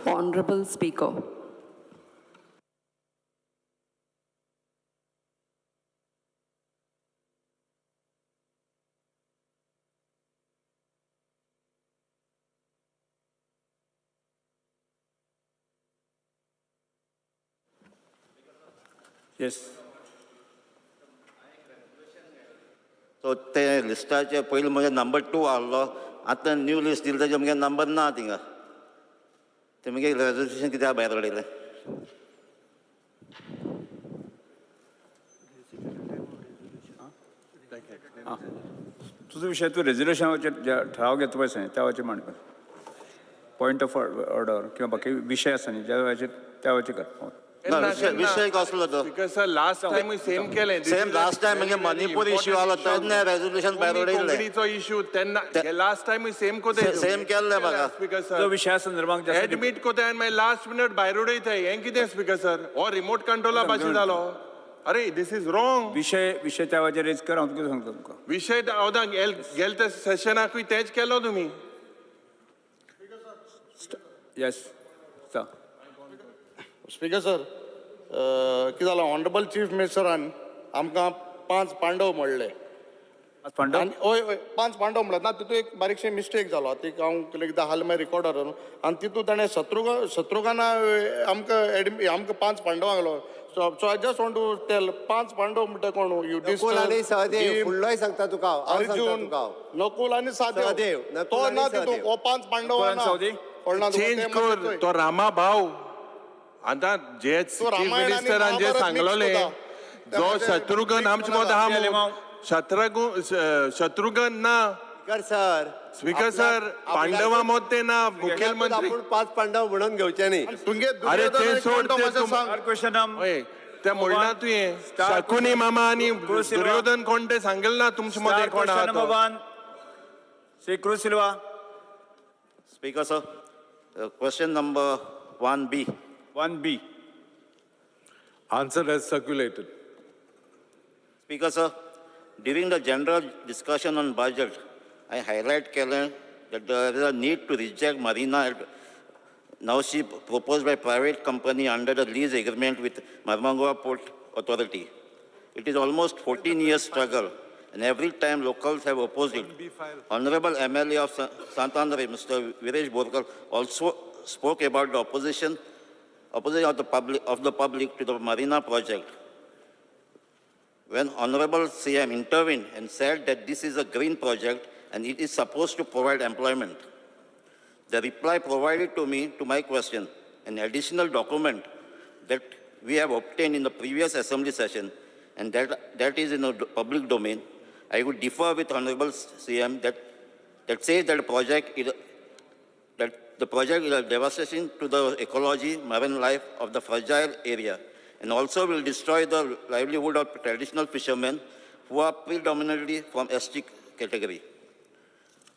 Honorable Speaker. Yes. So ते लिस्टाचे पयलीं म्हजे नंबर 2 आहलो, आतां न्यू लिस्ट दिली ताजे म्हगे नंबर ना थिंगा. ते मगे रेजोल्युशन कित्याक भायर उडयलें? तुजो विशय तूं रेजोल्युशनाचेर ठराव घेता पळय त्या वेळाचेर मांड, पॉयंट ऑफ ऑर्डर किंवा बाकी विशय आसा न्ही ज्या वेळाचेर त्या वेळाचेर कर. ना, विशय कसलो तो? Because sir last time same केलें. सेम लास्ट टायम म्हणजे मणिपूर इश्यू आलो तेन्ना रेजोल्युशन भायर उडयल्लें. कोंकणीचो इश्यू तेन्ना लास्ट टायम सेम कोते सेम केल्लें म्हाका. स्पीकर तुजो सर विशया संदर्भात एडमीट कोताय आनी मागीर लास्ट मिनट भायर उडयताय, हें कितें स्पीकर सर? हो रिमोट कंट्रोला भाशेन जालो. अरे this is wrong. विशय त्या वेळाचेर रेज कर, हांव तुका सांगता तुमकां. विशय ओदा गेले त्या सेशनाकूय तेंच केलो तुमी. येस. स्पीकर सर, कितें जालां, ऑनरेबल चीफ मिनिस्टरान आमकां 5 पांडव म्हणले. पांडव? आनी हय हय 5 पांडव म्हणले ना, तितून एक बारीकशी मिस्टेक जालो. ती हांव एकदां हाल मागीर रिकॉर्डर आनी तितून ताणें शत्रुघ्ना आमकां आमकां 5 पांडवांक घालो. So I just want to tell, 5 Pandav म्हणटा कोण? नकुल आनी सहदेव. फुडलोय सांगता तुका हांव, अर्जुन, नकुल आनी सहदेव. तो ना तितून, हो 5 पांडव ना. चेंज कर तो रामा भाव. आतां जे चीफ मिनिस्टरान जे सांगलोले जो शत्रुघ्न आमचे मदीं आहा, शत्रुघ्न ना. स्पीकर सर, स्पीकर सर, पांडवा मत ते ना मुखेलमंत्री. आपूण 5 पांडव म्हणून घेवचे न्ही. अरे ते सोड, ते म्हणला तुवें शकुनी मामा आनी दुर्योधन कोण ते सांगेल ना तुमचे मदें कोण आहा. Shri Cruz Silva. Speaker sir, question number 1B. 1B. Answer as circulated. Speaker sir, during the general discussion on budget, I highlight केलें that there is a need to reject Marina at Navsi proposed by private company under the lease agreement with Marmagoa Port Authority. It is almost 14 years struggle, and every time locals have opposed it. Honorable MLA of Santandre, Mr. Viresh Borkar, also spoke about the opposition of the public to the Marina project. When Honorable CM intervened and said that this is a green project and it is supposed to provide employment. The reply provided to me to my question, an additional document that we have obtained in the previous assembly session, and that is in the public domain, I would differ with Honorable CM that says that the project is a devastation to the ecology, marine life of the fragile area, and also will destroy the livelihood of traditional fishermen who are predominantly from ST category.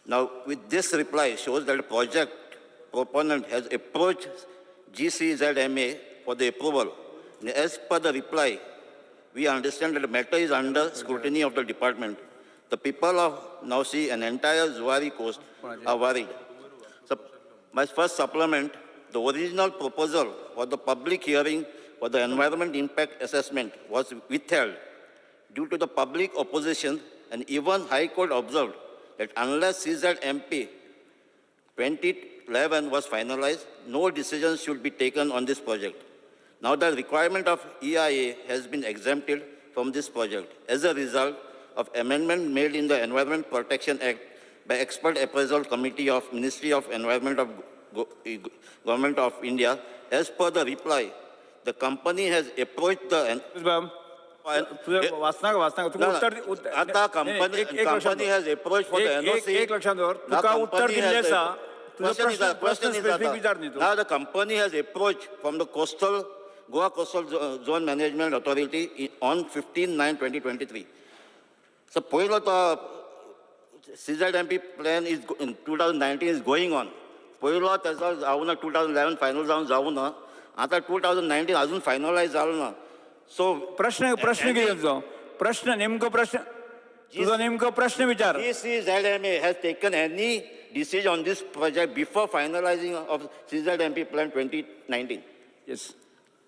Now, with this reply shows that the project proponent has approached GCZMA for the approval. And as per the reply, we understand that the matter is under scrutiny of the department. The people of Navsi and entire Zuari coast are worried. So, my first supplement, the original proposal for the public hearing for the environment impact assessment was withheld due to the public opposition, and even High Court observed that unless CZMP 2011 was finalized, no decision should be taken on this project. Now the requirement of EIA has been exempted from this project as a result of amendment made in the Environment Protection Act by Expert Appraisal Committee of Ministry of Environment of Government of India. As per the reply, the company has approached the... आता company has approached for the NOC. एक लक्षात दवर, तुका उत्तर दिल्लें आसा. Question is now the company has approached from the coastal Goa Coastal Zone Management Authority on 15/9/2023. So पयलो तो CZMP plan is in 2019 is going on. पयलो तेजो जावना 2011 फायनल जावन जावना, आतां 2019 अजून फायनलायज जालो ना. सो प्रश्न कितें तुजो? प्रश्न नेमको प्रश्न तुजो नेमको प्रश्न विचार. GCZMA has taken any decision on this project before finalizing of CZMP plan 2019? Yes.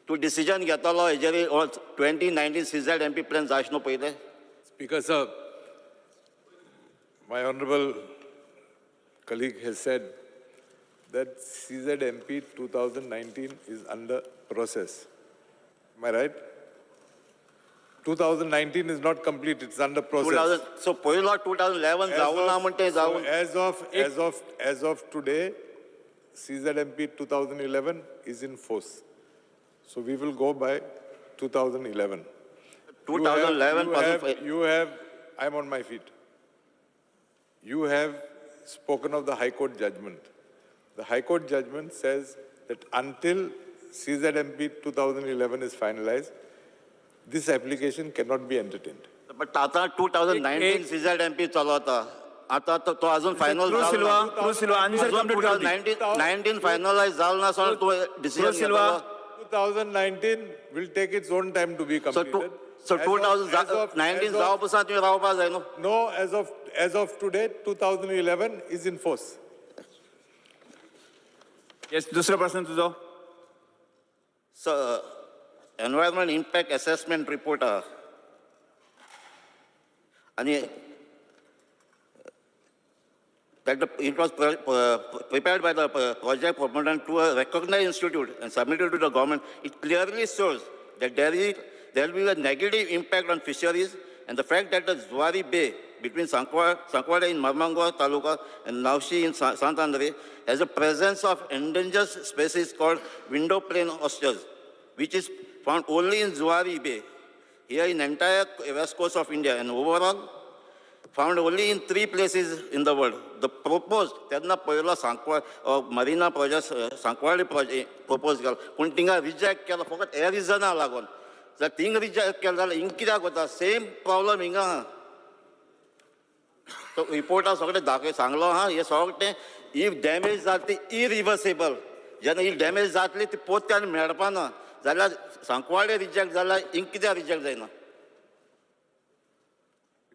तूं डिसिजन घेतलो हेजेर 2019 CZMP plan जायच न्हू पयलें? Speaker, sir, my honorable colleague has said that CZMP 2019 is under process. Am I right? 2019 is not complete, it's under process. 2000, so पयलो 2011 As जावं ना of- म्हण तें so जावं. As of today, CZMP 2011 is in force. So we will go by 2011. 2011 You पासून have, you have, I'm on my feet. You have spoken of the High Court judgment. The High Court judgment says that until CZMP 2011 is finalized, this application cannot be entertained. But आतां 2019 CZMP चलता, आतां तो तो अजून final Cruz Silva, Cruz Silva, answer complete करू दी. 19 finalise जालो ना, so तूं decision Cruz Silva. 2019 will take its own time to be so completed. So As two of- as of- thousand nineteen as of- जावपा पसून तुवें रावपा जाय न्हू. No, as of today, 2011 is in force. Yes, दुसरो प्रश्न तुजो. So environment impact assessment report आहा आनी that it was prepared by the project proponent to a recognized institute and submitted to the government. It clearly shows that there will be a negative impact on fisheries, and the fact that the Zuari Bay between Sankwada in Marmangua Taluka and Navshi in Sant Andre has a presence of endangered species called window plane oysters, which is found only in Zuari Bay, here in entire west coast of India, and overall found only in three places in the world. The proposed, तेन्ना पयलो Sancoale marina project, Sancoale project propose केलो, पूण थिंगा reject केलो फकत ह्या रिजना लागून. जाल्यार थिंग रिजेक्ट केलो जाल्यार हिंग कित्याक वता? सेम प्रॉब्लम हिंगा आहा. तो रिपोर्टा सगळें दाखय सांगलो आहा, हें सगळें if damage जाता ती इरिवर्सेबल. जेन्ना ही डॅमेज जातली ती पोत्ते आनी मेळपा ना, जाल्यार सांकवाळे रिजेक्ट जाल्यार हिंग कित्याक रिजेक्ट जायना?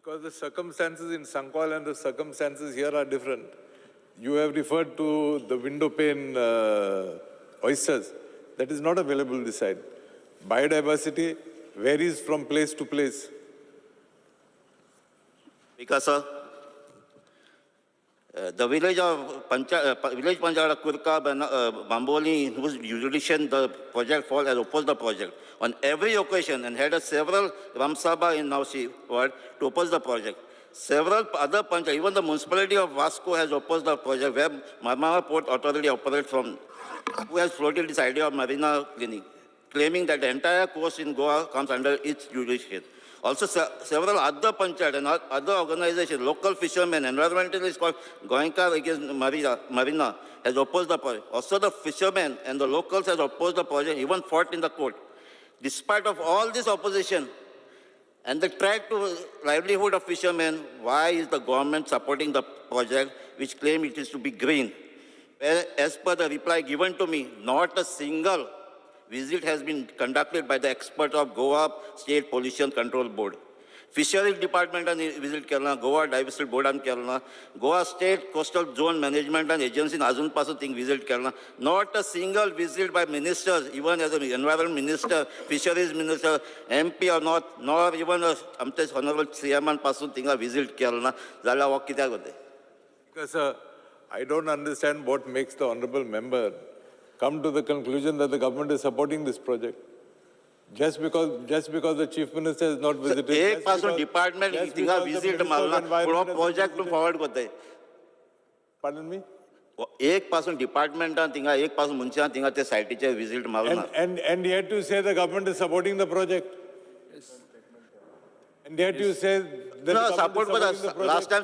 Because the circumstances in Sankwal and the circumstances here are different. You have referred to the window pane oysters. That is not available this side. Biodiversity varies from place to place. Because the village of village Panchayat Kurka, Bamboli, in whose jurisdiction the project falls, has opposed the project on every occasion and had a several Ramsabha in Navsi ward to oppose the project. Several other panchayat, even the municipality of Vasco has opposed the project where Marmara Port Authority operates from, who has floated this idea of marina cleaning, claiming that the entire coast in Goa comes under its jurisdiction. Also, several other panchayat and other organizations, local fishermen, environmentalists called Goenka against Marina has opposed the project. Also, the fishermen and the locals has opposed the project, even fought in the court. Despite of all this opposition and the threat to livelihood of fishermen, why is the government supporting the project which claim it is to be green? Well, as per the reply given to me, not a single visit has been conducted by the expert of Goa State Pollution Control Board. Fisheries Department and visit केला, Goa Diversity Board and केला, Goa State Coastal Zone Management and Agency अजून पासून thing visit केला. Not a single visit by ministers, even as an environment minister, fisheries minister, MP or not, nor even आमचे honorable CM पासून थिंगा visit केला ना, जाल्यार हो कित्याक वता? Because, sir, I don't understand what makes the honorable member come to the conclusion that the government is supporting this project. Just because the chief minister has not visited. एक just पासून because- department just थिंगा because the visit Minister of मारला, पूण हो Environment has not project visited. Forward करताय. Pardon me? एक पासून डिपार्टमेंटान थिंगा एक पासून मनशान थिंगा ते सायटीचेर विजीट मारना. And yet you say the government is supporting the project. And yet you say that the ना government support is supporting the करता. project. Last time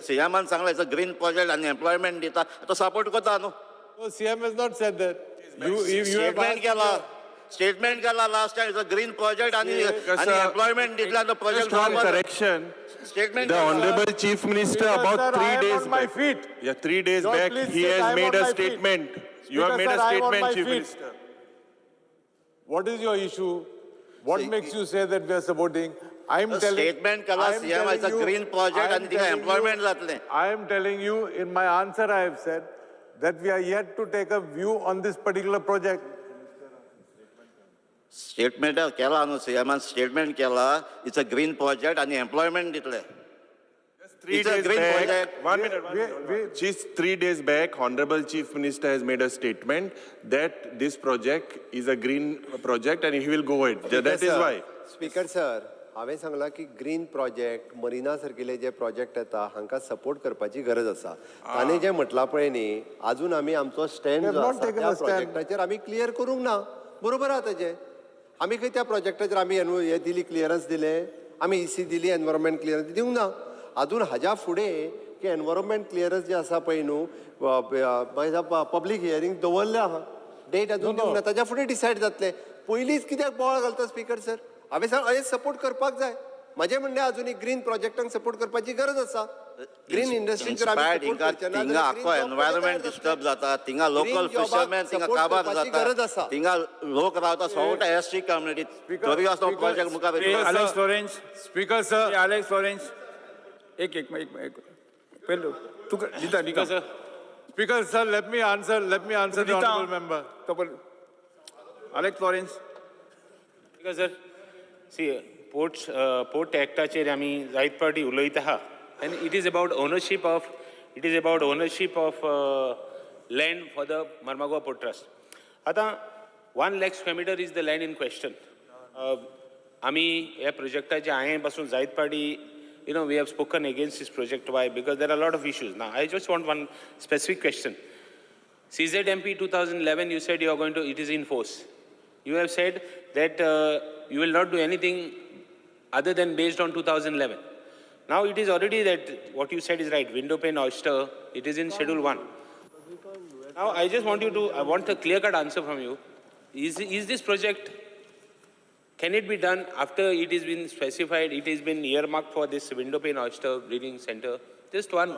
सीएमान सांगला it's a green project आनी एम्प्लॉयमेंट दिता, तो सपोर्ट करता न्हू. No, CM has not said that. You have statement asked केला, statement केला last time it's a green project आनी आनी एम्प्लॉयमेंट दितला तो Just one project. Correction. Statement. The Honorable Chief Minister Speaker, about sir, 3 I am days on my back. feet. Yeah, 3 days Lord, back, please he sit, has I am made on a my feet. Statement. You have Speaker, made a sir, I am on statement, my Chief feet. Minister. What is your issue? What makes you say that we are supporting? I am telling Statement केला I am CM telling it's a you- green project I am आनी थिंगा telling you- employment जातलें. I am telling you, in my answer I have said that we are yet to take a view on this particular project. Statement केला न्हू सीएमान statement केला it's a green project आनी employment दितले. Three It's a days green back, project. One minute, one minute. Just 3 days back, Honorable Chief Minister has made a statement that this project is a green project and he will go ahead. That is why. Speaker sir, हांवें सांगलां की green project marina सारकिले जे project येता हांकां support करपाची गरज आसा. ताणें जें म्हटलां पळय न्ही, आजून आमी आमचो स्टँड We have जो not आसा taken त्या a stand. प्रोजेक्टाचेर आमी क्लियर करूंक ना. बरोबर आहा तेजें. आमी खंय त्या प्रोजेक्टाचेर आमी हें दिली, क्लियरन्स दिलें, आमी इसी दिली, एनवायरमेंट क्लियरन्स दिवंक ना आजून. हाज्या फुडें की एनवायरमेंट क्लियरन्स जे आसा पळय न्हू, पब्लीक हियरींग दवरलें आहा, डेट अजून दिवंक ना, ताज्या फुडें डिसायड जातलें. पयलींच कित्याक बोवाळ घालता स्पीकर सर? हांवें सांग, हें सपोर्ट करपाक जाय. म्हाजें म्हणणें अजूनय ग्रीन प्रोजेक्टांक सपोर्ट करपाची गरज आसा. ग्रीन इंडस्ट्रीक जर आमी Inspired support हिंगा करचे ना थिंगा जाल्यार आख्खो green job environment तयार डिस्टर्ब जातले. जाता. थिंगा लोकल Green job fisherman थिंगा support काबार करपाची जाता. गरज आसा. थिंगा लोक रावता सगळे एस टी कम्युनिटी तरी आसतना प्रोजेक्ट मुखार Shri वयता. Alex Lawrence. Speaker sir, Shri Alex Lawrence, एक एक एक एक पयलो तुका दिता दिता. Speaker sir, let me answer the दिता. honorable member. तो पळय Alex Lawrence. Because sir, see, ports port एक्टाचेर आमी जायत पावटी उलयता आहा आनी it is about ownership of land for the Marmagoa Port Trust. आतां 1 lakh square meter is the land in question. आमी ह्या प्रोजेक्टाचे हांवें पासून जायत पावटी we have spoken against this project. Why? Because there are lot of issues. ना I just want one specific question. CZMP 2011, you said you are going to, it is in force. You have said that you will not do anything other than based on 2011. Now it is already that what you said is right, window pane oyster, it is in Schedule 1. Now I just want you to, I want a clear cut answer from you. Is this project, can it be done after it has been specified, it has been earmarked for this window pane oyster breeding center? Just one,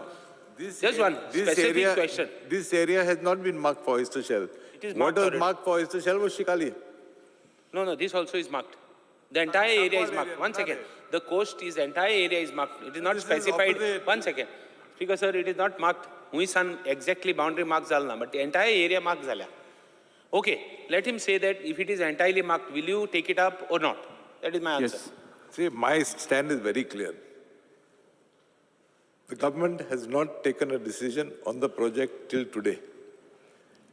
just one This specific area, question. This area has not been marked for oyster shell. It is What marked was already. marked for oyster shell was Shikali. No, this also is marked. The entire area is marked. One second. The coast is, entire area is marked. It is not This is specified. Opposite. One second. Speaker sir, it is not marked. हुंय exactly boundary mark जाला ना, but the entire area marked जाला. Okay, let him say that if it is entirely marked, will you take it up or not? That is my answer. Yes. See, my stand is very clear. The government has not taken a decision on the project till today.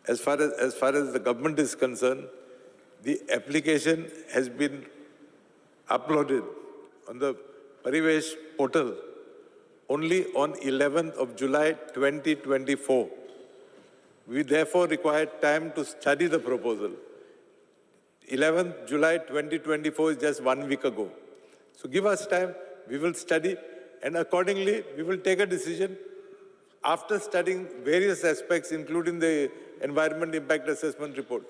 As far as the government is concerned, the application has been uploaded on the Parivesh portal only on 11th of July 2024. We therefore require time to study the proposal. 11th July 2024 is just one week ago. So give us time, we will study, and accordingly, we will take a decision after studying various aspects, including the Environment Impact Assessment Report.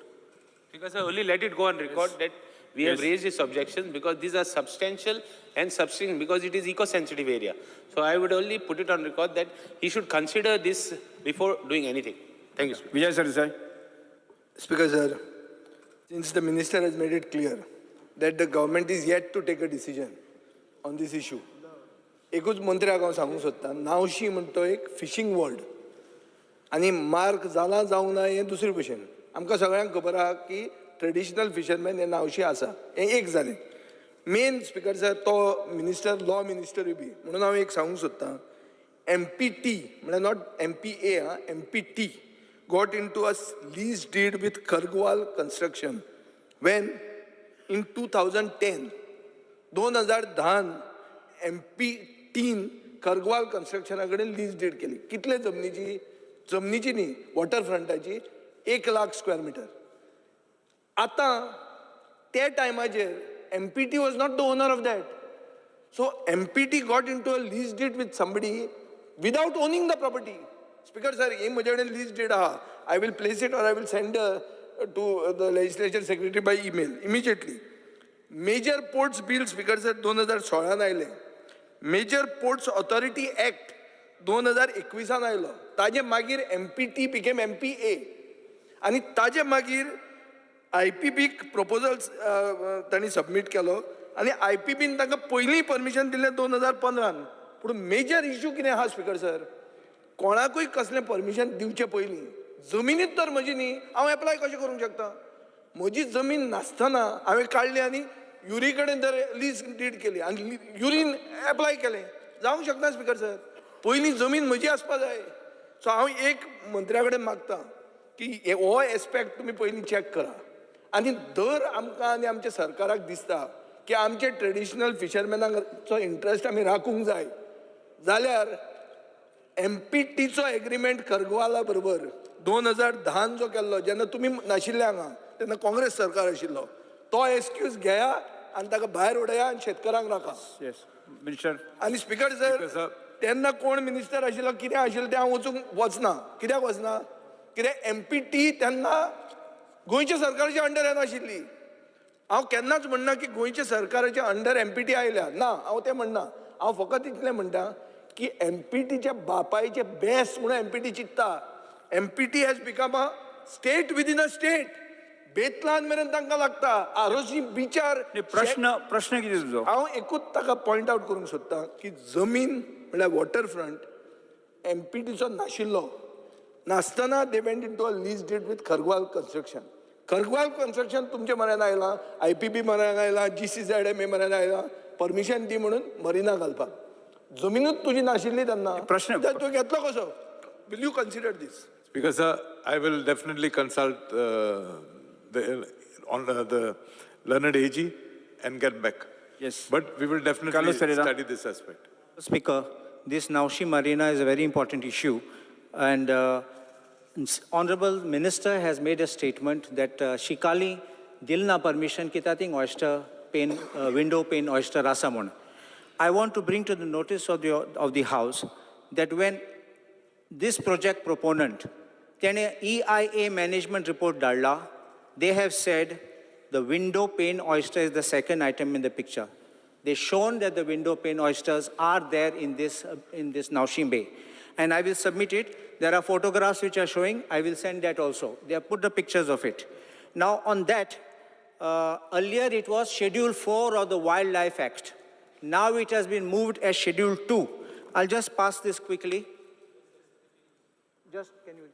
Because sir, only let it go on record that we have raised this objection because these are substantial and substantial because it is eco-sensitive area. So I would only put it on record that he should consider this before doing anything. Thank you, Speaker. Vijay Sardesai. Speaker sir, since the minister has made it clear that the government is yet to take a decision on this issue, एकूच मंत्र्याक हांव सांगूंक सोदतां, नावशी म्हणटा तो एक fishing word आनी mark जाला जावंक ना हें दुसरी भशेन. आमकां सगळ्यांक खबर आहा की ट्रेडिशनल फिशरमॅन हे नावशी आसा. हें एक जालें. मेन स्पिकर सर, तो मिनिस्टर, लॉ मिनिस्टरूय बी म्हणून हांव एक सांगूंक सोदतां, एमपीटी म्हळ्यार not MPA आं, MPT got into a lease deed with Khargwal Construction when in 2010, 2010 एमपीटीन Khargwal कन्स्ट्रक्शना कडेन लीज डीड केली. कितले जमनीची? जमनीची न्ही, वॉटर फ्रंटाची, 1 लाख स्क्वेअर मिटर. आतां त्या टायमाचेर MPT was not the owner of that. So MPT got into a lease deed with somebody without owning the property. Speaker sir, ही म्हजे कडेन लीज did आहा. I will place it or I will send to the Legislature Secretary by email immediately. Major Ports Bill, Speaker sir, 2016न आयलें. Major ports authority act 2021न आयलो. ताजे मागीर MPT became MPA आनी ताजे मागीर आयपीबीक प्रपोजल्स तांणी सबमीट केलो. आनी I P been तांकां पयलीं परमिशन दिल्लें 2015. पूण मेजर इशू कितें आहा स्पिकर सर, कोणाकूय कसलें परमिशन दिवचें पयलीं जमिनीत तर म्हजी न्ही, हांव एप्लाय कशें करूंक शकता? म्हजी जमीन नासतना हांवें काडली आनी युरी कडेन तर लीज did केली आनी युरीन एप्लाय केलें, जावंक शकना स्पिकर सर. पयलीं जमीन म्हजी आसपा जाय. सो हांव एक मंत्र्या कडेन मागता की हो एस्पेक्ट तुमी पयलीं चॅक करा. आनी दर आमकां आनी आमच्या सरकाराक दिसता की आमचे ट्रेडिशनल फिशरमॅनांचो इंट्रस्ट आमी राखूंक जाय जाल्यार एम पी टीचो एग्रीमेंट खरगवाला बरोबर 2010 जो केल्लो, जेन्ना तुमी नाशिल्ले हांगा, तेन्ना काँग्रेस सरकार आशिल्लो, तो एक्सक्यूज घेया आनी ताका भायर उडया आनी शेतकारांक राखा. येस मिनिस्टर. आनी स्पिकर सर, तेन्ना कोण मिनिस्टर आशिल्लो कितें आशिल्लें तें हांव वचूंक वचना. कित्याक वचना? कित्याक एम पी टी तेन्ना गोंयच्या सरकाराच्या अंडर येनाशिल्ली. हांव केन्नाच म्हणना की गोंयच्या सरकाराच्या अंडर एम पी टी आयल्या ना, हांव तें म्हणना. हांव फकत इतलें म्हणटा की एम पी टीच्या बापायचें बेस्ट म्हणून एम पी टी चिंत्ता. M P T has become a state within a state. बेतलान मेरेन तांकां लागता, आरोसी बिचार. प्रश्न कितें तुजो? हांव एकूच ताका पॉयंट आवट करूंक सोदतां की जमीन म्हणल्यार वॉटरफ्रंट एम पी टीचो नाशिल्लो, नासतना they went into a lease deed with Khargwal construction. Khargwal construction तुमच्या म्हऱ्यान आयलां, I P बी म्हऱ्यान आयलां, G C Z M A म्हऱ्यान आयलां, परमिशन दी म्हणून मरिना घालपाक. जमिनूच तुजी नाशिल्ली तेन्ना, प्रश्न तूं घेतलो कसो? Will you consider this? Speaker sir, I will definitely consult the learned AG and get back. Yes. But we will definitely Carlos Ferreira. Study this aspect. Speaker, this Naushi Marina is a very important issue, and Honorable Minister has made a statement that Shikali dilna permission kitating oyster pane, window pane oyster asa म्हूण. I want to bring to the notice of the House that when this project proponent, तेणे EIA management report धाडला, they have said the window pane oyster is the second item in the picture. They shown that the window pane oysters are there in this Naushim Bay. And I will submit it. There are photographs which are showing. I will send that also. They have put the pictures of it. Now on that, earlier it was Schedule 4 of the Wildlife Act. Now it has been moved as Schedule 2. I'll just pass this quickly. Just, can you?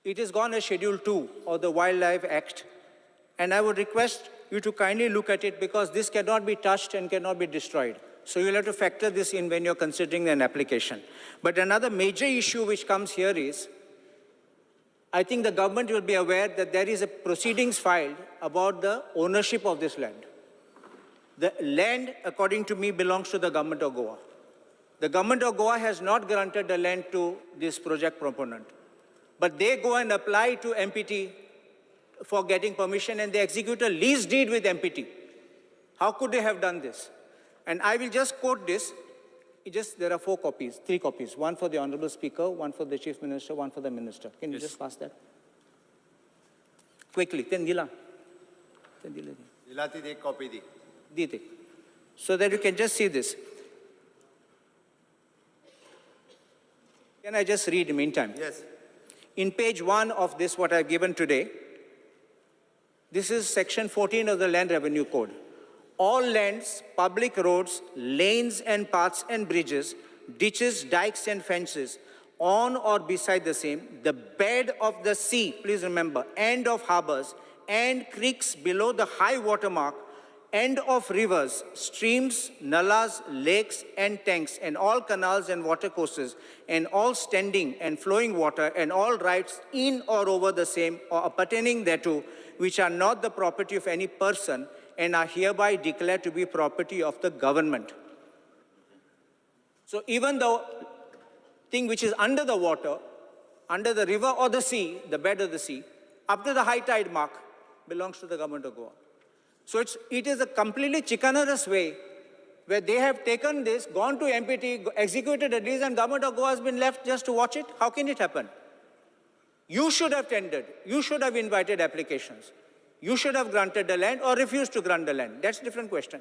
It is gone as Schedule 2 of the Wildlife Act. And I would request you to kindly look at it because this cannot be touched and cannot be destroyed. So you'll have to factor this in when you're considering an application. But another major issue which comes here is, I think the government will be aware that there is a proceedings filed about the ownership of this land. The land, according to me, belongs to the government of Goa. The government of Goa has not granted the land to this project proponent. But they go and apply to MPT for getting permission and they execute a lease deed with MPT. How could they have done this? And I will just quote this. There are 4 copies, 3 copies, one for the Honorable Speaker, one for the Chief Minister, one for the Minister. Can you just pass that? Quickly, ten dila. Dila ती एक copy di. Dite. So that you can just see this. Can I just read in the meantime? Yes. In page 1 of this, what I've given today, this is section 14 of the Land Revenue Code. All lands, public roads, lanes and paths and bridges, ditches, dikes and fences, on or beside the same, the bed of the sea, please remember, end of harbors and creeks below the high water mark, end of rivers, streams, nallas, lakes and tanks, and all canals and water courses, and all standing and flowing water, and all rights in or over the same or appertaining thereto, which are not the property of any person and are hereby declared to be property of the government. So even the thing which is under the water, under the river or the sea, the bed of the sea, up to the high tide mark, belongs to the government of Goa. So it is a completely chicanerous way where they have taken this, gone to MPT, executed a lease, and government of Goa has been left just to watch it. How can it happen? You should have tendered. You should have invited applications. You should have granted the land or refused to grant the land. That's a different question.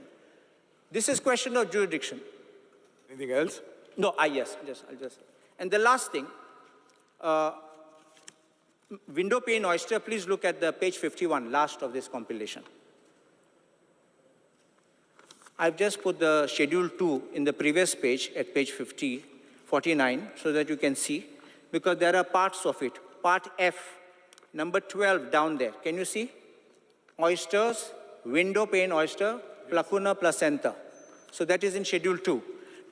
This is question of jurisdiction. Anything else? No, yes, just, I'll just. And the last thing, Window pane oyster, please look at the page 51, last of this compilation. I've just put the schedule 2 in the previous page at page 49, so that you can see, because there are parts of it. Part F, number 12 down there. Can you see? Oysters, window pane oyster, Placuna placenta. So that is in schedule 2.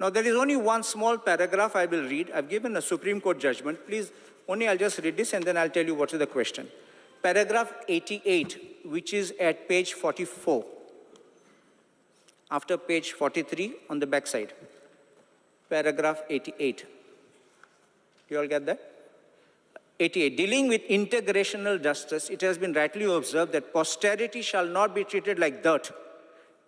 Now there is only one small paragraph I will read. I've given a Supreme Court judgment. Please, only I'll just read this and then I'll tell you what is the question. Paragraph 88, which is at page 44. After page 43 on the back side. Paragraph 88. You all get that? 88. Dealing with integrational justice, it has been rightly observed that posterity shall not be treated like dirt.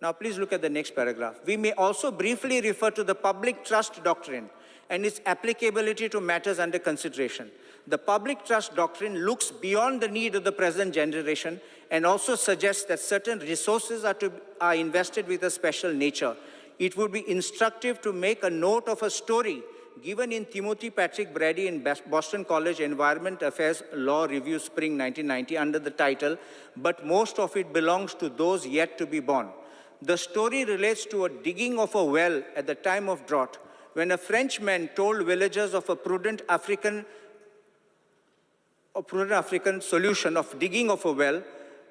Now, please look at the next paragraph. We may also briefly refer to the public trust doctrine and its applicability to matters under consideration. The public trust doctrine looks beyond the need of the present generation and also suggests that certain resources are invested with a special nature. It would be instructive to make a note of a story given in Timothy Patrick Brady in Boston College Environment Affairs Law Review, Spring 1990, under the title, But Most of It Belongs to Those Yet to Be Born. The story relates to a digging of a well at the time of drought, when a Frenchman told villagers of a prudent African solution of digging of a well.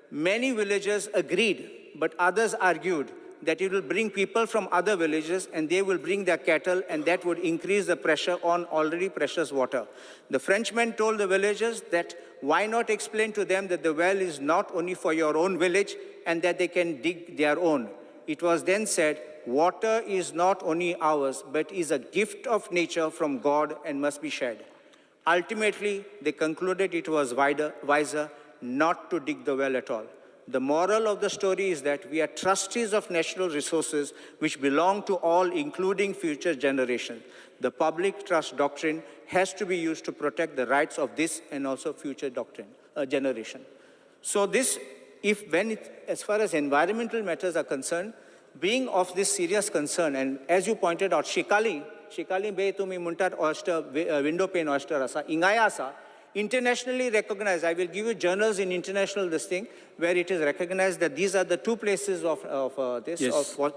Many villagers agreed, but others argued that it will bring people from other villages and they will bring their cattle, and that would increase the pressure on already precious water. The Frenchman told the villagers that why not explain to them that the well is not only for your own village and that they can dig their own. It was then said, water is not only ours, but is a gift of nature from God and must be shared. Ultimately, they concluded it was wiser not to dig the well at all. The moral of the story is that we are trustees of natural resources which belong to all, including future generations. The public trust doctrine has to be used to protect the rights of this and also future generation. So this, as far as environmental matters are concerned, being of this serious concern, and as you pointed out, Shikali Bay tumi muntat oyster, window pane oyster asa, ingaya asa, internationally recognized. I will give you journals in international this thing where it is recognized that these are the two places of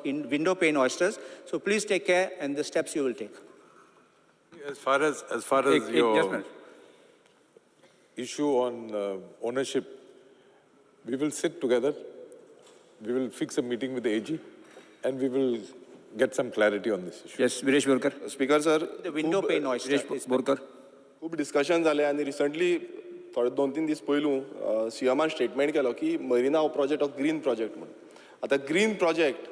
in window pane oysters. So please take care and the steps you will take. As far as your issue on ownership, we will sit together. We will fix a meeting with the AG, and we will get some clarity on this issue. Yes, Viresh Borkar. Speaker sir, the window pane oyster. Viresh Borkar. खूब discussion जालें आनी recently थोडे 2-3 दीस पयलू सीएमान statement केलो की marina हो project हो ग्रीन प्रोजेक्ट म्हणून. आतां ग्रीन प्रोजेक्ट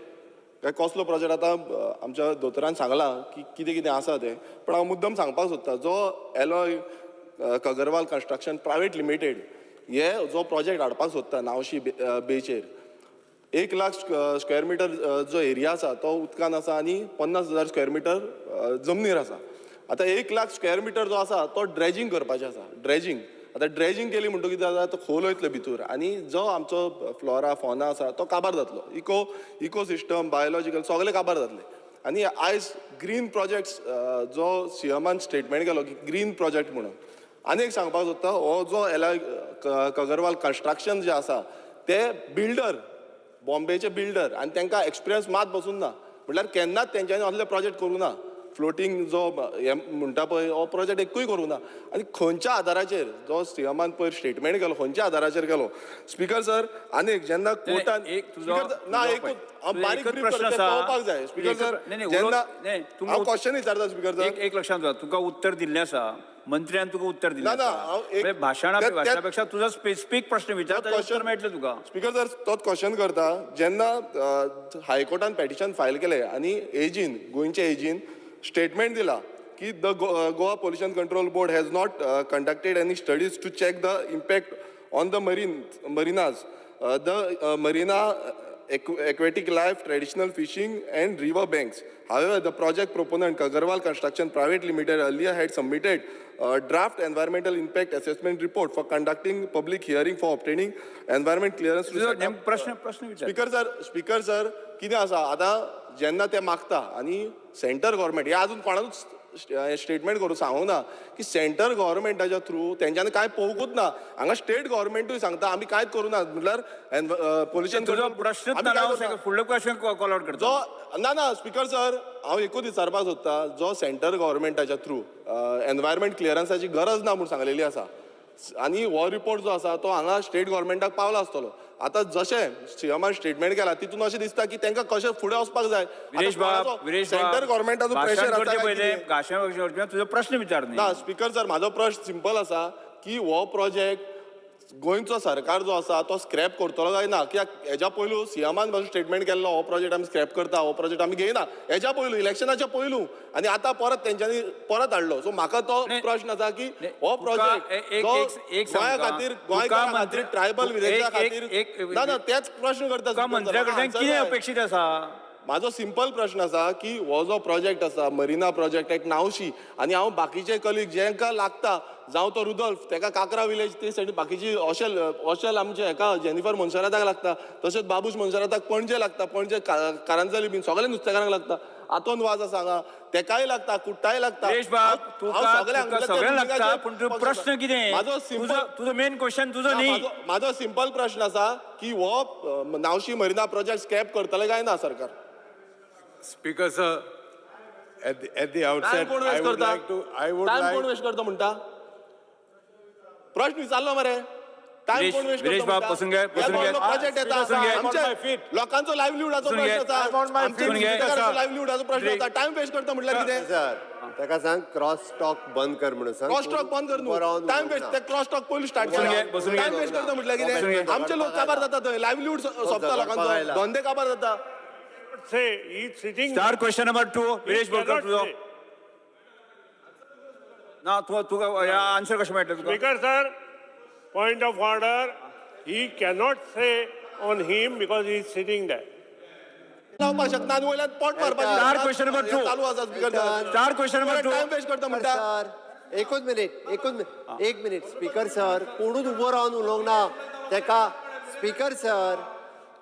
काय कसलो प्रोजेक्ट आतां आमच्या दोतोरान सांगलां की कितें कितें आसा तें, पण हांव मुद्दम सांगपाक सोदता जो Alloy Kagarwal construction private limited हे जो प्रोजेक्ट हाडपाक सोदता नावशी बेचेर 1 लाख स्क्वेअर मिटर जो एरिया आसा तो उदकान आसा आनी 50,000 स्क्वेअर मिटर जमनीर आसा. आतां 1 लाख स्क्वेअर मिटर जो आसा तो ड्रेजिंग करपाचें आसा. ड्रेजिंग आतां ड्रेजिंग केली म्हणटकीर कितें जाता, तो खोल वयतलो भितूर आनी जो आमचो फ्लोरा फॉना आसा तो काबार जातलो. इकोसिस्टम बायोलॉजिकल सगळें काबार जातलें. आनी आयज ग्रीन प्रोजेक्ट्स जो सीएमान स्टेटमेंट केलो की ग्रीन प्रोजेक्ट म्हणून, आनी एक सांगपाक सोदता हो जो एलॉय कगरवाल कन्स्ट्रक्शन जे आसा ते बिल्डर बॉम्बेचे बिल्डर आनी तांकां एक्सपिरियन्स मात बसून ना, म्हटल्यार केन्नाच तेंच्यांनी असले प्रोजेक्ट करूं ना. फ्लोटींग जो हे म्हणटा पळय हो प्रोजेक्ट एकूय करूं ना. आनी खंयच्या आदाराचेर जो सीएमान पयर स्टेटमेंट केलो खंयच्या आदाराचेर केलो स्पीकर सर? आनी एक जेन्ना कोर्टान ना एक बारीक कळपाक जाय स्पीकर सर, जेन्ना हांव क्वेश्चन विचारता स्पीकर सर, एक लक्षांत दवर, तुका उत्तर दिल्लें आसा, मंत्र्यान तुका उत्तर दिलें आसा, भाशणा पेक्षा तुजो स्पेसिफीक प्रश्न विचार, उत्तर मेळटलें तुका. स्पीकर सर तोच क्वेश्चन करता, जेन्ना हायकोर्टान पेटिशन फायल केलें आनी एजीन गोंयच्या एजीन स्टेटमेंट दिला की the Goa pollution control board has not conducted any studies to check the impact on the marinas, the marina aquatic life, traditional fishing and river banks. However, the project proponent Kagarwal Construction Private Limited earlier had submitted a draft environmental impact assessment report for conducting public hearing for obtaining environment clearance to set up. Speaker sir, कितें आसा आतां जेन्ना ते मागता आनी centre government हे अजून कोणाकूच स्टेटमेंट करून सांगूंक ना की सेंटर गव्हर्मेंटाच्या थ्रू तेंच्यांनी कांय पळोवंकूच ना. हांगा स्टेट गव्हर्मेंटूय सांगता आमी कांयच करूं ना, म्हटल्यार पोल्युशन. तुजो प्रश्नच ना, हांव फुडलो क्वेश्चन कॉल आउट करता. जो ना ना स्पीकर सर, हांव एकूच विचारपाक सोदता, जो सेंटर गव्हर्मेंटाच्या थ्रू एनवायरमेंट क्लियरन्साची गरज ना म्हूण सांगलेली आसा आनी हो रिपोर्ट जो आसा तो हांगा स्टेट गव्हर्मेंटाक पावला आसतलो. आतां जशें सीएमान स्टेटमेंट केला तितून अशें दिसता की तांकां कशें फुडें वचपाक जाय. विरेश बाब, विरेश बाब, सेंटर गव्हर्मेंटाचो प्रेशर भाशण आसा करचे काय पयलें कितें? भाशण करचे तुजो प्रश्न विचार न्ही. ना स्पीकर सर, म्हाजो प्रश्न सिंपल आसा की हो प्रोजेक्ट गोंयचो सरकार जो आसा तो स्क्रॅप करतलो काय ना? कित्याक हेज्या पयलू सीएमान म्हाजो स्टेटमेंट केल्लो हो प्रोजेक्ट आमी स्क्रॅप करता, हो प्रोजेक्ट आमी घेयना, हेज्या पयलू इलेक्शनाच्या पयलू, आनी आतां परत तेंच्यांनी परत हाडलो. सो म्हाका तो प्रश्न आसा की हो प्रोजेक्ट एक गोंया खातीर, गोंयकारां खातीर, ट्रायबल विलेजा खातीर ना ना तेच प्रश्न करता. मंत्र्या कडल्यान कितें अपेक्षीत आसा? म्हाजो सिंपल प्रश्न आसा की हो जो प्रोजेक्ट आसा मरिना प्रोजेक्ट एक नावशी, आनी हांव बाकीचे कलीग जेंका लागता, जावं तो रुदोल्फ तेका काकरा विलेज ते सायडीन बाकीची ओशेल ओशेल आमचे हेका जेनिफर मोन्सेराताक लागता, तशेंच बाबूश मोन्सेराताक पणजे लागता, पणजे कारांजली बीन सगळे नुस्तेकारांक लागता, आतोन वाज आसा हांगा तेकाय लागता, कुट्टाय लागता. बाब, तुका सगळें लागता, पूण तुजो प्रश्न कितें? म्हाजो सिंपल तुजो मेन क्वेश्चन तुजो न्ही. म्हाजो सिंपल प्रश्न आसा की हो नावशी मरिना प्रोजेक्ट स्क्रॅप करतले काय ना सरकार? Speaker sir, at the outset, I would like to, I would time like कोण वेस्ट करता म्हणटा? प्रश्न विचारलो मरे, टायम कोण वेस्ट विरेश बाब, बसून घे, बसून घे. प्रोजेक्ट येता आमच्या लोकांचो लायवलीहुडाचो प्रश्न आसा, आमच्या लायवलीहुडाचो प्रश्न आसा, टायम वेस्ट करता म्हटल्यार कितें? सर ताका सांग क्रॉस टॉक बंद कर म्हणून सांग. क्रॉस टॉक बंद कर न्हू, टायम वेस्ट, ते क्रॉस टॉक पयलीं स्टार्ट केला, टायम वेस्ट करता म्हटल्यार कितें? आमचे लोक काबार जाता थंय, लायवलीहुड सोंपता लोकांचो, धंदे काबार जाता. Say, he's sitting. Star question number 2, Viresh Borkar तुजो. ना तुका आन्सर कशें मेळटलें तुका? Speaker sir, point of order, he cannot say on him because he is sitting there. लावपाक शकना आनी वयल्यान पोट मारपाक. स्टार क्वेश्चन नंबर 2 चालू आसा speaker sir. Star question number 2. Time waste करता म्हणटा. सर एकूच मिनीट, एकूच एक मिनीट. स्पीकर सर, कोणूच उबो रावन उलोवंक ना तेका. स्पीकर सर,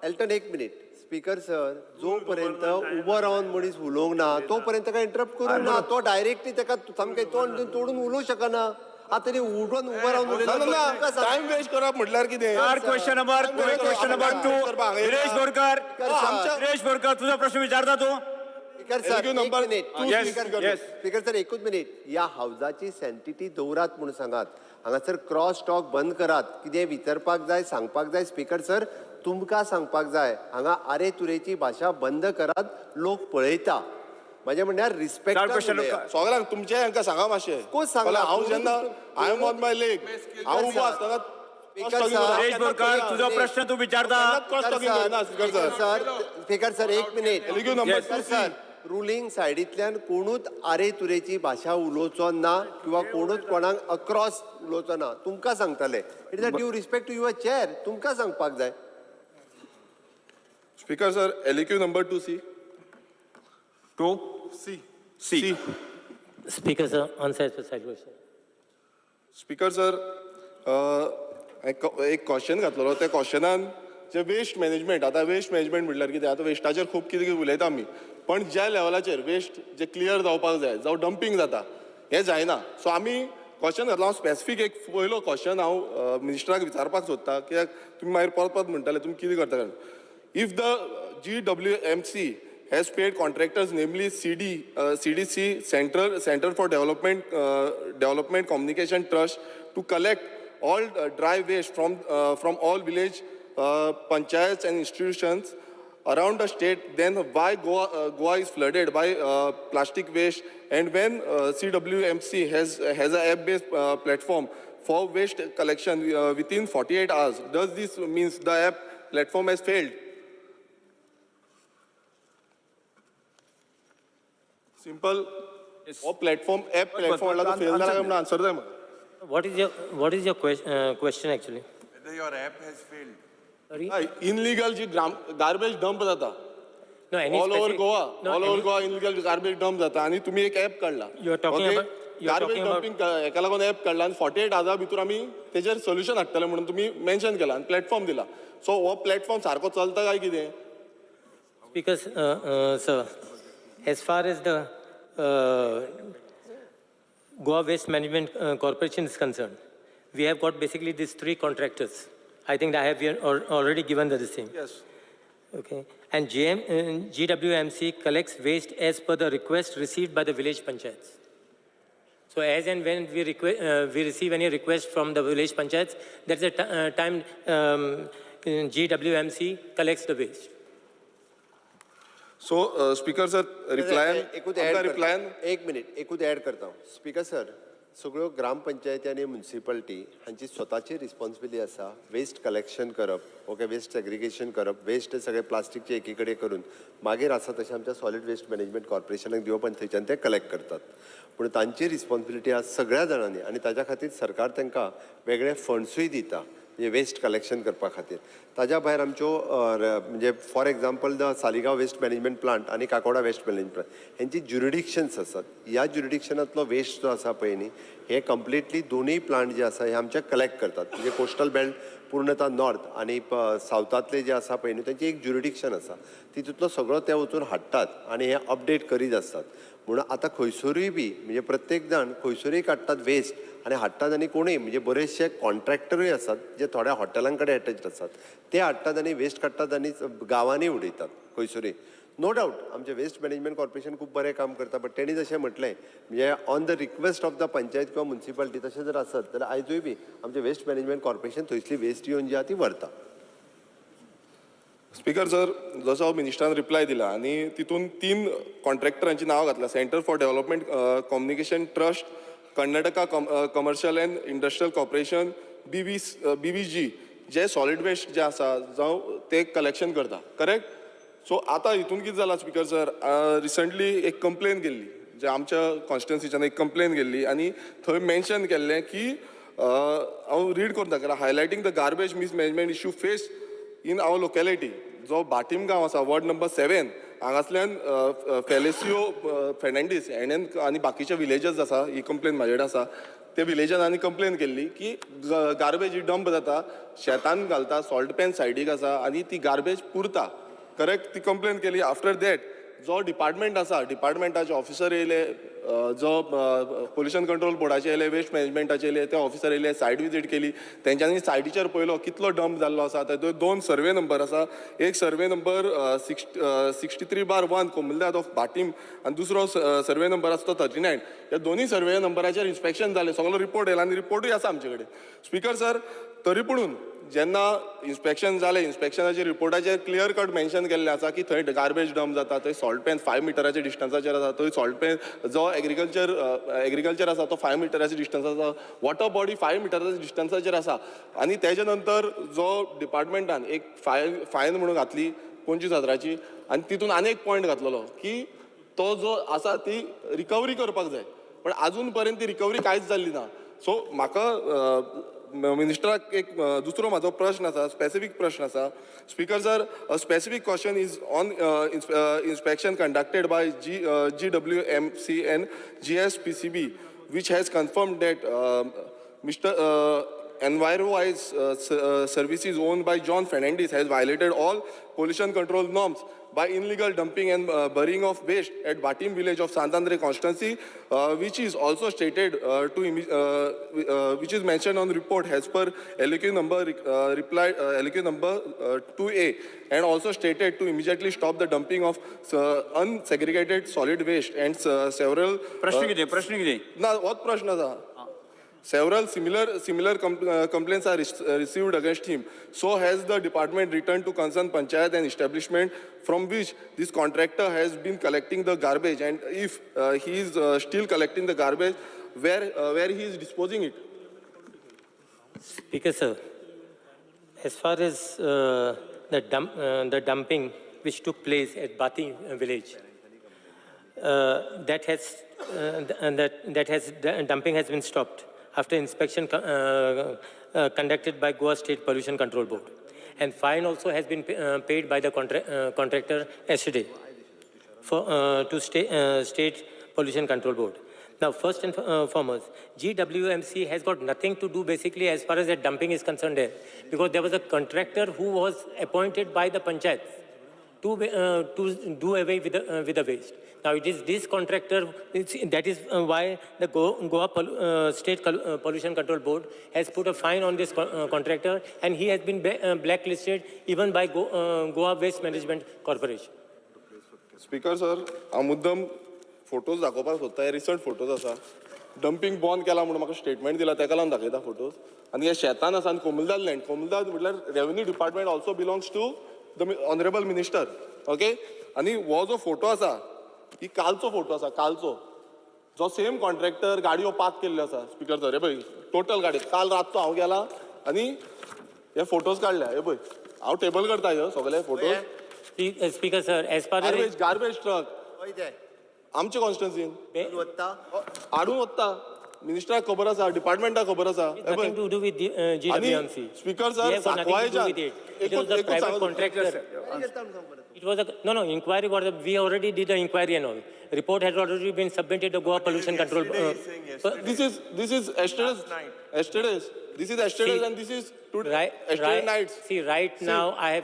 एल्टन एक मिनीट. स्पीकर सर, जो पर्यंत उबो रावन मनीस उलोवंक ना तो पर्यंत काय इंटरप्ट करूंक ना. तो डायरेक्टली तेका सामकें तोंड तोडून उलोवंक शकना. आतां तेणी उठून उबो रावन उलयलो. टायम वेस्ट करप म्हटल्यार कितें? Star question number 2, Viresh Borkar. Viresh Borkar तुजो प्रश्न विचारता तूं. स्पीकर सर एक मिनीट, स्पीकर सर एकूच मिनीट. ह्या हावजाची सॅन्टिटी दवरात म्हणून सांगात. हांगासर क्रॉस टॉक बंद करात. कितें विचारपाक जाय, सांगपाक जाय स्पीकर सर तुमकां सांगपाक जाय. हांगा आरे तुरेची भाशा बंद करात, लोक पळयता. म्हाजें म्हणल्यार रिस्पेक्ट सगळ्यांक तुमचे हांकां सांगा मातशें. कोण सांगला? हांव जेन्ना I am on my leg, हांव उबो आसतना. विरेश बोरकर तुजो प्रश्न तूं विचारता. सर, स्पीकर सर एक मिनीट. सर, रुलींग सायडींतल्यान कोणूच आरे तुरेची भाशा उलोवचो ना किंवा कोणूच कोणाक अक्रॉस उलोवचो ना. तुमकां सांगतले, it is a due respect to your chair, तुमकां सांगपाक जाय. Speaker sir, LAQ number 2C. 2C. C. Speaker sir, answer as per side question. Speaker sir, एक क्वेश्चन घातलेलो, त्या क्वेश्चनान जे वेस्ट मॅनेजमेंट, आतां वेस्ट मॅनेजमेंट म्हटल्यार कितें? आतां वेस्टाचेर खूब कितें कितें उलयता आमी, पण ज्या लेवलाचेर वेस्ट जे क्लियर जावपाक जाय, जावं डंपींग जाता, हें जायना. सो आमी क्वेश्चन घातला. हांव स्पेसिफीक एक पयलो क्वेश्चन हांव मिनिस्टराक विचारपाक सोदता, कित्याक तुमी मागीर परत परत म्हणटाले तुमी कितें करता. If the GWMC has paid contractors, namely CDC, Center for Development Communication Trust, to collect all dry waste from all village panchayats and institutions around the state, then why Goa is flooded by plastic waste? And when CWMC has an app-based platform for waste collection within 48 hours, does this means the app platform has failed? Simple. हो platform, app platform म्हणल्यार fail जाला काय म्हणून answer जाय म्हाका. What is your question actually? Whether your app has failed. Sorry? Illegal ji garbage dump जाता. No, any all over specific- Goa, no, all over any- Goa illegal garbage dump जाता आनी तुमी एक ॲप काडला. You are talking about- you are garbage talking about- dumping हेका लागून app काडला आनी 48 आवर्सा भितर आमी तेजेर सोल्युशन हाडटले म्हणून तुमी मेन्शन केला आनी प्लॅटफॉर्म दिला. सो हो प्लॅटफॉर्म सारको चलता काय कितें? Because, sir, as far as the Goa Waste Management Corporation is concerned, we have got basically these three contractors. I think I have already given the same. Yes. Okay. And GWMC collects waste as per the request received by the village panchayats. So as and when we receive any request from the village panchayats, that's the time GWMC collects the waste. So speaker sir, रिप्लायन एकूच add रिप्लायन एक minute, एकूच add करता. Speaker sir, सगळ्यो ग्रामपंचायती आनी municipality हांची स्वताची responsibility आसा वेस्ट कलेक्शन करप, ओके, वेस्ट सेग्रिगेशन करप, वेस्ट सगळे प्लास्टिकचे एकी कडेन करून मागीर आसा तशें आमच्या सॉलिड वेस्ट मॅनेजमेंट कॉर्पोरेशनाक दिवप आनी थंयच्यान ते कलेक्ट करतात. पूण तांची रिस्पॉन्सिबिलिटी आज सगळ्या जाणांनी आनी ताज्या खातीर सरकार तांकां वेगळे फंड्सूय दिता म्हणजे वेस्ट कलेक्शन करपा खातीर. ताज्या भायर आमच्यो म्हणजे for example the Saligao waste management plant आनी काकोडा वेस्ट मॅनेजमेंट प्लांट हेंची ज्युरिडिक्शन्स आसात. ह्या ज्युरिडिक्शनांतलो वेस्ट जो आसा पळय न्ही, हे कंप्लिटली दोनूय प्लांट जे आसा हे आमचे कलेक्ट करतात. म्हणजे कोस्टल बेल्ट पूर्णता नॉर्थ आनी सावथांतले जे आसा पळय न्ही तांची एक ज्युरिडिक्शन आसा, तितूंतलो सगळो ते वचून हाडटात आनी हे अपडेट करीत आसतात. म्हणून आतां खंयसरूय बी म्हणजे प्रत्येक जाण खंयसरूय काडटात वेस्ट आनी हाडटात आनी कोणूय म्हणजे बरेचशे कॉन्ट्रॅक्टरूय आसात जे थोड्या हॉटेलां कडेन एटॅच आसात, ते हाडटात आनी वेस्ट काडटात आनी गांवांनी उडयतात खंयसरूय. नो डावट आमचें वेस्ट मॅनेजमेंट कॉर्पोरेशन खूब बरें काम करता, बट तेणी जशें म्हटलें म्हणजे on the request of the panchayat किंवा म्युनिसिपालिटी तशें जर आसत जाल्यार आयजूय बी आमचें वेस्ट मॅनेजमेंट कॉर्पोरेशन थंयसली वेस्ट येवन जी आहा ती व्हरता. स्पीकर सर, जसो मिनिस्टरान रिप्लाय दिला आनी तितून 3 कॉन्ट्रॅक्टरांची नांवां घातला, centre for development communication trust, Karnataka commercial and industrial corporation, BVG J solid waste जे आसा जावं ते कलेक्शन करता, करेक्ट. सो आतां हितून कितें जालां स्पीकर सर, रिसंटली एक कंप्लेन गेल्ली, जे आमच्या कॉन्स्टिट्युन्सीच्यान एक कंप्लेन गेल्ली आनी थंय मेन्शन केल्लें की हांव रीड करून दाखयता, highlighting the garbage mismanagement issue face in our locality. जो बाटीम गांव आसा वॉर्ड नंबर 7 हांगासल्यान फेलेसियो फेर्नांडीस हेणेन आनी बाकीचे विलेजर्स आसा, ही कंप्लेन म्हाजे कडेन आसा, ते विलेजर्स आनी कंप्लेन केल्ली की गार्बेज ही डंप जाता, शेतान घालता, सॉल्ट पॅन सायडीक आसा आनी ती गार्बेज पुरता, करेक्ट. ती कंप्लेन केली. आफ्टर that जो डिपार्टमेंट आसा, डिपार्टमेंटाचे ऑफिसर येयले, जो पोल्युशन कंट्रोल बोर्डाचे येयले, वेस्ट मॅनेजमेंटाचे येयले, ते ऑफिसर येयले, सायट विजीट केली, तेंच्यांनी सायटीचेर पळयलो कितलो डंप जाल्लो आसा. तातूंत 2 सर्वे नंबर आसा, एक सर्वे नंबर 63/1 कोमुलदाद ऑफ भाटीम आनी दुसरो सर्वे नंबर आसा तो 39. ह्या दोनूय सर्वे नंबराचेर इन्स्पेक्शन जालें, सगळो रिपोर्ट येयला आनी रिपोर्टूय आसा आमचे कडेन. स्पीकर सर, तरी पुणून जेन्ना इन्स्पेक्शन जालें, इन्स्पेक्शनाचेर रिपोर्टाचेर क्लियर कट मेन्शन केल्लें आसा की थंय गार्बेज डंप जाता, थंय सॉल्ट पॅन 5 मिटराच्या डिस्टन्साचेर आसा, थंय सॉल्ट पॅन जो एग्रीकल्चर आसा तो 5 मिटराच्या डिस्टन्स आसा, वॉटर बॉडी 5 मिटराच्या डिस्टन्साचेर आसा. आनी तेजे नंतर जो डिपार्टमेंटान एक फायन म्हणून घातली 25,000ची आनी तितून आनी एक पॉयंट घातलेलो की तो जो आसा ती रिकवरी करपाक जाय, पण आजून पर्यंत ती रिकवरी कांयच जाल्ली ना. सो म्हाका मिनिस्टराक एक दुसरो म्हाजो प्रश्न आसा, स्पेसिफीक प्रश्न आसा. Speaker sir, a specific question is on inspection conducted by GWMC and GSPCB which has confirmed that Mr. EnviroWise Services owned by John Fernandez has violated all pollution control norms by illegal dumping and burying of waste at Batim village of Santandre constituency, which is also stated which is mentioned on report as per LQ number reply LQ number 2A, and also stated to immediately stop the dumping of unsegregated solid waste and several. प्रश्न कितें? प्रश्न कितें? ना, होच प्रश्न आसा. Several similar complaints are received against him. So has the department returned to concerned panchayat and establishment from which this contractor has been collecting the garbage, and if he is still collecting the garbage, where he is disposing it? Speaker sir, as far as the dumping which took place at Bati village, dumping has been stopped after inspection conducted by Goa State Pollution Control Board. And fine also has been paid by the contractor yesterday for, to State Pollution Control Board. Now, first and foremost, GWMC has got nothing to do basically as far as the dumping is concerned there, because there was a contractor who was appointed by the panchayat to do away with the waste. Now it is this contractor, that is why the Goa State Pollution Control Board has put a fine on this contractor, and he has been blacklisted even by Goa Waste Management Corporation. Speaker sir, हांव मुद्दम photos दाखोवपाक सोदता. हे recent photos आसा. Dumping बंद केला म्हणून म्हाका स्टेटमेंट दिला, तेका लागून दाखयता फोटोज. आनी हे शेतान आसा आनी कोमुलदाद लँड, कोमुलदाद म्हटल्यार revenue department also belongs to the honourable minister. Okay, आनी हो जो फोटो आसा ही कालचो फोटो आसा, कालचो जो सेम कॉन्ट्रॅक्टर गाडयो पार्क केल्ल्यो आसा. स्पीकर सर, हे पळय टोटल गाडी काल रातचो हांव गेला आनी हे फोटोज काडल्या. हे पळय हांव टेबल करता ह्यो सगळे photos. Speaker sir, as far garbage garbage truck आमचे कॉन्स्टिट्युन्सीन हाडून वता. मिनिस्टराक खबर आसा, डिपार्टमेंटाक खबर आसा. Nothing to do with the GWMC. Speaker sir, सांकवाळच्यान It was a private contractor. It was a no inquiry. We already did the inquiry and all. Report has already been submitted to Goa Pollution Control. This is yesterday's. Yesterday's. This is yesterday's and this is today. Yesterday night. See, right now I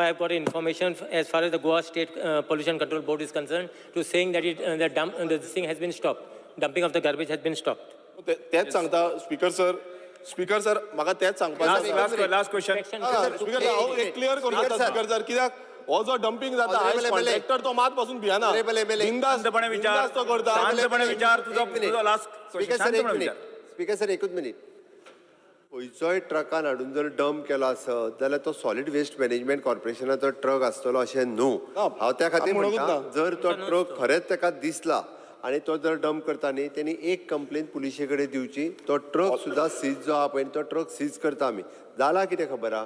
have got information as far as the Goa State Pollution Control Board is concerned, to saying that the thing has been stopped. Dumping of the garbage has been stopped. तेच सांगता speaker sir. Speaker sir, म्हाका तेच सांगपाचें. Last question. Speaker sir, हांव एक clear करूं शकता speaker sir, कित्याक हो जो डंपिंग जाता आयज कॉन्ट्रॅक्टर तो मात पासून भियेना, बिंदासपणे विचार तो करता. शांतपणे विचार तुजो लास्ट स्पीकर सर, एक मिनिट. स्पीकर सर, एकूच मिनिट. खंयचोय ट्रकान हाडून जर डंप केलो आसत जाल्यार तो सॉलिड वेस्ट मॅनेजमेंट कॉर्पोरेशनाचो ट्रक आसतलो अशें न्हू. हांव त्या खातीर म्हणटा, जर तो ट्रक खरेंच ताका दिसला आनी तो जर डंप करता न्ही, तेणी एक कंप्लेन पुलिशे कडेन दिवची. तो ट्रक सुद्दां सीज जो आहा पळय, तो ट्रक सीज करता आमी. जाला कितें खबर आहा,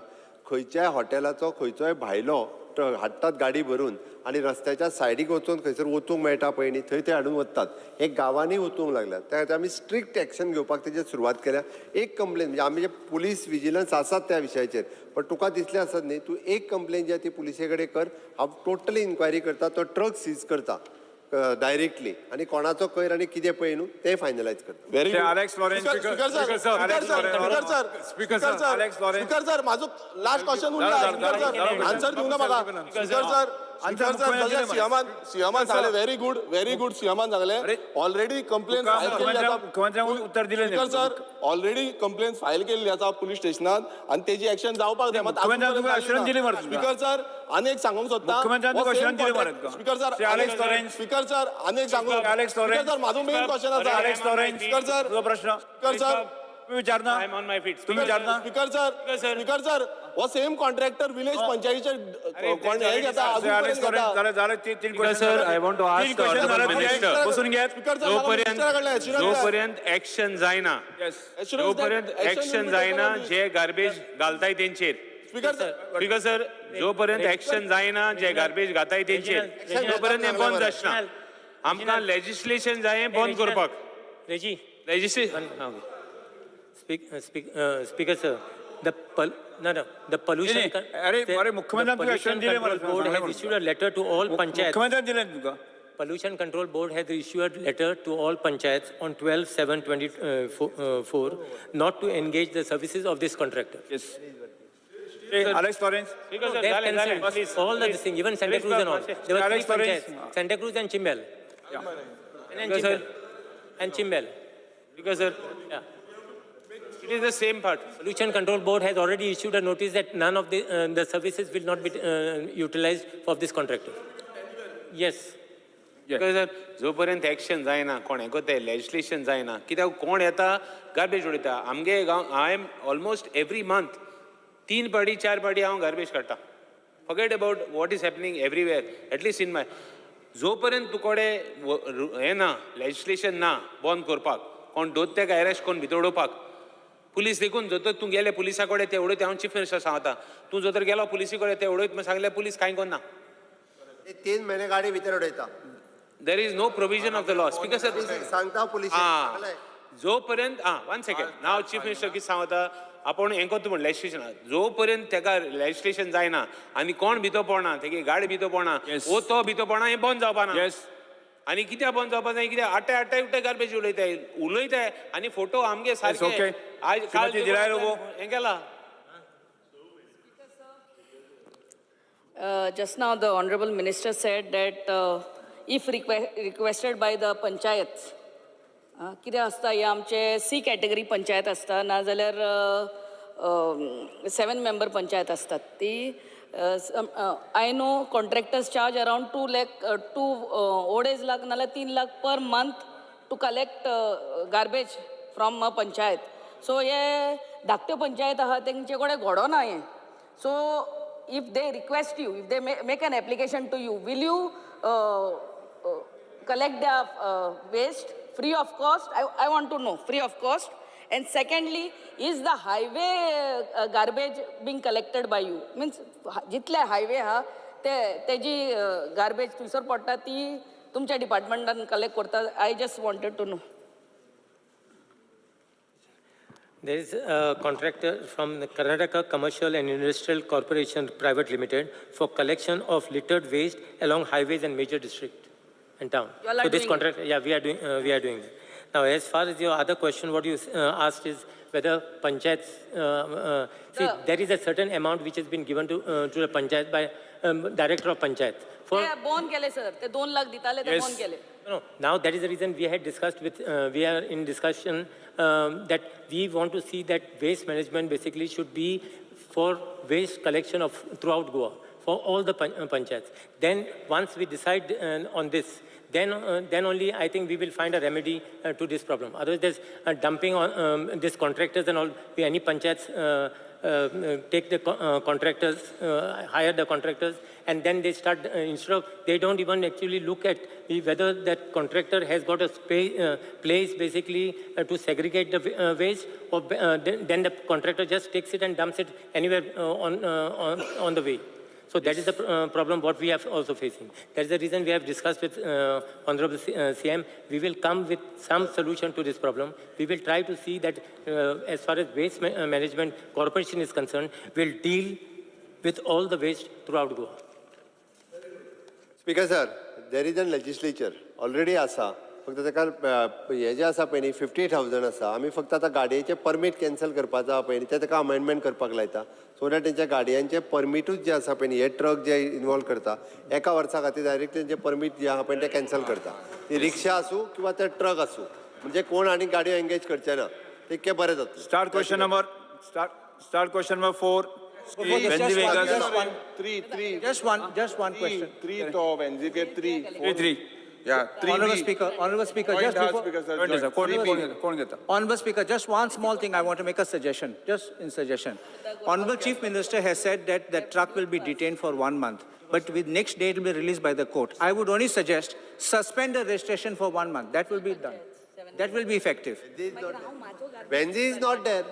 खंयच्याय हॉटेलाचो खंयचोय भायलो ट्रक हाडटात गाडी भरून आनी रस्त्याच्या सायडीक वचून खंयसर वचूंक मेळटा पळय न्ही, थंय ते हाडून वतात. हे गांवांनी वचूंक लागल्यात. त्या खातीर आमी स्ट्रिक्ट एक्शन घेवपाक तेजेर सुरवात केल्या. एक कंप्लेन म्हणजे आमी जे पुलीस विजिलन्स आसात त्या विशयाचेर, पण तुका दिसलें आसत न्ही, तूं एक कंप्लेन जी आहा ती पुलिसे कडेन कर. हांव टोटली इन्क्वायरी करता, तो ट्रक सीज करता डायरेक्टली आनी कोणाचो कोयर आनी कितें पळय न्हू तें फायनलायज करता. Very good. Alex Lawrence. Speaker sir, म्हाजो लास्ट क्वेश्चन उरला. स्पीकर सर, आन्सर दिवना म्हाका. स्पीकर सर, सीएमान सांगलें, व्हेरी गुड, व्हेरी गुड. सीएमान सांगलें ऑलरेडी कंप्लेन फायल केल्ली आसा. मुख्यमंत्र्यांक उत्तर दिलें. Speaker sir, already complain file केल्ली आसा पुलीस स्टेशनात आनी तेजी एक्शन जावपाक जाय. स्पीकर सर, आनी एक सांगूंक सोदता. स्पीकर सर, स्पीकर सर, आनी एक सांगूंक. स्पीकर सर, म्हाजो मेन क्वेश्चन आसा. स्पीकर सर, प्रश्न. स्पीकर सर, तुम्ही विचारना. I am on my feet. तुम्ही विचारना. स्पीकर सर, स्पीकर सर, हो सेम कॉन्ट्रॅक्टर विलेज पंचायतीचे हे घेता. Sir, I want to ask honourable minister, बसून घेत. जोपर्यंत एक्शन जायना, जोपर्यंत एक्शन जायना जे गार्बेज घालताय तेंचेर. स्पीकर सर, जोपर्यंत एक्शन जायना जे गार्बेज घाताय तेंचेर, तोपर्यंत हें बंद आसना. आमकां लेजिस्लेशन जाय बंद करपाक. Legislation. Speaker sir, the pollution control board has issued a letter to all panchayats. Pollution Control Board has issued a letter to all panchayats on 12/7/24 not to engage the services of this contractor. Yes. Alex Lawrence. They have cancelled all the thing, even Santa Cruz and all. There were three panchayats, Santa Cruz and Chimbel. Yeah. And Chimbel. Because sir, yeah. It is the same part. Pollution Control Board has already issued a notice that none of the services will not be utilized for this contractor. Yes. Because sir, जोपर्यंत action जायना, कोण हें करता, legislation जायना, कित्याक कोण येता garbage उडयता. आमगे गांव, I am almost every month 3 पाटी 4 पाटी हांव गार्बेज काडटा. Forget about what is happening everywhere, at least in my. जोपर्यंत तुकडे हें ना, लेजिस्लेशन ना बंद करपाक, कोण दोत तेका एरेस्ट कोण भितर उडोवपाक, पुलीस देखून जर तूं गेले पुलिसा कडेन ते उडयत. हांव चीफ मिनिस्टर सांगता, तूं जर गेलो पुलिसी कडेन ते उडयत म्हण सांगले पुलीस कांय करना. 3 म्हयने गाडी भितर उडयता. There is no provision of the law. Speaker sir, सांगता पुलिस. जोपर्यंत वन सेकंड, नाव चीफ मिनिस्टर कितें सांगता, आपूण हें करता म्हण लेजिस्लेशन, जोपर्यंत तेका लेजिस्लेशन जायना आनी कोण भितर पडना, तेगे गाडी भितर पडना, वो तो भितर पडना, हें बंद जावपा ना. आनी कित्याक बंद जावपा जाय, कित्याक आटे आटे उटे गार्बेज उडयताय उलयताय आनी फोटो आमगे सारके आयज काल हें केला. Just now, the Honorable Minister said that if requested by the panchayats, कितें आसता, हे आमचे सी कॅटेगरी पंचायत आसता, नाजाल्यार सेवन मेंबर पंचायत आसतात ती. I know contractors charge around 2 lakh, two 2.5 lakh नाल्यार 3 lakh per month to collect garbage from a panchayat. So हे धाकट्यो पंचायत आहा, तेंचे कडेन घडोना हें. So if they request you, if they make an application to you, will you collect the waste free of cost? I want to know, free of cost. And secondly, is the highway garbage being collected by you? Means जितले highway आहा ते तेजी garbage थंयसर पडटा, ती तुमच्या डिपार्टमेंटान collect करता? I just wanted to know. There is a contractor from the Karnataka Commercial and Industrial Corporation Private Limited for collection of littered waste along highways and major district and town. You all are So this doing it? Contract, yeah, we are doing it. Now, as far as your other question, what you asked is whether panchayats, see, there is a certain amount which has been given to the panchayat by director of panchayat. For ते बंद केले sir, ते 2 लाख दिताले, ते बंद केले. No, now that is the reason we had discussed with, we are in discussion that we want to see that waste management basically should be for waste collection of throughout Goa, for all the panchayats. Then once we decide on this, then only I think we will find a remedy to this problem. Otherwise, there's dumping on this contractors and all, any panchayats take the contractors, hire the contractors, and then they start, instead of, they don't even actually look at whether that contractor has got a space, place basically to segregate the waste, or then the contractor just takes it and dumps it anywhere on the way. So that is the problem what we are also facing. That is the reason we have discussed with Honorable CM. We will come with some solution to this problem. We will try to see that as far as waste management corporation is concerned, we'll deal with all the waste throughout Goa. Speaker sir, there is an legislature already आसा. फक्त ताका हे जे आसा पळय न्ही, 50,000 आसा. आमी फक्त आतां गाडयेचें परमीट कॅन्सल करपाचो आहा पळय न्ही, तें ताका अमेंडमेंट करपाक लायता, सो that तेंच्या गाडयांचे परमिटूच जे आसा पळय न्ही, हे ट्रक जे इनवॉल्व करता, एका वर्सा खातीर डायरेक्ट तेंचे परमीट जे आहा पळय तें कॅन्सल करता. ती रिक्षा आसूं किंवा ते ट्रक आसूं, म्हणजे कोण आनी गाडयो एंगेज करचे ना, तितकें बरें जातलें. Start question number, start question number 4. Before this, Venzi just one, Vegas. just one, Three, three. just one question. Three to Venzi K three. Three, three. Yeah, three Honorable B. Speaker, Honorable Speaker, Point just house, before, Speaker sir, Point joint. Sir, कोण Three कोण B. घेता? कोण घेता? Honorable Speaker, just one small thing, I want to make a suggestion, just in suggestion. Honorable Chief Minister has said that the truck will be detained for one month, but with next day it will be released by the court. I would only suggest, suspend the registration for one month. That will be done. That will be effective. Venzi is not there.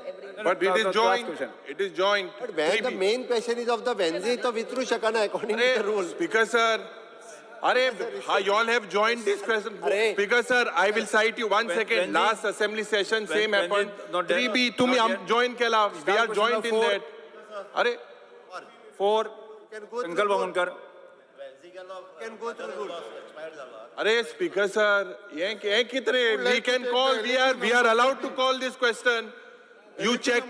But it is Last joint. Question. It is joint. But when the 3B. Main question is of the Venzi, तो विचारू शकना according to the rule. Speaker sir, अरे, how you all have joined this question? अरे. Speaker sir, I will cite you one second. Last assembly session, same happened. Not there. 3B, तुम्ही Not there. Join केला. We Start are question joined in number four. That. अरे, 4. Can go through Sankalp Amonkar. Can go through rule. अरे speaker sir, हे हे कित रे? We can call, we are allowed to call this question. You check.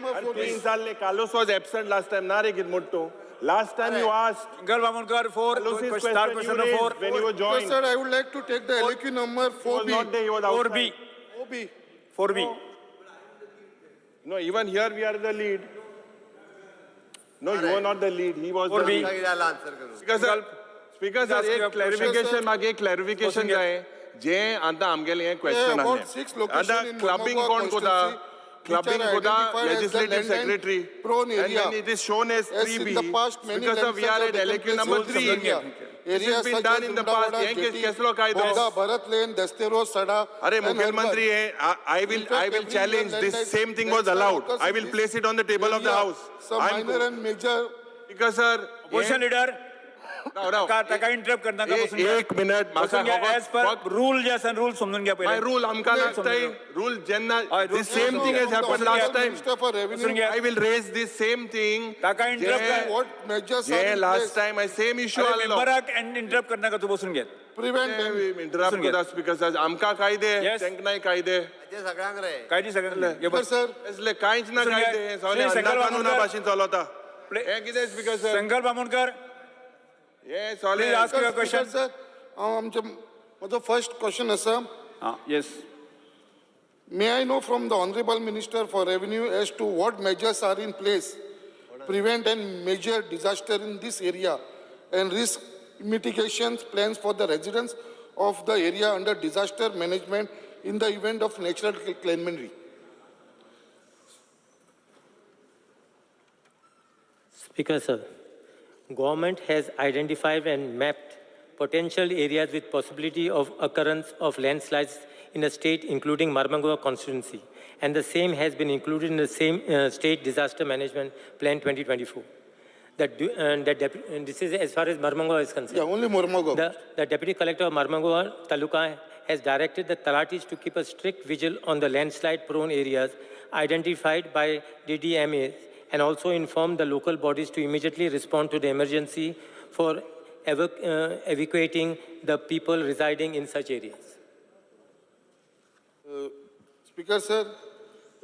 चालले. Carlos was absent last time. ना रे कित मोठो. Last time you asked. Sankalp Amonkar, 4. Carlos's Start question question you number raised 4. when you were joined. Sir, I would like to take the LAQ number He was 4B. Not there, he was 4B. outside. 4B. 4B. No, even here we are the lead. No, you were not the lead. He was the 4B. Lead. Answer करू. Speaker sir, speaker sir, Ask एक your question, clarification, मागे एक clarification जाय. जे आता आमगेले हे question About six location आसलें, in clubbing Mormugao कोण कोता? Constituency which clubbing are कोता? Identified as the legislative land and secretary. Prone And area. when it is shown as As 3B, in the past, many because of we are landslides at have LAQ taken number place in 3. the area. This Areas has been such done as in the past. Undavada, हे Jetty, केसलो कायदो? Bogda, Bharat Lane, Dastero, Sada, अरे and मुख्यमंत्री Harmal. हे I will In fact, I will every challenge year this same thing was landslide allowed. Occurs I in will this place it on the table of the area. House. Some minor and major Speaker sir, Opposition leader. राव राव. ताका interrupt करनाका. बसून घ्या. एक minute बसून घ्या. म्हाका. As per rule जे आसा, rule समजून घ्या माय पयले. रूल आमकां समजून लागताय. घ्या. रूल जेन्ना हय, rule this same thing has The happen last time. Minister for बसून Revenue, घ्या. I will raise this same thing. ताका interrupt कर. what measures are J in last place time same issue अरे आसलो. मेंबराक इंटरप्ट करनाका, तूं बसून घे. Prevent them? Interrupt बसून घे. करता स्पीकर सर. आमकां कायदे, Yes. तांकां नाय कायदे. ते सगळ्यांक रे. कायदे सगळ्यांक घे Sir, बस. sir, असले कांयच ना बसून घे. कायदे, सगळे श्री संकल्प कानुना आमोणकर. भाशेन चलता. हे कितें speaker sir? Sankalp Amonkar. Yes, all Please ask your question. Sir, हांव आमचे म्हजो फर्स्ट क्वेश्चन आसा. Yes. May I know from the Honorable Minister for Revenue as to what measures are in place prevent and measure disaster in this area and risk mitigation plans for the residents of the area under disaster management in the event of natural calamity? Speaker, sir, government has identified and mapped potential areas with possibility of occurrence of landslides in the state, including Mormugao constituency, and the same has been included in the same state disaster management plan 2024. And this is as far as Mormugao is concerned. Yeah, only Mormugao. The deputy collector of Mormugao Taluka has directed the Talatis to keep a strict vigil on the landslide-prone areas identified by DDMA and also inform the local bodies to immediately respond to the emergency for evacuating the people residing in such areas. Speaker, sir,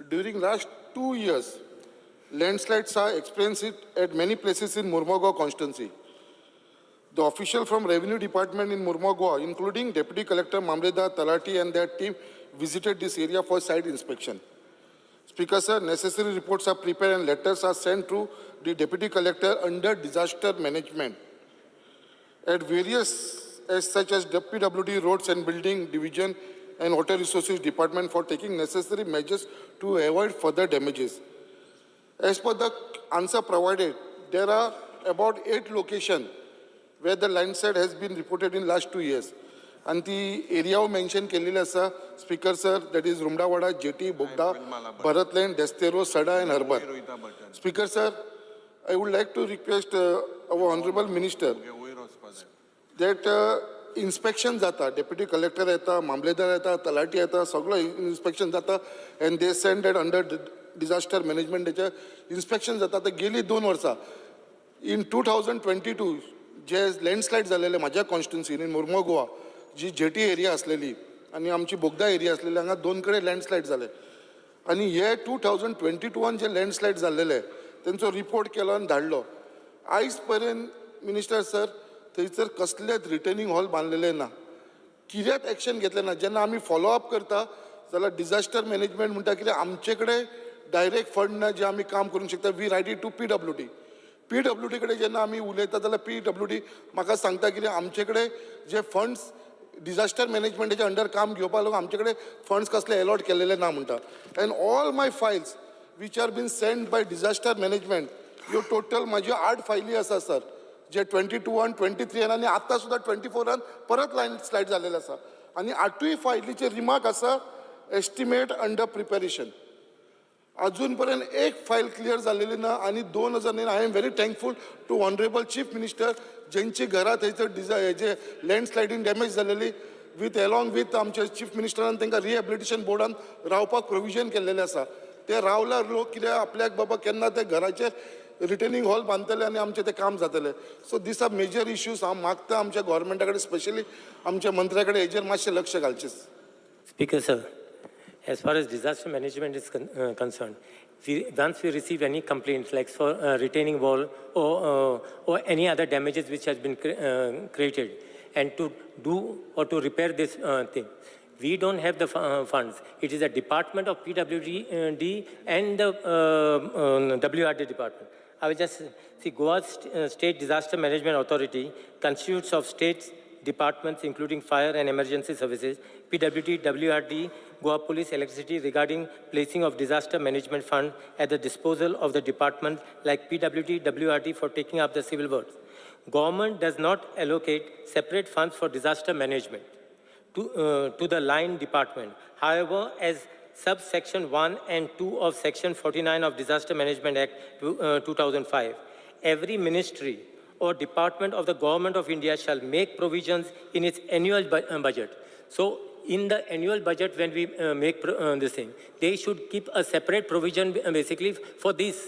during last 2 years, landslides are experienced at many places in Mormugao constituency. The official from Revenue Department in Mormugao, including Deputy Collector Mamledar Talati and their team, visited this area for site inspection. Speaker, sir, necessary reports are prepared and letters are sent to the Deputy Collector under disaster management at various, as such as PWD Roads and Building Division and Water Resources Department for taking necessary measures to avoid further damages. As per the answer provided, there are about 8 locations where the landslide has been reported in last 2 years. And the area mentioned केलेले आसा, Speaker sir, that is Rumdawada, Jetty, Bogda, Bharat Lane, Destero, Sada and Harbour. Speaker sir, I would like to request our Honorable Minister that inspection जाता, Deputy Collector येता, मामलेदार येता, तलाठी येता, सगळो inspection जाता and they send it under disaster management तेचे inspection जाता. आतां गेली 2 वर्सां in 2022 जे लँडस्लायड जालेले म्हाज्या कॉन्स्टिट्युन्सीन इन मुर्मो गोवा, जी जेटी एरिया आसलेली आनी आमची बोगदा एरिया आसलेली, हांगा 2 कडेन लँडस्लायड जाले आनी हे 2022 जे लँडस्लायड जाल्लेले तेंचो रिपोर्ट केलो आनी धाडलो. आयज पर्यंत मिनिस्टर सर थंयसर कसलेच रिटर्निंग हॉल बांदलेले ना, कित्याक एक्शन घेतलें ना. जेन्ना आमी फॉलो अप करता जाल्यार डिजास्टर मॅनेजमेंट म्हणटा कितें आमचे कडेन डायरेक्ट फंड ना जे आमी काम करूंक शकता. We write it to PWD. PWD कडेन जेन्ना आमी उलयता जाल्यार PWD म्हाका सांगता कितें आमचे कडेन जे फंड्स डिजास्टर मॅनेजमेंटाच्या अंडर काम घेवपाक लागून आमचे कडेन फंड्स कसले एलॉट केलेले ना म्हणटा. And all my files which are been send by disaster management, ह्यो टोटल म्हाज्यो 8 फायली आसा सर, जे 22 23 आनी आतां सुद्दां 24 परत लँडस्लायड जाल्लेले आसा आनी 8 फायलीचे रिमार्क आसा एस्टिमेट अंडर प्रिपेरेशन. अजून पर्यंत एक फायल क्लियर जाल्लेली ना. आनी 2009 I am very thankful to honourable chief minister जेंची घरां थंयसर हेजे लँडस्लायडींग डॅमेज जाल्लेली विथ एलॉंग विथ आमचे चीफ मिनिस्टरान तांकां रिहेबिलिटेशन बोर्डान रावपाक प्रोविजन केल्लेलें आसा. ते रावल्यार लोक कितें आपल्याक बाबा केन्ना ते घराचेर रिटर्निंग हॉल बांदतले आनी आमचें तें काम जातलें. So these are major issues. हांव मागता आमच्या गोवोरमेंटा कडेन, स्पेशली आमच्या मंत्र्या कडेन हेजेर मातशें लक्ष घालचें. Speaker sir, as far as disaster management is concerned, once we receive any complaints like for retaining wall or any other damages which has been created, and to do or to repair this thing, we don't have the funds. It is a department of PWD and the WRD department. I will just see Goa State Disaster Management Authority constitutes of states, departments including fire and emergency services, PWD, WRD, Goa Police, Electricity regarding placing of disaster management fund at the disposal of the department like PWD, WRD for taking up the civil works. Government does not allocate separate funds for disaster management to the line department. However, as subsection 1 and 2 of section 49 of Disaster Management Act 2005, every ministry or department of the Government of India shall make provisions in its annual budget. So in the annual budget, when we make this thing, they should keep a separate provision basically for these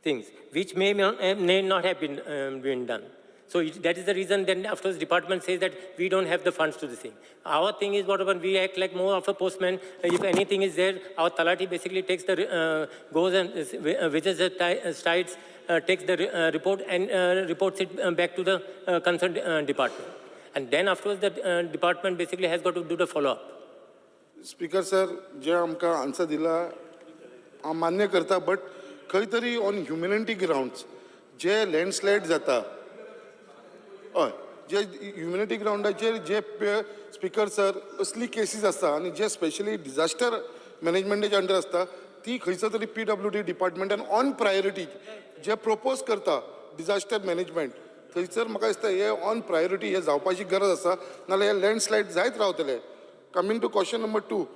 things, which may not have been done. So that is the reason then afterwards department says that we don't have the funds to this thing. Our thing is whatever, we act like more of a postman. If anything is there, our Talati basically takes the, goes and visits the sites takes the report and reports it back to the concerned department. And then afterwards, the department basically has got to do the follow-up. Speaker sir, जे आमकां answer दिला हांव मान्य करता, but खंय तरी on humanity grounds जे landslide जाता, हय, जे ह्युमॅनिटी ग्रावंडाचेर जे स्पीकर सर असली केसीस आसता आनी जे स्पेशली डिजास्टर मॅनेजमेंटाच्या अंडर आसता ती खंयचो तरी पीडब्ल्यूडी डिपार्टमेंटान ऑन प्रायोरिटी जे प्रपोज करता डिजास्टर मॅनेजमेंट, थंयसर म्हाका दिसता हे ऑन प्रायोरिटी हे जावपाची गरज आसा, नाल्यार हे लँडस्लायड जायत रावतले. Coming to question number 2,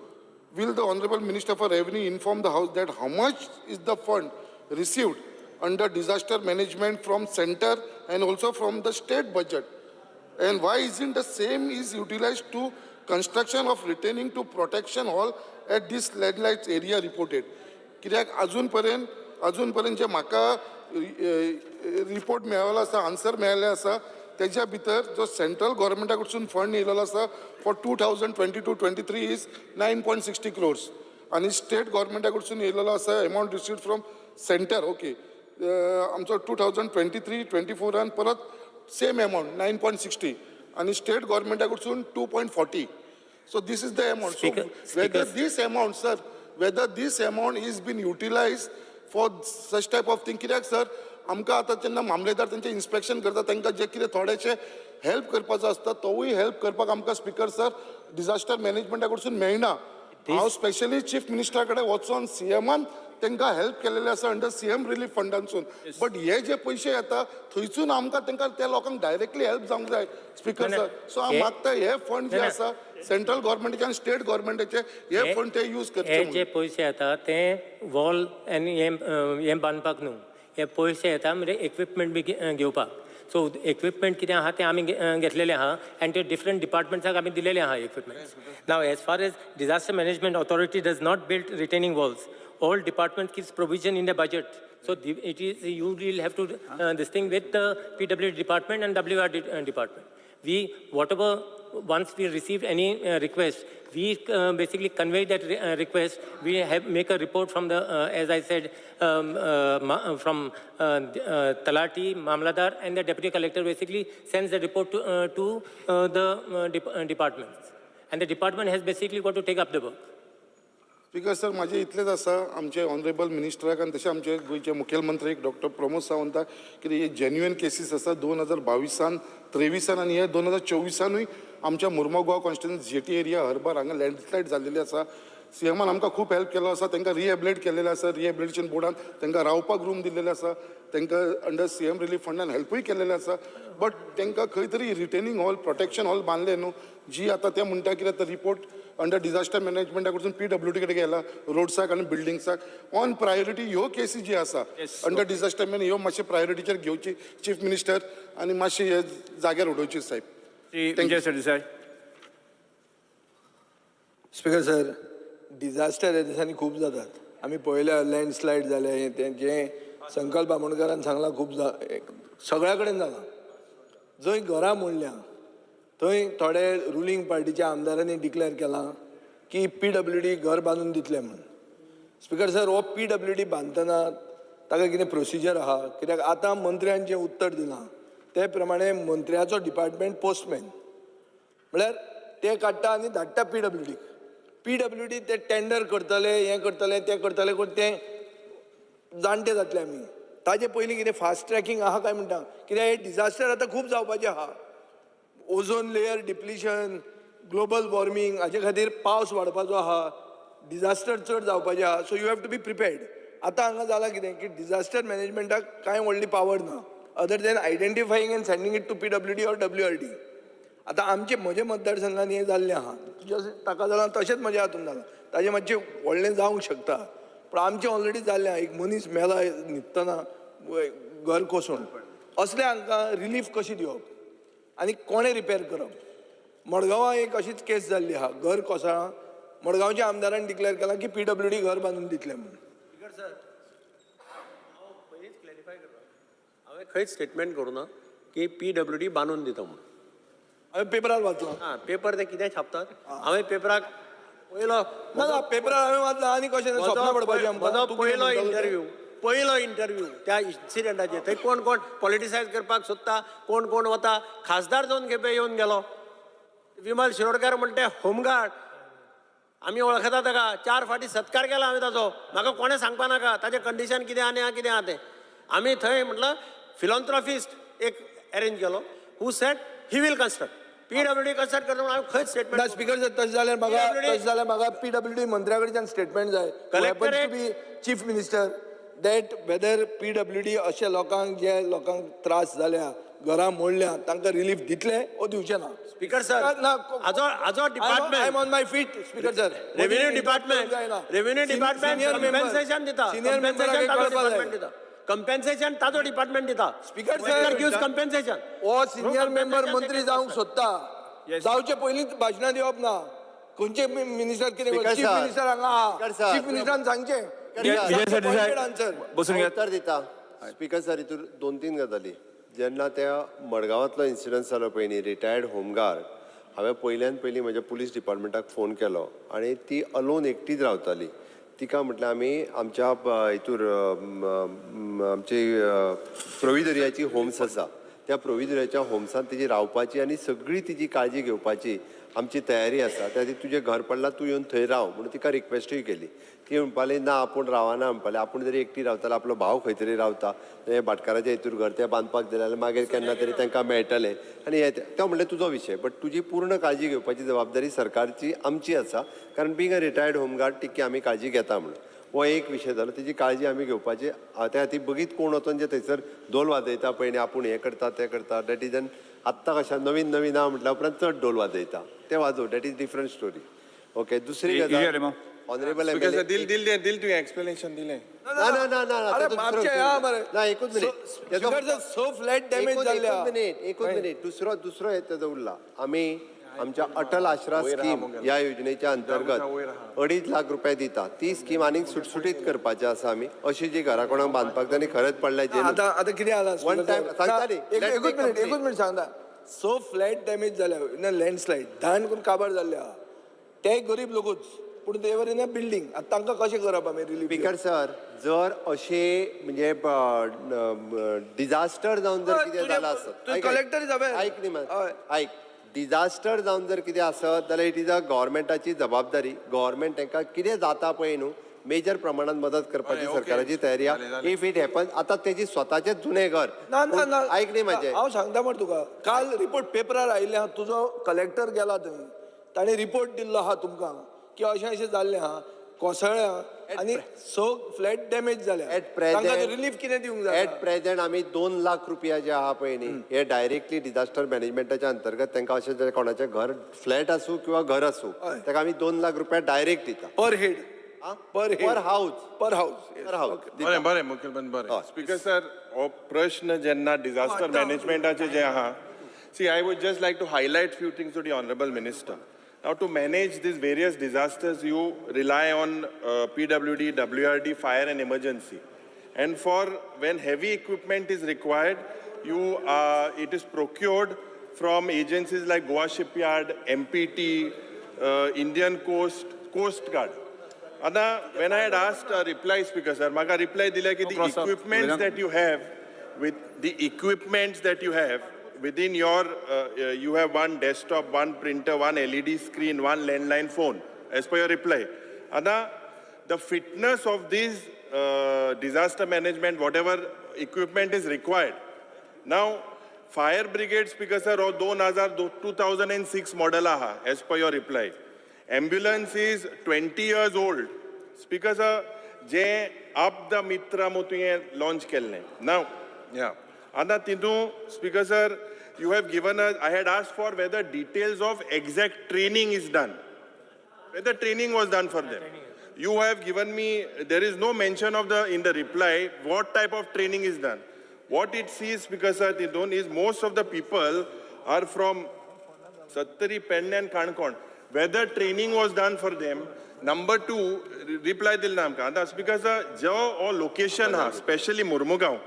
will the Honorable Minister for Revenue inform the House that how much is the fund received under disaster management from center and also from the state budget? And why isn't the same is utilized to construction of retaining to protection hall at this landslide area reported? कित्याक अजून पर्यंत जे म्हाका report मेळ्ळो आसा, answer मेळ्ळें आसा, तेज्या भितर जो सेंट्रल गव्हर्मेंटा कडसून फंड येयलेलो आसा फॉर 2022-23 is 9.60 crores आनी स्टेट गव्हर्मेंटा कडसून येयलेलो आसा amount received from centre, okay, आमचो 2023-24 परत सेम अमावंट 9.60 आनी स्टेट गव्हर्मेंटा कडसून 2.40. So this is the amount. So whether this amount sir, whether this amount is been utilise for such type of thing, कित्याक sir आमकां आतां जेन्ना मामलेदार तेंचें इन्स्पेक्शन करता तांकां जें कितें थोडेशें हेल्प करपाचो आसता तोवूय हेल्प करपाक आमकां स्पीकर सर डिजास्टर मॅनेजमेंटा कडसून मेळना. हांव स्पेशली चीफ मिनिस्टरा कडेन वचोन सीएमान तांकां हेल्प केलेलें आसा अंडर सीएम रिलीफ फंडांसून, बट हे जे पयशे येता थंयसून आमकां तांकां त्या लोकांक डायरेक्टली हेल्प जावंक जाय स्पीकर सर. सो हांव मागता हे फंड जे आसा सेंट्रल गव्हर्मेंटाचे आनी स्टेट गव्हर्मेंटाचे हे फंड ते यूज करचे. हे जे पयशे येता ते वॉल आनी हें बांदपाक न्हू, हे पयशे येता म्हणजे इक्विपमेंट बी घेवपाक. सो इक्विपमेंट कितें आहा तें आमी घेतलेलें आहा आनी ते डिफरंट डिपार्टमेंट्साक आमी दिलेले आहा equipments. Now as far as disaster management authority does not build retaining walls, all department keeps provision in the budget. So it is, you will have to this thing with the PWD department and WRD department. We, whatever, once we receive any request, we basically convey that request. We have make a report from the, as I said, from Talati, Mamladar, and the deputy collector basically sends the report to the departments, and the department has basically got to take up the work. Speaker sir, म्हाजें इतलेंच आसा आमचे honourable मिनिस्टराक आनी तशें आमचे गोंयचे मुखेलमंत्री doctor Pramod सावंताक कितें हे जेन्युइन केसीस आसा 2022 23 आनी हे 2024 आमच्या Mormugao constituency jetty area harbour हांगा लँडस्लायड जाल्लेली आसा. सीएमान आमकां खूब हेल्प केल्लो आसा, तांकां रिहेबिलेट केल्लेलें आसा, रिहेबिलिटेशन बोर्डान तांकां रावपाक रूम दिल्लेले आसा, तांकां अंडर सीएम रिलीफ फंडान हेल्पूय केल्लेलें आसा, बट तांकां खंय तरी रिटेनिंग हॉल प्रोटेक्शन हॉल बांदलें न्हू, जी आतां ते म्हणटा कितें आतां रिपोर्ट अंडर डिजास्टर मॅनेजमेंटा कडसून पीडब्ल्यूडी कडेन गेला रोड्साक आनी बिल्डिंग्साक ऑन प्रायोरिटी ह्यो केसी जी आसा अंडर डिजास्टर मॅन ह्यो मातशे प्रायोरिटीचेर घेवची चीफ मिनिस्टर आनी मातशे हे जाग्यार उडोवची साहेब. Vijay Sardesai. Speaker sir, disaster ह्या दिसांनी खूब जातात, आमी पळयल्या लँडस्लायड जाले, हें तें जें संकल्प आमोणकारान सांगलां खूब सगळ्या कडेन जालां. जंय घरां मोडल्या थंय थोडे रुलींग पार्टीच्या आमदारांनी डिक्लेअर केलां की पीडब्ल्यूडी घर बांदून दितले म्हूण. स्पीकर सर, हो पीडब्ल्यूडी बांदतना ताका कितें प्रोसिजर आहा? कित्याक आतां मंत्र्यान जें उत्तर दिलां ते प्रमाणे मंत्र्याचो डिपार्टमेंट पोस्टमॅन, म्हळ्यार ते काडटा आनी धाडटा पीडब्ल्यूडीक. पीडब्ल्यूडी ते टेंडर करतले, हें करतले, तें करतले, कोण तें जाणटे जातले आमी. ताजे पयलीं कितें फास्ट ट्रॅकिंग आहा काय म्हणटा? कित्याक हे डिजास्टर आतां खूब जावपाचें आहा. Ozone layer depletion, global warming हाजे खातीर पावस वाडपाचो आहा, डिजास्टर चड जावपाचें आहा. So you have to be prepared. आतां हांगा जालां कितें की डिजास्टर मॅनेजमेंटाक कांय व्हडली पावर ना other than identifying and sending it to PWD or WRD. आतां आमचे म्हजे मतदारसंघान हें जाल्लें आहा, जशें ताका जालां तशेंच म्हज्या हातून जालां, ताजें मातशें व्हडलें जावंक शकता, पूण आमचें ऑलरेडी जाल्लें आहा. एक मनीस मेला न्हिदतना घर कोसळून, असले हांकां रिलीफ कशी दिवप आनी कोणें रिपेर करप? मडगांवां एक अशीच केस जाल्ली आहा, घर कोसळ्ळां, मडगांवच्या आमदारान डिक्लेअर केलां की पीडब्ल्यूडी घर बांदून दितलें म्हूण. स्पीकर सर, हांव पयलींच क्लॅरिफाय करता, हांवें खंयच स्टेटमेंट करूं ना की पीडब्ल्यूडी बांदून दिता म्हूण. हांवें पेपरार वाचलां. आं, पेपर ते कितें छापतात? हांवें पेपराक पयलो ना पेपरार हांवें वाचलां आनी कशें सपनां पडपाचें आमकां. म्हजो पयलो इंटरव्यू, पयलो इंटरव्यू त्या इन्सिडंटाचेर. थंय कोण कोण पॉलिटिसायज करपाक सोदता, कोण कोण वता. खासदार दोन खेपे येवन गेलो. विमल शिरोडकर म्हणटे होमगार्ड आमी वळखता ताका, 4 फाटी सत्कार केला आमी ताचो. म्हाका कोणें सांगपा नाका ताचें कंडिशन कितें आनी कितें आहा तें. आमी थंय म्हटलं फिलॉन्थ्रॉफिस्ट एक अरेंज केलो who said he will construct. PWD construct करता म्हणून हांवें खंयच स्टेटमेंट ना स्पीकर सर, तशें जाल्यार म्हाका, तशें जाल्यार म्हाका पीडब्ल्यूडी मंत्र्या कडच्यान स्टेटमेंट जाय, Collectorate- to be chief minister, that whether PWD अशे लोकांक, जे लोकांक त्रास जाल्या, घरां मोडल्या, तांकां रिलीफ दितले ओ दिवचे ना? स्पीकर सर, ना. हाजो department, I am on my feet, speaker sir. Revenue department, revenue department compensation दिता. सिनियर कम्पेन्सेशन ताजो डिपार्टमेंट दिता. कम्पेन्सेशन ताजो डिपार्टमेंट दिता. Speaker sir, gives compensation. हो सिनियर मेंबर मंत्री जावंक सोदता, जावचे पयलींच भाशणां दिवप ना. खंयचे मिनिस्टर कितें, चीफ मिनिस्टर हांगा, चीफ मिनिस्टरान सांगचें. विजय, बसून घेयात. उत्तर दिता स्पीकर सर. हितूर 2-3 गजाली. जेन्ना त्या मडगांवांतलो इन्सिडंट जालो पळय न्ही, रिटायर्ड होमगार्ड, हांवें पयल्यान पयलीं म्हज्या पुलीस डिपार्टमेंटाक फोन केलो आनी ती अलोन एकटीच रावताली. तिका म्हटल्यार आमी आमच्या हितूर आमची प्रविदर्याची होम्स आसा, त्या प्रविदर्याच्या होम्सान तिजी रावपाची आनी सगळी तिजी काळजी घेवपाची आमची तयारी आसा. त्या खातीर तुजें घर पडलां, तूं येवन थंय राव म्हणून तिका रिक्वेस्टूय केली. ती म्हणपाली ना, आपूण रावना म्हणपाली, आपूण जरी एकटी रावताले, आपलो भाव खंय तरी रावता, हें भाटकाराच्या हितूर घर तें बांदपाक दिलें जाल्यार मागीर केन्ना तरी तांकां मेळटलें. आनी हें तें म्हणलें तुजो विशय, बट तुजी पूर्ण काळजी घेवपाची जबाबदारी सरकारची आमची आसा, कारण बींग अ रिटायर्ड होमगार्ड तिकी आमी काळजी घेता म्हणून. हो एक विशय जालो, तिजी काळजी आमी घेवपाची. त्या खातीर बगीत कोण वचोन जे थंयसर धोल वाजयता पळय न्ही, आपूण हें करता तें करता, that is an आत्तां कशें नवीन नवीन आहा म्हटल्या उपरांत चड ढोल वाजयता, तें वाजोव, that is different story. Okay, दुसरी गजाल ऑनरेबल स्पीकर सर, दिल दिल दिल तुवें एक्सप्लेनेशन दिलें. ना ना ना ना, ना, एकूच मिनीट. फ्लॅट डॅमेज जाल्ले. एकूच मिनीट. दुसरो दुसरो हे तेजो उरला. आमी आमच्या अटल आश्रा स्कीम ह्या योजनेच्या अंतर्गत 2.5 लाख रुपया दिता. ती स्कीम आनीक सुटसुटीत करपाची आसा आमी. अशी जी घरां कोणाक बांदपाक जाय खरेंच पडल्या जे आतां आतां कितें जाला वन टायम सांगता न्ही, एकूच मिनीट, एकूच मिनीट सांगता. सो फ्लॅट डॅमेज जाल्या, लँडस्लायड धान करून काबार जाल्ले आहा, ते गरीब लोकूच, पूण they were in a building. आतां तांकां कशें करप आमी रिलीफ? स्पीकर सर, जर अशें म्हणजे डिजास्टर जावन जर कितें जालां आसत, कलेक्टर ऐक न्ही, ऐक, डिजास्टर जावन जर कितें आसत जाल्यार it is a गव्हर्मेंटाची जबाबदारी. गव्हर्मेंट तांकां कितें जाता पळय न्हू, मेजर प्रमाणात मदत करपाची सरकाराची तयारी आहा. If it happen, आतां तेजी स्वताचें जुनें घर. ना ना ना, ऐक न्ही म्हाजें, हांव सांगता मरे तुका, काल रिपोर्ट पेपरार आयिल्लें आहा, तुजो कलेक्टर गेला थंय, ताणें रिपोर्ट दिल्लो आहा तुमकां की अशें अशें जाल्लें आहा, कोसळ्ळ्या आनी 6 फ्लॅट डॅमेज जाल्या. एट प्रेझेंट रिलीफ कितें दिवंक जाय? एट प्रेझेंट आमी 2 लाख रुपया जे आहा पळय न्ही, हे डायरेक्टली डिजास्टर मॅनेजमेंटाच्या अंतर्गत तांकां अशें जर कोणाचें घर फ्लॅट आसूं किंवा घर आसूं, ताका आमी 2 लाख रुपया डायरेक्ट दिता. Per head, per head, per house, per house, per house. बरें बरें मुखेलमंत्री, बरें. स्पीकर सर, हो प्रश्न जेन्ना डिजास्टर मॅनेजमेंटाचे जे आहा, see I would just like to highlight few things to the honourable minister. Now, to manage these various disasters, you rely on PWD, WRD, fire and emergency. And for when heavy equipment is required, you it is procured from agencies like Goa Shipyard, MPT, Indian Coast Guard. Ada, when I had asked a reply, Speaker sir, maka reply dila ki the equipments that you have, with the equipments that you have, within your, you have 1 desktop, 1 printer, 1 LED screen, 1 landline phone, as per your reply. Ada, the fitness of these disaster management, whatever equipment is required. Now, fire brigade, Speaker sir, or 2006 model aha, as per your reply. Ambulance is 20 years old. Speaker sir, je Aapda Mitra mo tuye launch kelle. Now, yeah. Ada tintu, Speaker sir, you have given us, I had asked for whether details of exact training is done. Whether training was done for them. You have given me, there is no mention of the, in the reply, what type of training is done. What it sees, Speaker sir, tintun, is most of the people are from Sattari, Penne and Kankon. Whether training was done for them. Number 2, reply dil naam ka. Ada, Speaker sir, jo or location ha, especially Murmugao,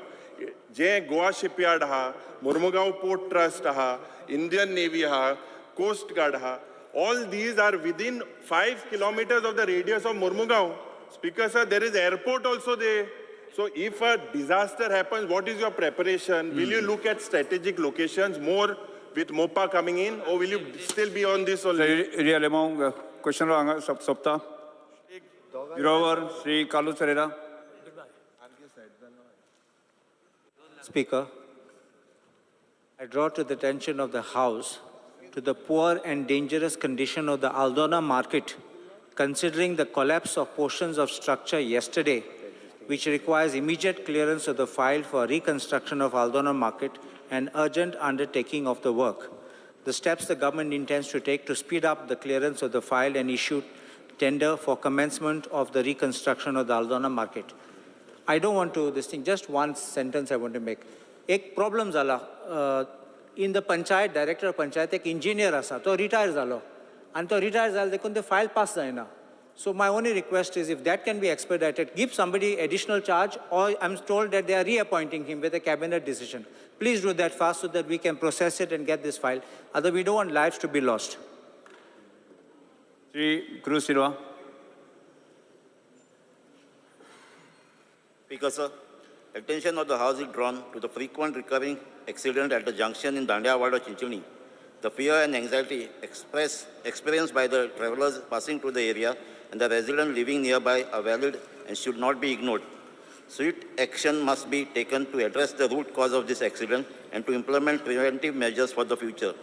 J Goa shipyard आहा, Mormugao port trust आहा, Indian नेवी आहा, coast guard आहा, all these are within 5 kilometers of the radius of Mormugao. Speaker sir, there is airport also there. So if a disaster happens, what is your preparation? Will you look at strategic locations more with MOPA coming in, or will you still be on this only? Yuri Alemao question हांगा सोंपता. Zero our, Shri Carlos Ferreira. Speaker, I draw to the attention of the House to the poor and dangerous condition of the Aldona market, considering the collapse of portions of structure yesterday, which requires immediate clearance of the file for reconstruction of Aldona market and urgent undertaking of the work. The steps the government intends to take to speed up the clearance of the file and issue tender for commencement of the reconstruction of the Aldona market. I don't want to this thing, just one sentence I want to make. एक problem जाला in the panchayat, director of panchayat एक engineer आसा, तो retire जालो आनी तो retire जालो देखून ते फायल पास जायना. So my only request is if that can be expedited, give somebody additional charge, or I'm told that they are reappointing him with a cabinet decision. Please do that fast so that we can process it and get this file. Otherwise, we don't want lives to be lost. Shri Cruz Silva. Speaker, sir, attention of the House is drawn to the frequent recurring accident at the junction in Dandiyawado, Chinchinim. The fear and anxiety experienced by the travelers passing through the area and the residents living nearby are valid and should not be ignored. Swift action must be taken to address the root cause of this accident and to implement preventive measures for the future.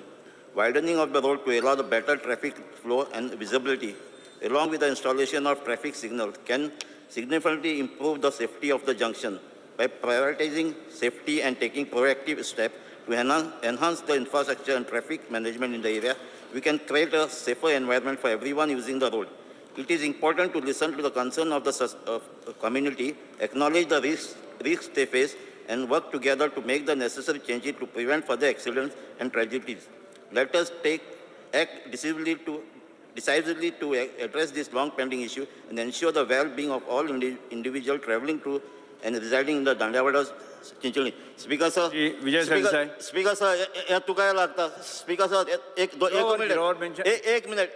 Widening of the road to allow the better traffic flow and visibility, along with the installation of traffic signals, can significantly improve the safety of the junction. By prioritizing safety and taking proactive steps to enhance the infrastructure and traffic management in the area, we can create a safer environment for everyone using the road. It is important to listen to the concern of the community, acknowledge the risks they face, and work together to make the necessary changes to prevent further accidents and tragedies. Let us act decisively to address this long-pending issue and ensure the well-being of all individuals traveling to and residing in the Dandiyawada Chinchinim. Speaker sir, Vijay Sardesai. Speaker sir, हे तुका लागता. Speaker sir, एक minute,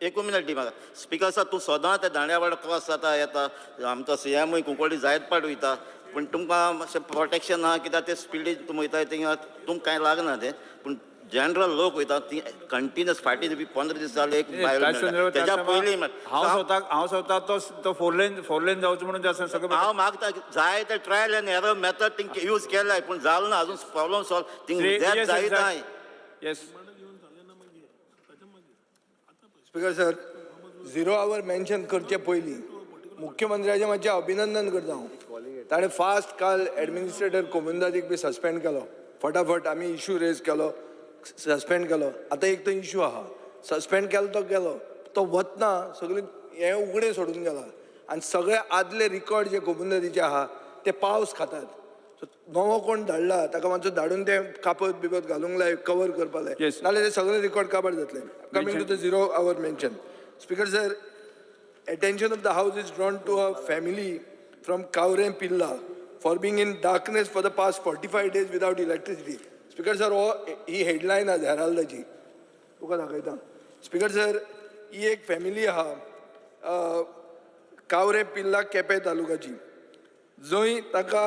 एक minute दी म्हाका. Speaker sir, तूं सदां ते दांड्यावाडा cross जाता येता, आमचो सीएमूय कुंकळ्ळी जायत पाट वयता, पूण तुमकां मातशें प्रोटेक्शन ना कित्याक ते स्पिडीन तूं वयता थिंगा तुमकां कांय लागना तें, पूण जनरल लोक वयता ती कंटिन्युअस फाटीं 15 दीस जाले एक बायल तेज्या पयलीं. हांव स्वता तो फोर लेन जावचो म्हणून सगळें हांव मागता, जाय ते trial and error method thing use केलाय पूण जालो ना अजून प्रॉब्लम सॉल्व थिंग जायत. Yes speaker sir, zero hour mention करचे पयलीं मुख्यमंत्र्याचें मातशें अभिनंदन करता हांव. ताणें फास्ट काल एडमिनिस्ट्रेटर कोमुनिदादीक बी सस्पेंड केलो, फटाफट आमी इशू रेज केलो, सस्पेंड केलो. आतां एक तो इशू आहा, सस्पेंड केलो तो गेलो, तो वतना सगळें हें उगडें सोडून गेला आनी सगळे आदले रिकॉर्ड जे कोमुनिदादीचे आहा ते पावस खातात. सो नवो कोण धाडला ताका मातसो धाडून ते कापत बिपत घालूंक लाय, कवर करपा लाय, नाल्यार ते सगळे रिकॉर्ड काबार जातले. Coming to the zero hour mention, speaker sir, attention of the house is drawn to a family from Kavrem Pirla for being in darkness for the past 45 days without electricity. Speaker sir, हो ही headline आज हेराल्डाची तुका दाखयता. Speaker sir, ही एक family आहा कावरें पिल्ला केपें तालुकाची, जंय ताका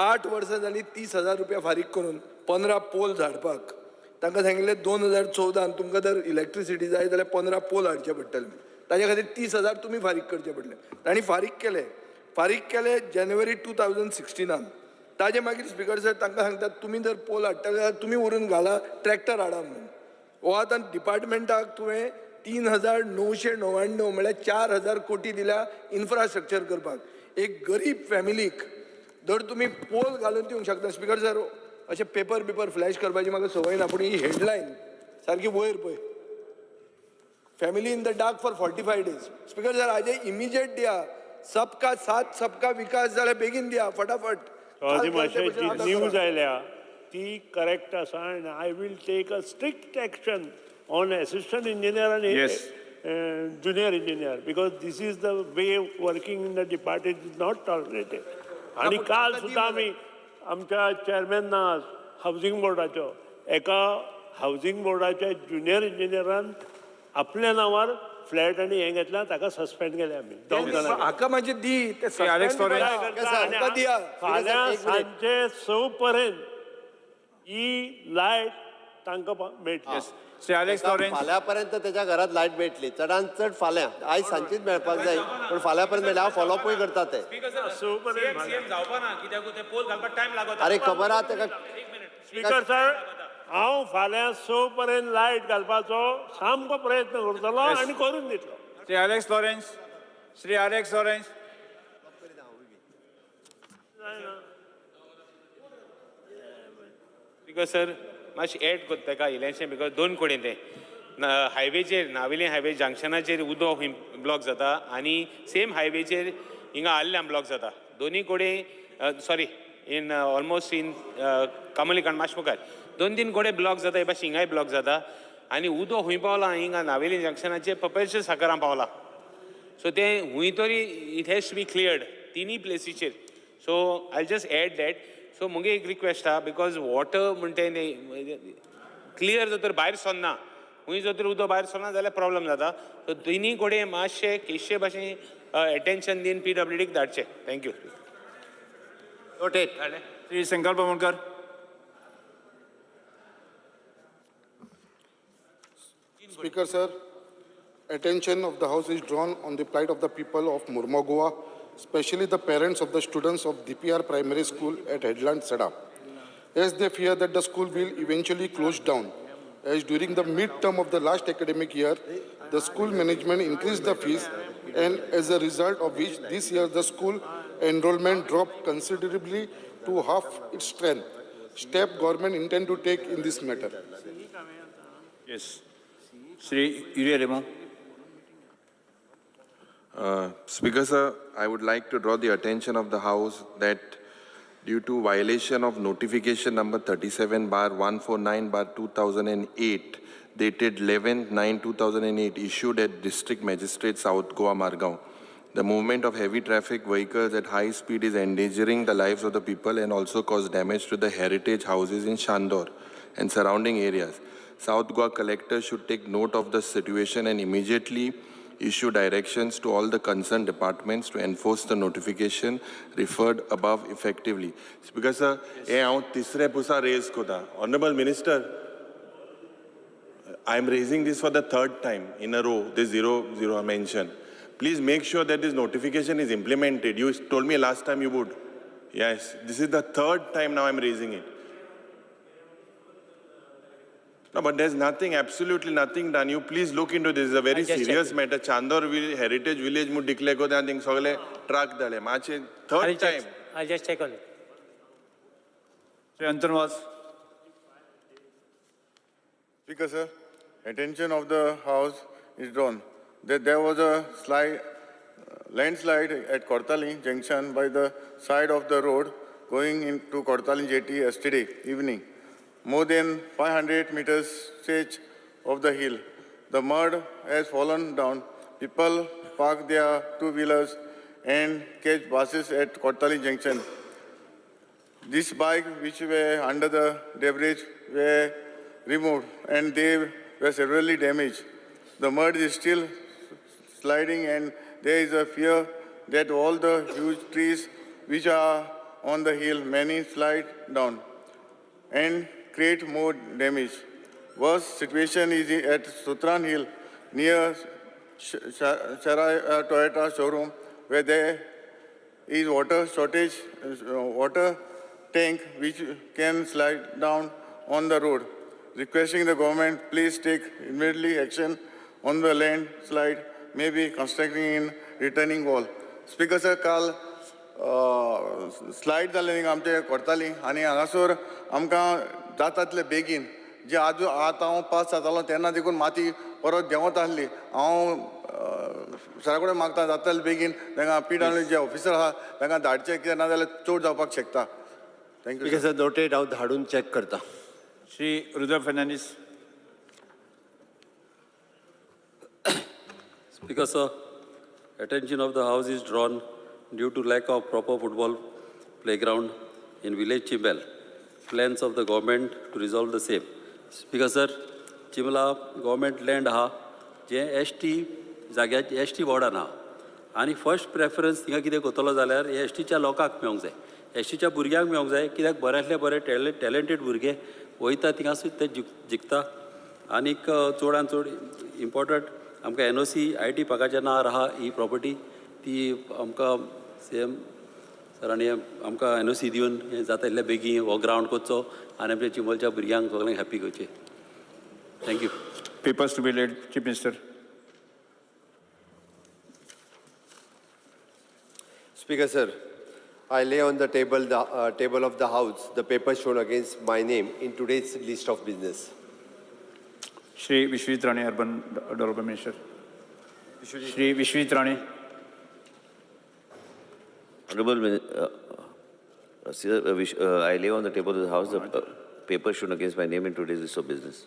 8 वर्सां जालीं 30,000 रुपया फारीक करून 15 पोल झाडपाक. तांकां सांगिल्लें 2014 तुमकां जर इलेक्ट्रिसिटी जाय जाल्यार 15 पोल हाडचे पडटले, ताज्या खातीर 30,000 तुमी फारीक करचे पडले. तांणी फारीक केले, फारीक केले जानेवारी 2016. ताजे मागीर स्पीकर सर तांकां सांगतात तुमी जर पोल हाडटले जाल्यार तुमी व्हरून घाला, ट्रॅक्टर हाडा म्हणून. हो आतां डिपार्टमेंटाक तुवें 3,999 म्हळ्यार 4,000 कोटी दिल्या इन्फ्रास्ट्रक्चर करपाक. एक गरीब फॅमिलीक जर तुमी पोल घालून दिवंक शकता. स्पीकर सर, अशें पेपर बिपर फ्लॅश करपाची म्हाका संवय ना, पूण ही हेडलायन सारकी वयर पळय, family in the dark for 45 days. Speaker sir, हाजे इमिजिएट दिया, सबका साथ सबका विकास जाल्यार बेगीन दिया फटाफट. जी न्यूज आयल्या ती करेक्ट आसा आनी I will take a strict action on assistant engineer आनी junior engineer because this is the way working in the department is not tolerated. आनी काल सुद्दां आमी आमच्या चेअरमॅना हावजींग बोर्डाचो एका हावजींग बोर्डाच्या ज्युनियर इंजिनियरान आपल्या नांवार फ्लॅट आनी हें घेतला ताका सस्पेंड केले आमी दोग जाणांक. हाका मातशें दी ते Alex Lawrence. हाका दिया. फाल्यां सांजे 6 पर्यंत ही लायट तांकां मेळटली. Shri Alex Lawrence. फाल्यां पर्यंत त्याच्या घरात लायट मेळटली, चडान चड फाल्यां, आयज सांजचीच मेळपाक जाय पण फाल्यां पर्यंत मेळटली. हांव फॉलोअपूय करता ते. अरे खबर आहा ताका. स्पीकर सर, हांव फाल्यां 6 पर्यंत लायट घालपाचो सामको प्रयत्न करतलो आनी करून दितलो. Shri Alex Lawrence. Shri Alex Lawrence. Speaker sir, मातशें एड करता ताका इल्लेशें, because 2 कडेन तें हायवेचेर नावेली हायवे जंक्शनाचेर उदक खंय ब्लॉक जाता आनी सेम हायवेचेर हिंगा आल्ल्यां ब्लॉक जाता. दोनी कडेन सॉरी इन ऑलमोस्ट इन कामोलीकांड मातशें मुखार 2-3 कडेन ब्लॉक जाता, हे भाशेन हिंगाय ब्लॉक जाता आनी उदक खंय पावलां हिंगा नावेली जंक्शनाचेर पपेलचे साकरां पावलां. सो तें खंय तरी it has to be cleared तिनूय प्लेसीचेर. So I just add that. So मुगे एक रिक्वेस्ट आहा, because water म्हणटा तें क्लियर जर तर भायर सरना, खंय जर तर उदक भायर सरना जाल्यार प्रॉब्लम जाता. सो तिनूय कडेन मातशें केशे भाशेन एटेन्शन दिवन PWDक धाडचें. Thank you. Noted. Shri Sankalp Amonkar. Speaker sir, attention of the house is drawn on the plight of the people of Mormugao, especially the parents of the students of DPR Primary School at Headland Sada, as they fear that the school will eventually close down, as during the mid-term of the last academic year, the school management increased the fees, and as a result of which this year the school enrollment dropped considerably to half its strength. Step government intend to take in this matter. Yes. Shri Yuri Alemao. Speaker sir, I would like to draw the attention of the House that due to violation of notification number 37/149/2008 dated 11/9/2008 issued at District Magistrate South Goa, Margao, the movement of heavy traffic vehicles at high speed is endangering the lives of the people and also cause damage to the heritage houses in Chandor and surrounding areas. South Goa Collector should take note of the situation and immediately issue directions to all the concerned departments to enforce the notification referred above effectively. Speaker sir, हे हांव तिसरे पुसा raise करता. Honorable Minister, I am raising this for the third time in a row, this 00 mention. Please make sure that this notification is implemented. You told me last time you would. Yes, this is the third time now I am raising it. No, but there's nothing, absolutely nothing done. You please look into this. It's a very serious matter. Chandor Heritage Village mu declare ko that thing sogale truck dale. Mache third time. I'll just check on it. Shri Anton Vaz. Speaker sir, attention of the House is drawn that there was a landslide at Cortalim Junction by the side of the road going into Cortalim jetty yesterday evening. More than 500 meters stretch of the hill. The mud has fallen down. People park their two-wheelers and catch buses at Cortalim Junction. These bikes, which were under the debris, were removed and they were severely damaged. The mud is still sliding and there is a fear that all the huge trees which are on the hill many slide down and create more damage. Worst situation is at Sutran Hill near Sharai Toyota showroom, where there is water shortage, water tank which can slide down on the road. Requesting the government, please take immediately action on the landslide, maybe constructing in retaining wall. Speaker sir, काल slide जालें आमचे करताली आनी हांगासर आमकां जातातले बेगीन जे आजू आतां हांव पास जातालो तेन्ना देखून माती परत देंवत आसली. हांव सरा कडेन मागता जाताले बेगीन तांकां PWD जे ऑफिसर आहा तांकां धाडचें, कित्याक ना जाल्यार चड जावपाक शकता. Thank you sir. Noted, हांव धाडून चॅक करता. Shri Rudra Fernandes. Speaker sir, attention of the House is drawn due to lack of proper football playground in village Chimbel. Plans of the government to resolve the same. Speaker sir, Chimbela government land ha, J ST जाग्याची S T वॉर्डान आहा आनी first preference थिंगा कितें करतलो जाल्यार S टीच्या लोकांक मेळोंक जाय, एस टीच्या भुरग्यांक मेळोंक जाय, कित्याक बऱ्यांतले बरे टॅलंटेड भुरगे वयता थिंगासूच ते जिखता. आनीक चडान चड इम्पॉर्टंट आमकां एनओसी I T पार्काच्या नांवार आहा ही प्रॉपर्टी, ती आमकां सी एम सरांनी आमकां एनओसी दिवन हें जाता इतले बेगीन हो ग्रावंड करचो आनी आमच्या चिंबलच्या भुरग्यांक सगळ्यांक हॅप्पी करचें. Thank you. Papers to be laid, Chief Minister. Speaker sir, I lay on the table, the table of the House, the paper shown against my name in today's list of business. Shri Vishwajit Rane, Urban Development Minister. Shri Vishwajit Rane. Honorable Sir, I lay on the table of the House the paper shown against my name in today's list of business.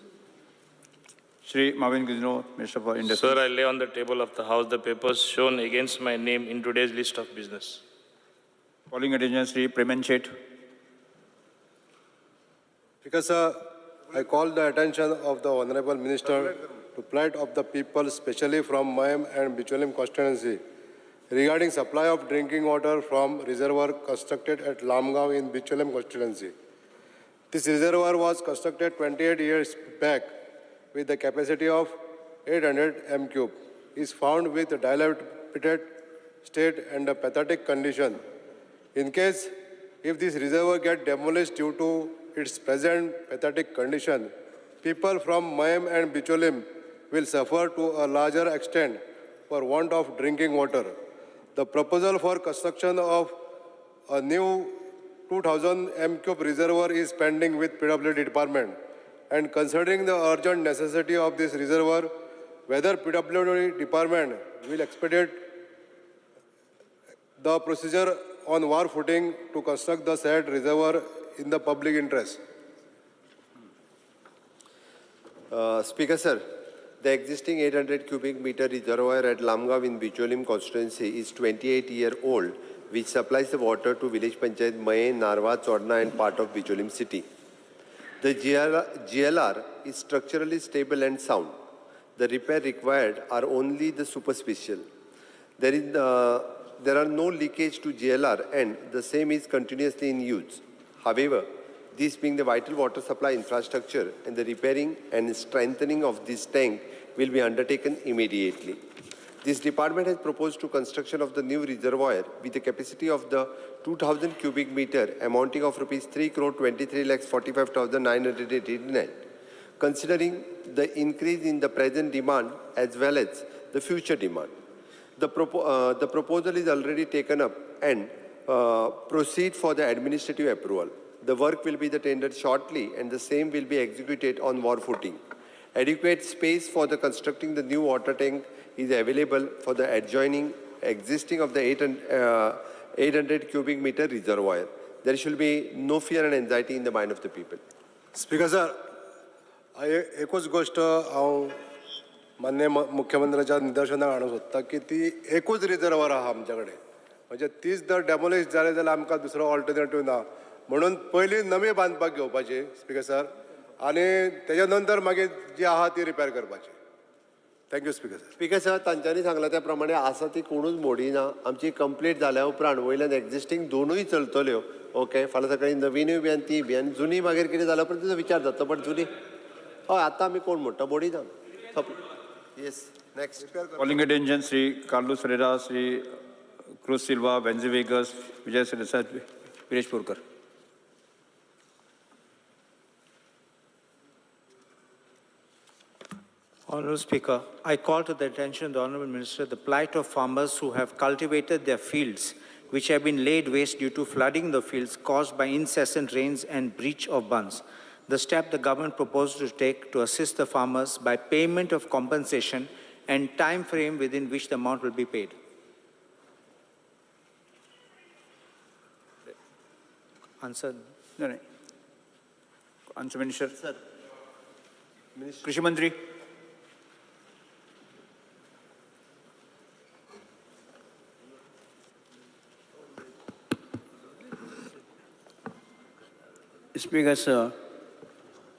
Shri Mauvin Godinho, Minister for Industry. Sir, I lay on the table of the House the papers shown against my name in today's list of business. Calling attention, Shri Preman Shet. Because, sir, I call the attention of the Honorable Minister to plight of the people, especially from Mayem and Bicholim constituency, regarding supply of drinking water from reservoir constructed at Lamgaon in Bicholim constituency. This reservoir was constructed 28 years back with the capacity of 800 m cube. Is found with a dilapidated state and a pathetic condition. In case if this reservoir get demolished due to its present pathetic condition, people from Mayem and Bicholim will suffer to a larger extent for want of drinking water. The proposal for construction of a new 2000 m cube reservoir is pending with PWD department. And considering the urgent necessity of this reservoir, whether PWD department will expedite the procedure on war footing to construct the said reservoir in the public interest. Speaker sir, the existing 800 cubic meter reservoir at Lamgaon in Bicholim constituency is 28-year-old, which supplies the water to village panchayat Maye, Narwa, Chorna and part of Bicholim city. The GLR is structurally stable and sound. The repair required are only the superficial. There are no leakage to GLR and the same is continuously in use. However, this being the vital water supply infrastructure and the repairing and strengthening of this tank will be undertaken immediately. This department has proposed to construction of the new reservoir with the capacity of the 2000 cubic meter amounting of rupees 3,23,45,989. Considering the increase in the present demand as well as the future demand. The proposal is already taken up and proceed for the administrative approval. The work will be tendered shortly and the same will be executed on war footing. Adequate space for the constructing the new water tank is available for the adjoining existing of the 800 cubic meter reservoir. There should be no fear and anxiety in the mind of the people. Speaker sir, एकूच गोष्ट हांव मान्य मुख्यमंत्र्याच्या निदर्शनाक हाडूंक सोदता की ती एकूच reservoir आहा आमच्या कडेन, म्हणजे तीच जर डेमोलिश जाली जाल्यार आमकां दुसरो ऑल्टरनेटीव ना, म्हणून पयलीं नवी बांदपाक घेवपाची स्पीकर सर, आनी तेच्या नंतर मागीर जी आहा ती रिपेर करपाची. Thank you speaker sir. Speaker sir, तांच्यांनी सांगला त्या प्रमाणे आसा ती कोणूच मोडिना. आमची कंप्लीट जाल्या उपरांत वयल्यान एक्झिस्टींग दोनूय चलतल्यो. ओके, फाल्यां सकाळी नवीनूय बी आनी ती बी, आनी जुनी मागीर कितें जाल्या उपरांत तिचो विचार जातलो, बट जुनी हय आतां आमी कोण मोडटा, मोडिना. Yes, next. Calling attention Shri Carlos Ferreira, Shri Cruz Silva, Venzy Vegas, Vijay Sardesai, Viresh Borkar. Honourable Speaker, I call to the attention of the Honourable Minister the plight of farmers who have cultivated their fields, which have been laid waste due to flooding the fields caused by incessant rains and breach of bunds. The step the government proposed to take to assist the farmers by payment of compensation and time frame within which the amount will be paid. Answer. No. Answer, Minister. Sir. Minister. Krishi Mantri. Speaker, sir,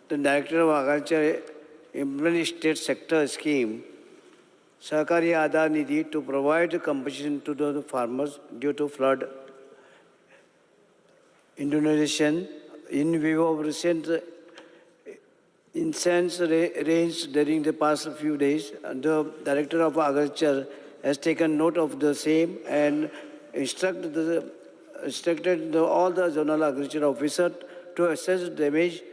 the Director of Agriculture Implement State Sector Scheme Sahakari Aadhar Nidhi to provide compensation to the farmers due to flood inundation in view of recent intense rains during the past few days. The Director of Agriculture has taken note of the same and instructed all the zonal agriculture officer to assess damage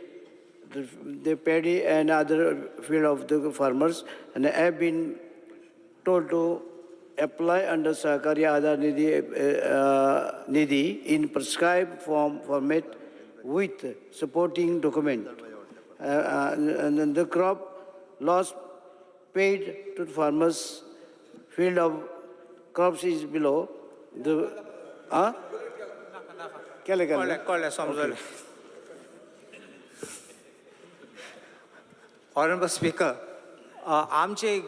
the paddy and other field of the farmers, and have been told to apply under Sahakari Aadhar Nidhi in prescribed format with supporting document. And the crop loss paid to farmers field of crops is below the केले केले कळ्ळें समजलें. Honourable speaker, आमचे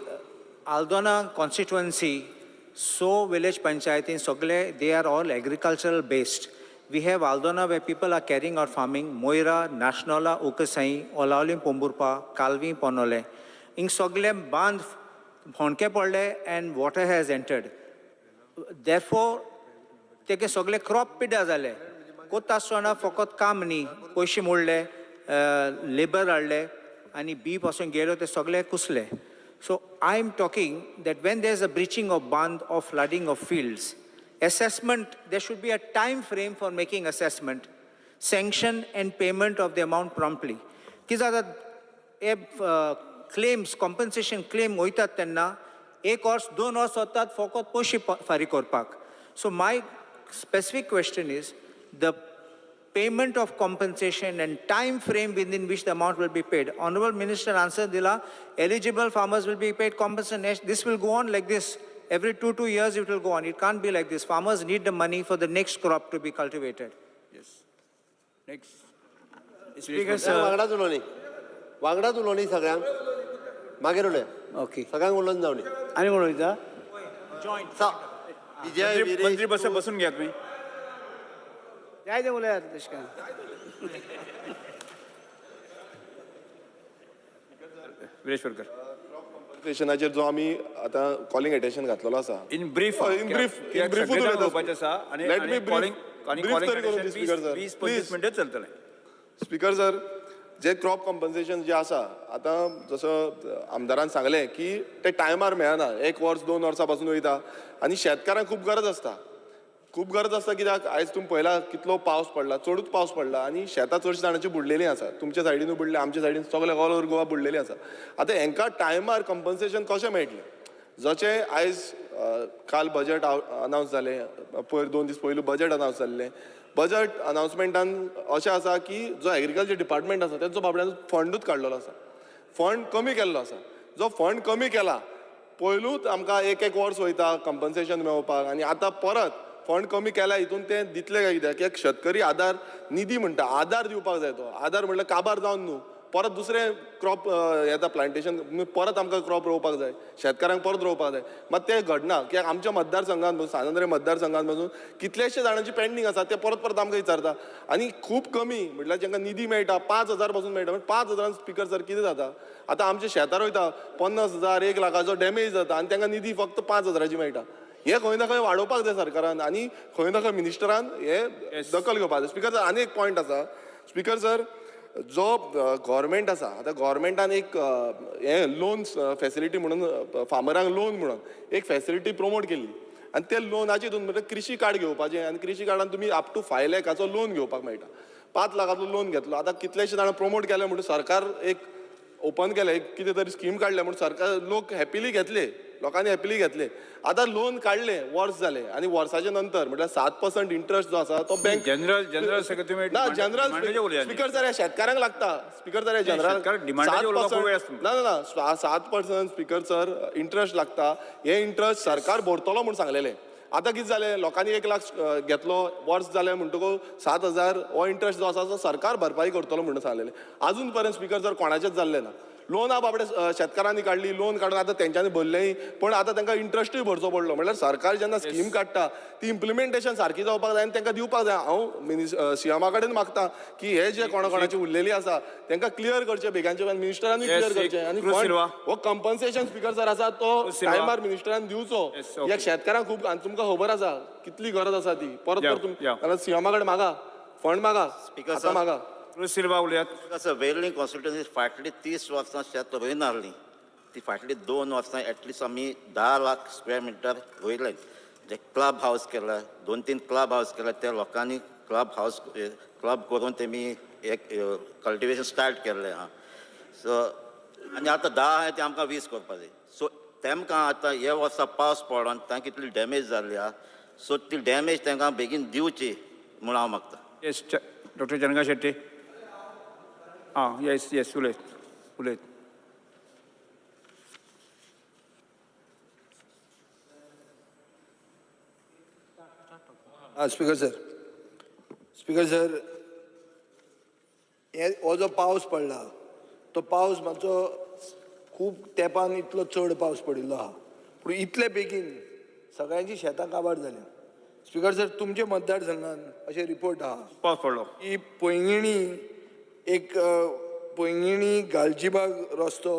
Aldona constituency so village पंचायतीन सगळे they are all agricultural based. We have Aldona where people are carrying out farming, Moira, Naznola, Ucassaim, Olaulim, Pomburpa, Calvi, Ponole. हिंग सगळे बांद होणके पडले and water has entered. Therefore तेगे सगळे crop पिड्ड्यार जाले. कोत्ता आसतना फकत काम न्ही, पयशे मोडले, लेबर हाडले आनी बी पासून गेलो ते सगळे कुसले. So I am talking that when there is a breaching of बांद or flooding of fields, assessment, there should be a time frame for making assessment, sanction and payment of the amount promptly. कितें जाता, हे claims, compensation claim वयतात तेन्ना एक वर्स दोन वर्स वतात फकत पयशे फारीक करपाक. So my specific question is the payment of compensation and time frame within which the amount will be paid. Honorable Minister answer dila, eligible farmers will be paid compensation. This will go on like this. Every 2 years it will go on. It can't be like this. Farmers need the money for the next crop to be cultivated. Yes. Next. Speaker sir. वांगडाच उलोवनी, वांगडाच उलोवनी सगळ्यांक, मागीर उलय. Okay. सगळ्यांक उलोवन जावनी. आनी कोण उलयता? विजय मंत्री बसून घ्या तुम्ही. जाय ते उलयात तशें काय. विरेश बोरकर. कॉम्पन्सेशनाचेर जो आमी आतां कॉलिंग एटेन्शन घातलेलो आसा, in brief, in brief, in ब्रीफूच उलोवपाचें आसा आनी let me calling brief तरी करूं दी स्पीकर सर, 20-25 मिनटां चलतलें. स्पीकर सर, जे क्रॉप कॉम्पन्सेशन जे आसा आतां जसो आमदारान सांगलें की ते टायमार मेळना, एक वर्स दोन वर्सां पासून वयता आनी शेतकारांक खूब गरज आसता, खूब गरज आसता. कित्याक आयज तुमी पळयला कितलो पावस पडला, चडूच पावस पडला आनी शेतां चडशीं जाणांची बुडलेलीं आसा. तुमच्या सायडीनूय बुडले, आमच्या सायडीन, सगळे ऑल ओवर गोवा बुडलेली आसा. आतां हेंकां टायमार कंपन्सेशन कशें मेळटलें? जशें आयज काल बजट अनावन्स जालें, पयर 2 दीस पयलू बजट अनावन्स जाल्लें. बजट अनावन्समेंटान अशें आसा की जो एग्रीकल्चर डिपार्टमेंट आसा तेंचो बाबड्यान फंडूच काडलेलो आसा, फंड कमी केल्लो आसा. जो फंड कमी केला पयलूच आमकां एक एक वर्स वयता कंपन्सेशन मेळोवपाक आनी आतां परत फंड कमी केला हितून ते दितले काय कित्याक? एक शेतकरी आदार निधी म्हणटा, आदार दिवपाक जाय. तो आदार म्हणल्यार काबार जावन न्हू, परत दुसरें क्रॉप येता प्लांटेशन, परत आमकां क्रॉप रोवपाक जाय, शेतकारांक परत रोवपाक जाय. मात तें घडना कित्याक आमच्या मतदारसंघात पसून, सांत आंद्रे मतदारसंघात पसून कितलेशे जाणांची पेंडींग आसा, ते परत परत आमकां विचारता. आनी खूब कमी म्हटल्यार जांकां निधी मेळटा 5,000 पासून मेळटा. 5,000 स्पीकर सर कितें जाता? आतां आमच्या शेतार वयता 50,000 1 लाखाचो डॅमेज जाता आनी तांकां निधी फक्त 5,000 मेळटा. हें खंय ना खंय वाडोवपाक जाय सरकारान आनी खंय ना खंय मिनिस्टरान हें दखल घेवपाक जाय. स्पीकर सर, आनी एक पॉयंट आसा. स्पीकर सर, जो गव्हर्मेंट आसा आतां गव्हर्मेंटान एक हें लोन फॅसिलिटी म्हणून फार्मरांक लोन म्हणून एक फॅसिलिटी प्रमोट केल्ली आनी ते लोनाचे हितून म्हणल्यार कृषी कार्ड घेवपाचें आनी कृषी कार्डान तुमी अप टू 5 लाखाचो लोन घेवपाक मेळटा. 5 लाखाचो लोन घेतलो. आतां कितलेशे जाणां प्रमोट केले म्हणून सरकार एक ओपन केलें, एक कितें तरी स्कीम काडल्या म्हणून सरकार लोक हॅपिली घेतले, लोकांनी हॅपिली घेतले. आतां लोन काडलें, वर्स जालें आनी वर्साच्या नंतर म्हटल्यार 7% इंट्रस्ट जो आसा तो बँक जनरल जनरल सेक्रेटरी ना जनरल स्पीकर सर, ह्या शेतकारांक लागता. स्पीकर सर, ह्या जनरल 7% ना ना ना 7% स्पीकर सर इंट्रस्ट लागता. हे इंट्रस्ट सरकार भरतलो म्हूण सांगलेलें. आतां कितें जालें, लोकांनी 1 लाख घेतलो, वर्स जालें म्हणटकूच 7,000 हो इंट्रस्ट जो आसा तो सरकार भरपाई करतलो म्हणून सांगलेलें. आजून पर्यंत स्पीकर सर कोणाचेंच जाल्लें ना. लोनां बाबडे शेतकारांनी काडली, लोन काडून आतां तेंच्यांनी भरलें, पण आतां तांकां इंट्रस्टूय भरचो पडलो. म्हणल्यार सरकार जेन्ना स्कीम काडटा ती इम्प्लिमेंटेशन सारकी जावपाक जाय आनी तांकां दिवपाक जाय. हांव सीएमा कडेन मागता की हे जे कोणा कोणाची उरलेली आसा तांकां क्लियर करचे बेगांचे, मिनिस्टरांनी क्लियर करचे आनी हो कंपन्सेशन स्पीकर सर आसा तो टायमार मिनिस्टरान दिवचो. ह्या शेतकारांक खूब, आनी तुमकां खबर आसा कितली गरज आसा ती. परत परत सीएमा कडेन मागा, फंड मागा, आतां मागा. सिल्वा उलयात. सर, वेर्ली कॉन्स्टिट्युएन्सी फाटली 30 वर्सां शेत रोयनासली, ती फाटली 2 वर्सां एटलिस्ट आमी 10 लाख स्क्वेअर मिटर रोयले. जे क्लब हावस केला, 2-3 क्लब हावस केला, त्या लोकांनी क्लब हावस क्लब करून तेमी एक कल्टिवेशन स्टार्ट केल्लें आहा. सो आनी आतां 10 आहा ते आमकां 20 करपाक जाय. सो तेमकां आतां हे वर्सा पावस पडोन तांकां कितली डॅमेज जाल्ली आहा, सो ती डॅमेज तांकां बेगीन दिवची म्हूण हांव मागता. येस, डॉक्टर चंद्रकांत शेट्टी. आं, येस येस, उलयत उलयत. स्पीकर सर, स्पीकर सर, हे हो जो पावस पडला तो पावस मातसो खूब तेंपान इतलो चड पावस पडिल्लो आहा, पूण इतले बेगीन सगळ्यांची शेतां काबार जाली. स्पीकर सर, तुमचे मतदारसंघान अशें रिपोर्ट आहा, पावस पडलो की पैंगिणी एक पैंगिणी गालजीबाग रस्तो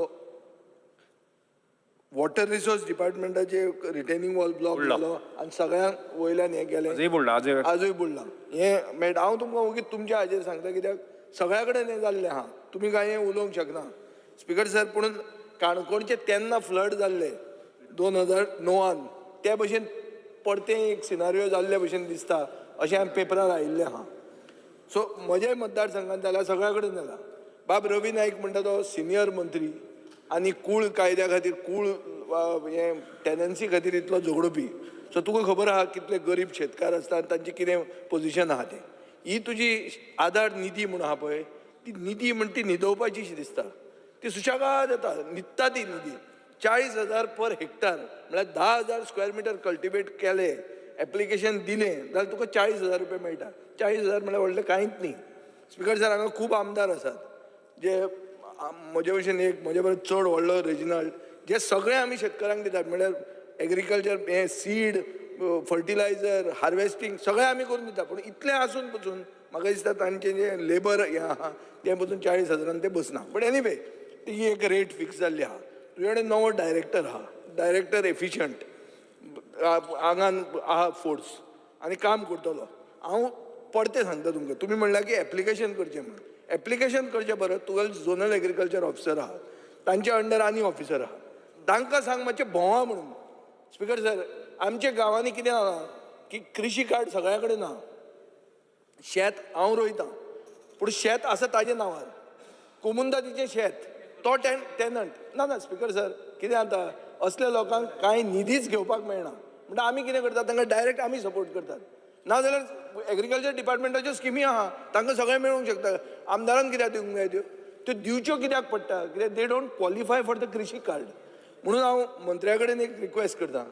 वॉटर रिसोर्स डिपार्टमेंटाचे रिटेनिंग वॉल ब्लॉक जालो आनी सगळ्यांक वयल्यान हें गेलें, आजूय बुडला, आजूय बुडला. हें मेळटा. हांव तुमकां ओगीच तुमच्या हाजेर सांगता कित्याक सगळ्या कडेन हें जाल्लें आहा, तुमी कांय हें उलोवंक शकना स्पीकर सर. पूण काणकोणचे तेन्ना फ्लड जाल्ले 2009 ते भशेन परतें एक सिनारियो जाल्ले भशेन दिसता अशें हांवें पेपरार आयिल्लें आहा. सो म्हज्या मतदारसंघात जाल्या, सगळ्या कडेन जाला. बाब रवी नायक म्हणटा तो सिनियर मंत्री आनी कूळ कायद्या खातीर, कूळ हें टेनन्सी खातीर इतलो झगडपी. सो तुका खबर आहा कितले गरीब शेतकार आसता आनी तांचें कितें पोजिशन आहा तें. ही तुजी आधार निधी म्हूण आहा पळय, ती निधी म्हण ती न्हिदोवपाची शी दिसता, ती सुशेगाद येता, न्हिदता ती निधी. 40,000 पर हेक्टर म्हळ्यार 10,000 स्क्वेअर मिटर कल्टिवेट केले, एप्लिकेशन दिलें जाल्यार तुका 40,000 रुपया मेळटा. 40,000 म्हळ्यार व्हडलें कांयच न्ही. स्पीकर सर, हांगा खूब आमदार आसात जे म्हजे भशेन एक म्हजे परस चड व्हडलो रेजिनाल्ड, जे सगळे आमी शेतकारांक दितात, म्हळ्यार एग्रीकल्चर हें सीड, फर्टिलायझर, हार्वेस्टींग सगळें आमी करून दिता. पूण इतलें आसून पसून म्हाका दिसता तांचें जें लेबर हें आहा तें पसून 40,000 तें बसना. बट एनीवे ती एक रेट फिक्स जाल्ली आहा. तुजे कडेन नवो डायरेक्टर आहा, डायरेक्टर एफिशंट, आंगान आहा फोर्स आनी काम करतलो. हांव परतें सांगता तुमकां, तुमी म्हणलां की एप्लिकेशन करचें म्हणून, एप्लिकेशन करचें परत तुका झोनल एग्रीकल्चर ऑफिसर आहा, तांचे अंडर आनी ऑफिसर आहा, तांकां सांग मातशें भोंवा म्हणून. स्पीकर सर, आमच्या गांवांनी कितें आहा की कृशी कार्ड सगळ्या कडेन ना. शेत हांव रोयतां पूण शेत आसा ताजे नांवार, कोमुंदादीचें शेत, तो टेनंट ना. ना स्पीकर सर, कितें जाता असल्या लोकांक कांय निधीच घेवपाक मेळना. म्हणटा आमी कितें करतात, तांकां डायरेक्ट आमी सपोर्ट करतात. नाजाल्यार एग्रीकल्चर डिपार्टमेंटाच्यो स्किमी आहा, तांकां सगळें मेळूंक शकता. आमदारान कित्याक दिवंक जाय त्यो, त्यो दिवच्यो कित्याक पडटा, कित्याक they don't qualify for the Krishi card. म्हणून हांव मंत्र्या कडेन एक रिक्वेस्ट करता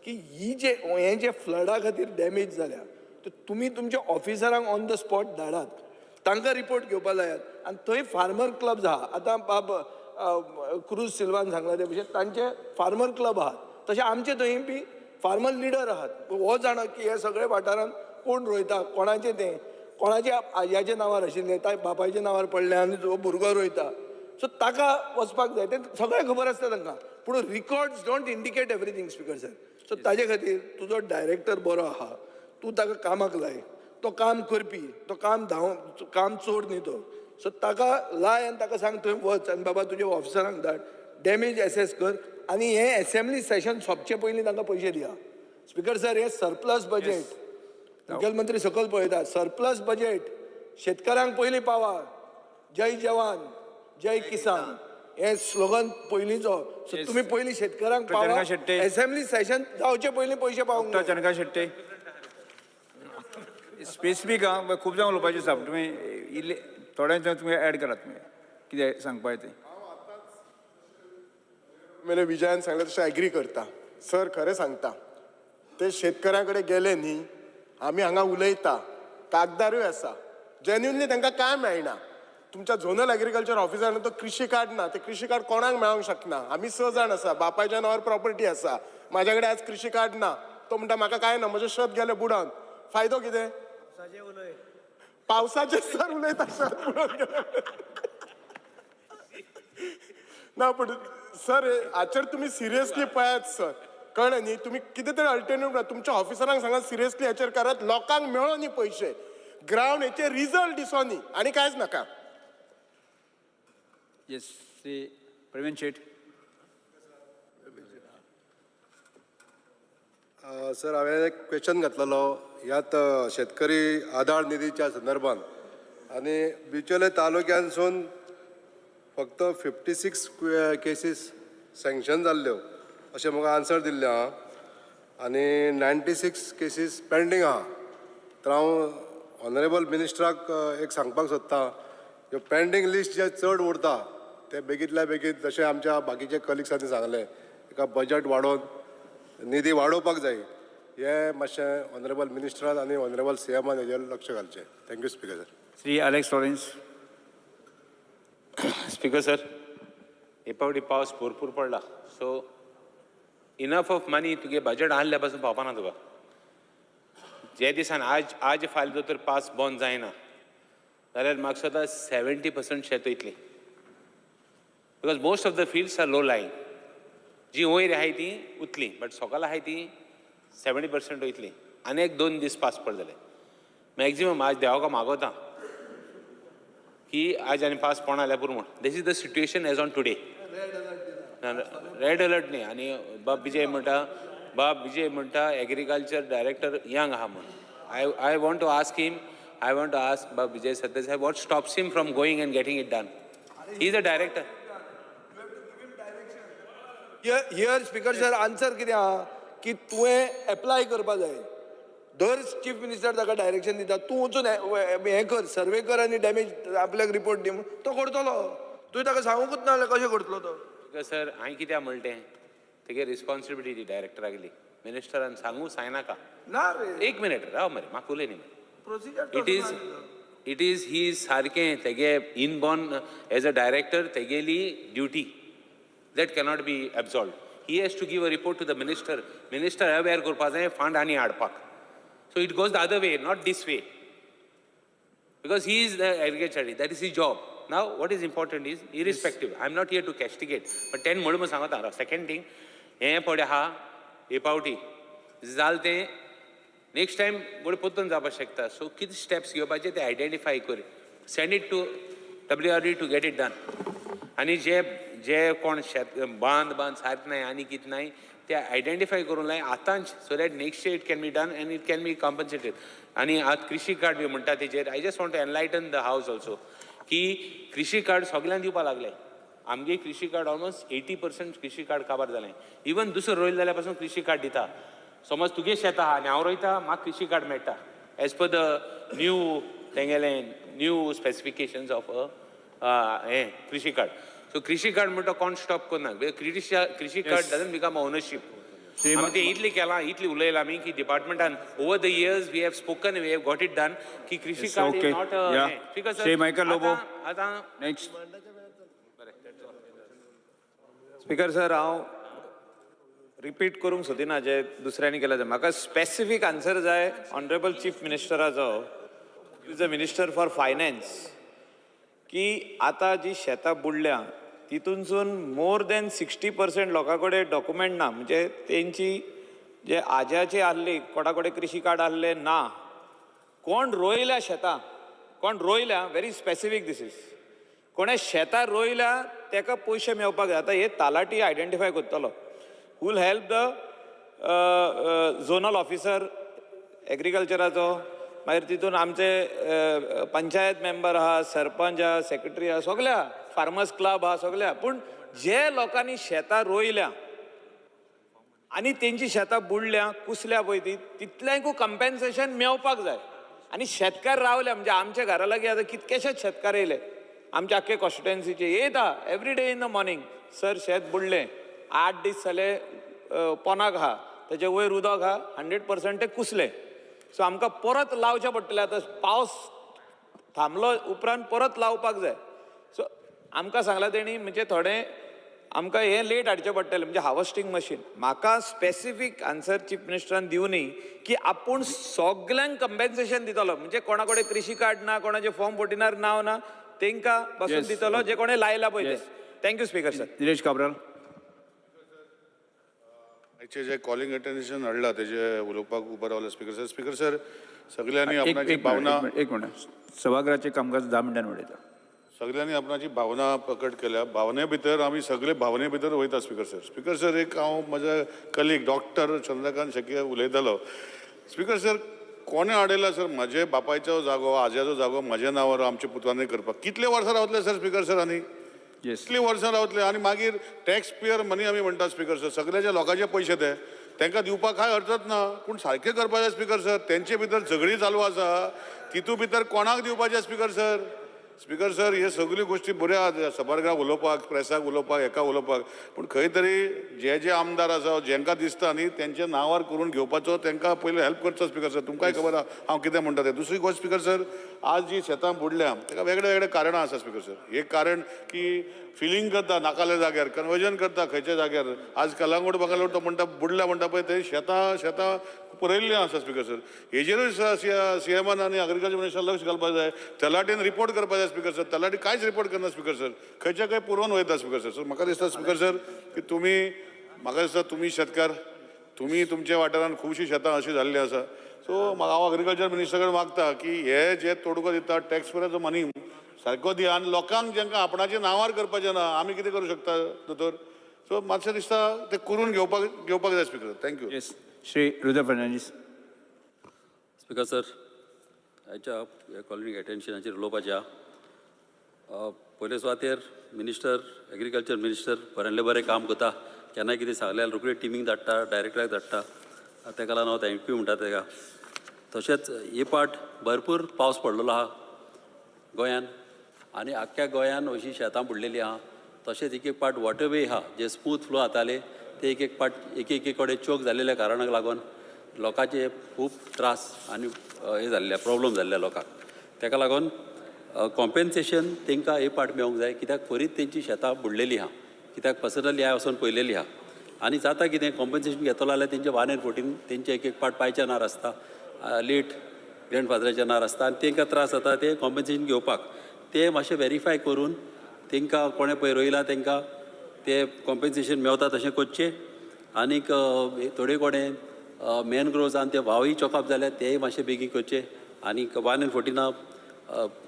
की ही जे हें जे फ्लडा खातीर डॅमेज जाल्या तर तुमी तुमच्या ऑफिसरांक ऑन the spot धाडात, तांकां रिपोर्ट घेवपाक लायात. आनी थंय फार्मर क्लब्स आहा, आतां बाब क्रूज सिल्वान सांगला ते भशेन तांचे फार्मर क्लब आहात, तशें आमचे थंय बी फार्मर लिडर आहात. हो जाणा की हे सगळे वाठारांत कोण रोयता, कोणाचें तें, कोणाच्या आज्याच्या नांवार आशिल्लें, ताय बापायच्या नांवार पडलें आनी जो भुरगो रोयता, सो ताका वचपाक जाय, तें सगळें खबर आसता तांकां. पूण records don't indicate everything speaker sir. So ताजे खातीर तुजो डायरेक्टर बरो आहा, तूं ताका कामाक लाय, तो काम करपी, तो काम धांव, काम चोर न्ही तो. सो ताका लाय आनी ताका सांग थंय वच आनी बाबा तुज्या ऑफिसरांक धाड, डॅमेज एसेस कर आनी हें एसेंब्ली सेशन सोंपचे पयलीं तांकां पयशे दिया. स्पीकर सर, हें सरप्लस बजेट, मुखेलमंत्री सकयल पळयता, सरप्लस बजेट शेतकारांक पयलीं पावा, जय जवान जय किसान हे स्लोगन पयलींचो. सो तुमी पयलीं शेतकारांक पावा, एसेंब्ली सेशन जावचे पयलीं पयशे पावूंक. डॉक्टर चंद्रकांत शेट्टी, स्पेसिफीक आं, खूब जाण उलोवपाचें आसा, तुमी इल्ले थोडें तुमी एड करात, तुमी कितें सांगपाचें तें. मेले विजयान सांगलें तशें एग्री करता सर. खरें सांगता, ते शेतकऱ्यां कडेन गेले न्ही, आमी हांगा उलयता, कागदारूय आसा, जेन्युनली तांकां कांय मेळना. तुमच्या झोनल एग्रीकल्चर ऑफिसरान तो कृषी कार्ड ना, ते कृषी कार्ड कोणाक मेळोंक शकना. आमी 6 जाण आसा, बापायच्या नांवार प्रॉपर्टी आसा, म्हाज्या कडेन आज कृषी कार्ड ना. तो म्हणटा म्हाका कांय ना, म्हजें शेत गेलें बुडोन. फायदो कितें? पावसाचेर सर उलयता, शेत बुडोन गेलें ना. पूण सर हाचेर तुमी सिरियसली पळयात सर, कळ्ळें न्ही? तुमी कितें तरी अल्टरनेटिव्ह तुमच्या ऑफिसरांक सांगात, सिरियसली हाचेर करात. लोकांक मेळो न्ही पयशे, ग्रावंड हेचेर रिजल्ट दिसो न्ही, आनी कांयच नाका. येस, श्री प्रवीण शेट. सर, हांवें एक क्वेश्चन घातलेलो ह्यात शेतकरी आधार निधीच्या संदर्भात, आनी बिचोले तालुक्यानसून फक्त 56 केसीस सँक्शन जाल्ल्यो अशें म्हाका आन्सर दिल्लें आहा, आनी 96 केसीस पेंडींग आहा. तर हांव ऑनरेबल मिनिस्टराक एक सांगपाक सोदतां, ह्यो पेंडींग लिस्ट जे चड उरता ते बेगींतल्या बेगीन, जशें आमच्या बाकीच्या कलिग्सांनी सांगलें, एका बजट वाडोवन निधी वाडोवपाक जाय. हें मातशें ऑनरेबल मिनिस्टरान आनी ऑनरेबल सी एमान हेजेर लक्ष घालचें. Thank you speaker sir. Shri Alex Lawrence. Speaker sir, हे फावटी पावस भरपूर पडला, सो इनफ ऑफ मनी तुगे बजट आहल्या पासून पावपाना तुका. जे दिसान आज आज फायल जर तर पास बंद जायना जाल्यार म्हाका दिसता 70% शेत वयतली, because most of the fields are low lying. जी वयर आहाय ती उतली, बट सोकाल आहाय ती 70% वयतली. आनी एक 2 दीस पास पडले मॅक्झिमम. आज देवाक मागोता की आज आनी पास पडना जाल्यार पुरो म्हूण. This is the situation as on today. Red alert न्ही. आनी बाब विजय म्हणटा, बाब विजय म्हणटा एग्रीकल्चर डायरेक्टर यंग आहा म्हूण. I want to ask him, I want to ask बाब Vijay Sardesai, what stops him from going and getting it done? He is a director. Here speaker sir, answer कितें आहा की तुवें apply करपा जाय. दर चीफ मिनिस्टर ताका direction दिता, तूं वचून हें कर, सर्वे कर आनी डॅमेज आपल्याक रिपोर्ट दी म्हूण. तो करतलो, तुवें ताका सांगूंकूच ना जाल्यार कशें करतलो तो? सर, हांवें कित्याक म्हणलें तें, तेगे रिस्पॉन्सिबिलिटी ती डायरेक्टरागेली. मिनिस्टरान सांगू सांगनाका ना रे, एक मिनिट राव मरे, म्हाका उलय न्ही. Procedure it is ही सारकें तेगे इनबॉर्न एज अ डायरेक्टर तेगेली duty that cannot be absolved. He has to give a report to the minister. Minister aware करपा जाय फंड आनी हाडपाक. So it goes the other way, not this way, because he is the agriculture, that is his job. Now what is important is, irrespective, I am not here to castigate, but ten म्हणून सांगता. Second thing, हें पळय आहा हे पावटी जालें तें next time गोडे परतून जावपाक शकता. सो कितें स्टेप्स घेवपाचे ते आयडेंटिफाय कर, send it to WRD to get it done. आनी जे जे कोण शेत बांद बांद सारकें नाय आनी कितें नाय ते आयडेंटिफाय करूंक लाय आतांच, so that next year it can be done and it can be compensated. आनी आतां कृषी कार्ड बी म्हणटा तेजेर I just want to enlighten the house also की कृषी कार्ड सगल्यांक दिवपाक लागले. आमगे कृषी कार्ड ऑलमोस्ट 80% कृषी कार्ड काबार जालें. इवन दुसरो रोयल जाल्यार पासून कृषी कार्ड दिता. समज तुगे शेत आहा आनी हांव रोयता, म्हाका कृषी कार्ड मेळटा एज पर the new तेंगेलें new specifications of हें कृषी कार्ड. सो कृषी कार्ड म्हणटा कोण स्टॉप करना. कृषी कार्ड डजंट बिकम ओनरशीप. आमी तें इतलें केलां, इतलें उलयलां आमी की डिपार्टमेंटान over the years we have spoken, we have got it done की कृषी card is not. Shri Michael Lobo. आतां नेक्स्ट. स्पीकर सर, हांव रिपीट करूंक सोदिना जे दुसऱ्यांनी केलां. म्हाका स्पेसिफीक आन्सर जाय ऑनरेबल चीफ मिनिस्टराचो, is a minister for finance, की आतां जी शेतां बुडल्या तितूनसून मोर दॅन 60% लोकां कडेन डॉक्युमेंट ना. म्हणजे तेंची जे आज्याचे आहली, कोणा कडेन कृषी कार्ड आहले ना, कोण रोयल्या शेतां, कोण रोयल्या, व्हेरी स्पेसिफीक this is, कोणें शेतां रोयल्या तेका पयशे मेळपाक जाय. आतां हे तालाटी आयडेंटिफाय करतलो, who'll help the zonal officer एग्रीकल्चराचो, मागीर तितून आमचे पंचायत मेंबर आहा, सरपंच आहा, सेक्रेटरी आहा, सगल्या फार्मर्स क्लब आहा, सगल्या. पूण जे लोकांनी शेतां रोयल्या आनी तेंची शेतां बुडल्या, कुसल्या पळय ती, तितल्यांकूय कंपेन्सेशन मेळपाक जाय. आनी शेतकार रावल्या म्हणजे आमच्या घरा लागीं आतां कितकेशेच शेतकार येयले, आमच्या आख्खे कॉन्स्टिट्युएन्सीचे येता every day in the morning, sir शेत बुडलें, 8 दीस जाले पोनाक आहा, तेजे वयर उदक आहा, 100% ते कुसले. सो आमकां परत लावचें पडटलें. आतां पावस थांबलो उपरांत परत लावपाक जाय. सो आमकां सांगलां तेणी म्हणजे थोडें आमकां हें लेट हाडचें पडटलें, म्हणजे हार्वस्टींग मशीन. म्हाका स्पेसिफीक आन्सर चीफ मिनिस्टरान दिवनी की आपूण सगल्यांक कंपेन्सेशन दितलो, म्हणजे कोणा कडेन कृशी कार्ड ना, कोणाचें फॉर्म 14 नांव ना, तांकां बसून दितलो जे कोणें लायला पळय ते. Thank you speaker sir. Nilesh Cabral. आयचे जे कॉलिंग अटेन्शन हाडला तेजे उलोवपाक उबो रावलो स्पीकर सर. स्पीकर सर, सगळ्यांनी आपणाची भावना, एक मिनट, सभागृहाचे कामकाज 10 मिनटांनी उडयता. सगळ्यांनी आपणाची भावना प्रकट केल्या, भावने भितर आमी सगळे भावने भितर वयता स्पीकर सर. स्पीकर सर, एक हांव म्हज्या कलीग डॉक्टर चंद्रकांत शेट्टी उलयतालो. स्पीकर सर, कोणें हाडयला सर म्हजे बापायचो जागो, आज्याचो जागो म्हज्या नांवार आमच्या पुतांनी करपाक? कितले वर्सां रावतले सर स्पीकर सर? आनी कितलीं वर्सां रावतले? आनी मागीर टॅक्स पेयर मनी आमी म्हणटा स्पीकर सर, सगळ्याच्या लोकांचे पयशे ते तांकां दिवपाक कांय अर्थच ना, पूण सारकें करपाचें स्पीकर सर. तेंचे भितर झगडीं चालू आसा, तितू भितर कोणाक दिवपाचें स्पीकर सर? स्पीकर सर, हे सगळ्यो गोश्टी बऱ्यो आसा सभागृहाक उलोवपाक, प्रेसाक उलोवपाक, हेका उलोवपाक, पूण खंय तरी जे जे आमदार आसा जेंकां दिसता न्ही तेंच्या नांवार करून घेवपाचो तांकां पयलीं हेल्प करचो स्पीकर सर. तुमकांय खबर आहा हांव कितें म्हणटा तें. दुसरी गोश्ट स्पीकर सर, आज जी शेतां बुडल्या ताका वेगळे वेगळे कारणां आसा स्पीकर सर. एक कारण की फिलींग करता नाकाल्या जाग्यार, कन्वर्जन करता खंयच्या जाग्यार. आज कलांगूट बंगालोर तो म्हणटा बुडल्या म्हणटा पळय, ते शेतां शेतां पुरयल्लीं आसा स्पीकर सर. हेजेरूय सीएमान आनी एग्रीकल्चर मिनिस्टर लक्ष घालपाक जाय. तलाटीन रिपोर्ट करपाक जाय स्पीकर सर. तलाटी कांयच रिपोर्ट करना स्पीकर सर, खंयच्या खंय पुरोवन वयता स्पीकर सर. सो म्हाका दिसता स्पीकर सर की तुमी, म्हाका दिसता तुमी शेतकार, तुमी तुमच्या वाठारांत खुबशीं शेतां अशीं जाल्लीं आसा. सो हांव एग्रीकल्चर मिनिस्टर कडेन मागता की हे जे तोडगो दिता टॅक्स पेयराचो मनी सारको दिया आनी लोकांक जेंकां आपणाच्या नांवार करपाचें ना आमी कितें करूं शकता दोतोर? सो मातशें दिसता तें करून घेवपाक जाय speaker. Thank you. Yes, Shri Rudra Fernandes. Speaker sir, आयच्या कॉलिंग अटेन्शनाचेर उलोवपाचें आहा. पयले सुवातेर मिनिस्टर, एग्रीकल्चर मिनिस्टर बऱ्यांतलें बरें काम करता. केन्नाय कितें सांगलें जाल्यार रोखडी टिमीक धाडटा, डायरेक्टराक धाडटा, ताका लागून हांव thank you म्हणटा ताका. तशेंच हे पाट भरपूर पावस पडलेलो आहा गोंयान आनी आख्ख्या गोंयान अशीं शेतां बुडलेलीं आहा. तशेंच एक एक पाट वॉटरवे आहा जे स्मूथ फ्लो जाताले ते एक एक पाट एक एक कडेन चोक जाल्ल्या कारणाक लागून लोकांचे खूब त्रास आनी हे जाल्ले, प्रॉब्लम जाल्ले लोकांक. ताका लागून कॉम्पेन्सेशन तांकां हे पाट मेळोंक जाय, कित्याक फरीत तेंची शेतां बुडलेलीं आहा, कित्याक पर्सनली हांवें वचोन पळयलेलीं आहा. आनी जाता कितें कॉम्पेन्सेशन घेतलो जाल्यार तेंचे 1 and 14 तेंचे एक एक पाट पायच्या नार आसता, लेट ग्रँडफादराच्या नार आसता आनी तांकां त्रास जाता ते कॉम्पेन्सेशन घेवपाक. ते मातशें वेरीफाय करून तांकां कोणें पळय रोयलां तांकां ते कॉम्पेन्सेशन मेवता तशें करचें. आनीक थोडे कोणें मॅनग्रोव्स आनी ते व्हांवय चॉकअप जाल्यार तेय मातशें बेगीन करचें. आनीक 1 and 14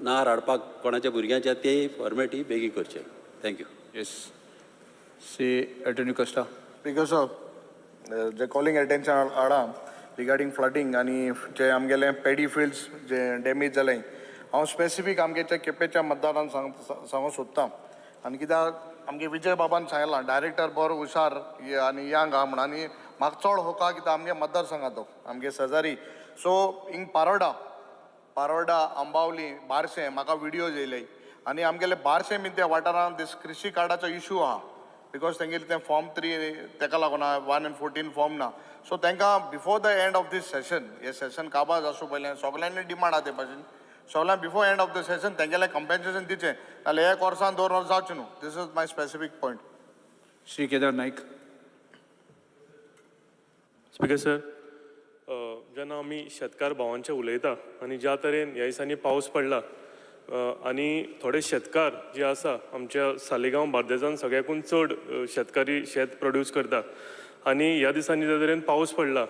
नार हाडपाक कोणाच्या भुरग्यांच्या तेय फॉर्मेटी बेगीन करचें. Thank you. Yes, Shri Antonio Costa. Speaker sir, J calling attention हाडा रिगार्डींग फ्लडींग आनी जे आमगेले पेडी फिल्ड्स जे डॅमेज जाले, हांव स्पेसिफीक आमगे केपेच्या मतदारान सांगूंक सोदतां. आनी कित्याक आमगे विजय बाबान सांगलां डायरेक्टर बरो हुशार आनी यंग आहा म्हण, आनी म्हाका चड होका कित्याक आमगे मतदारसंघात तो आमगे शेजारी. सो हिंग पारोडा, आंबावली, बारशें म्हाका विडियोज येयले आनी आमगेले बारशें बीन त्या वाठारांत दीस कृशी कार्डाचो इशू आहा because तेंगेले तें फॉर्म 3 तेका लागून 1 and 14 form ना. सो तांकां before the end of this session, हे सेशन काबार जावचें पयलें सगल्यांनी डिमांड आहा ते भाशेन, सगल्यांक before end of the session तेंगेलें compensation दिवचें, नाल्यार एक वर्सान 2 वर्सां जावचें न्हू. This is my specific point. Shri Kedar Naik. Speaker sir, जेन्ना आमी शेतकार भावांचें उलयता आनी ज्या तरेन ह्या दिसांनी पावस पडला आनी थोडे शेतकार जे आसा आमच्या सालिगांव बार्देजान सगळ्याकून चड शेतकारी शेत प्रोड्यूस करता आनी ह्या दिसांनी ज्या तरेन पावस पडला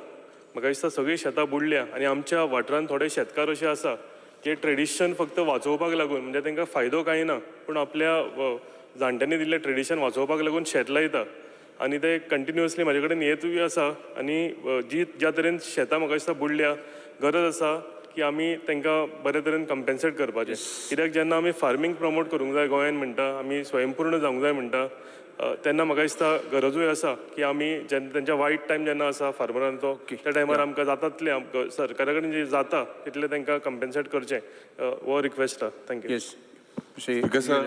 म्हाका दिसता सगळीं शेतां बुडल्या आनी आमच्या वाठारांत थोडे शेतकार अशे आसा जे ट्रेडिशन फक्त वाचोवपाक लागून, म्हणजे तांकां फायदो कांय ना पूण आपल्या जाणट्यांनी दिल्लें ट्रेडिशन वाचोवपाक लागून शेत लायता आनी ते कंटिन्युअसली म्हाजे कडेन येतूय आसा आनी जी ज्या तरेन शेतां म्हाका दिसता बुडल्या, गरज आसा की आमी तांकां बरे तरेन कंपेन्सेट करपाचें. कित्याक जेन्ना आमी फार्मींग प्रमोट करूंक जाय गोंयान म्हणटा, आमी स्वयंपूर्ण जावंक जाय म्हणटा, तेन्ना म्हाका दिसता गरजूय आसा की आमी जेन्ना तेंच्या वायट टायम जेन्ना आसा फार्मरांचो त्या टायमार आमकां जाता तितलें सरकारा कडेन जें जाता तितलें तांकां कंपेन्सेट करचें, हो रिक्वेस्ट आहा. Thank you. Yes, Speaker sir,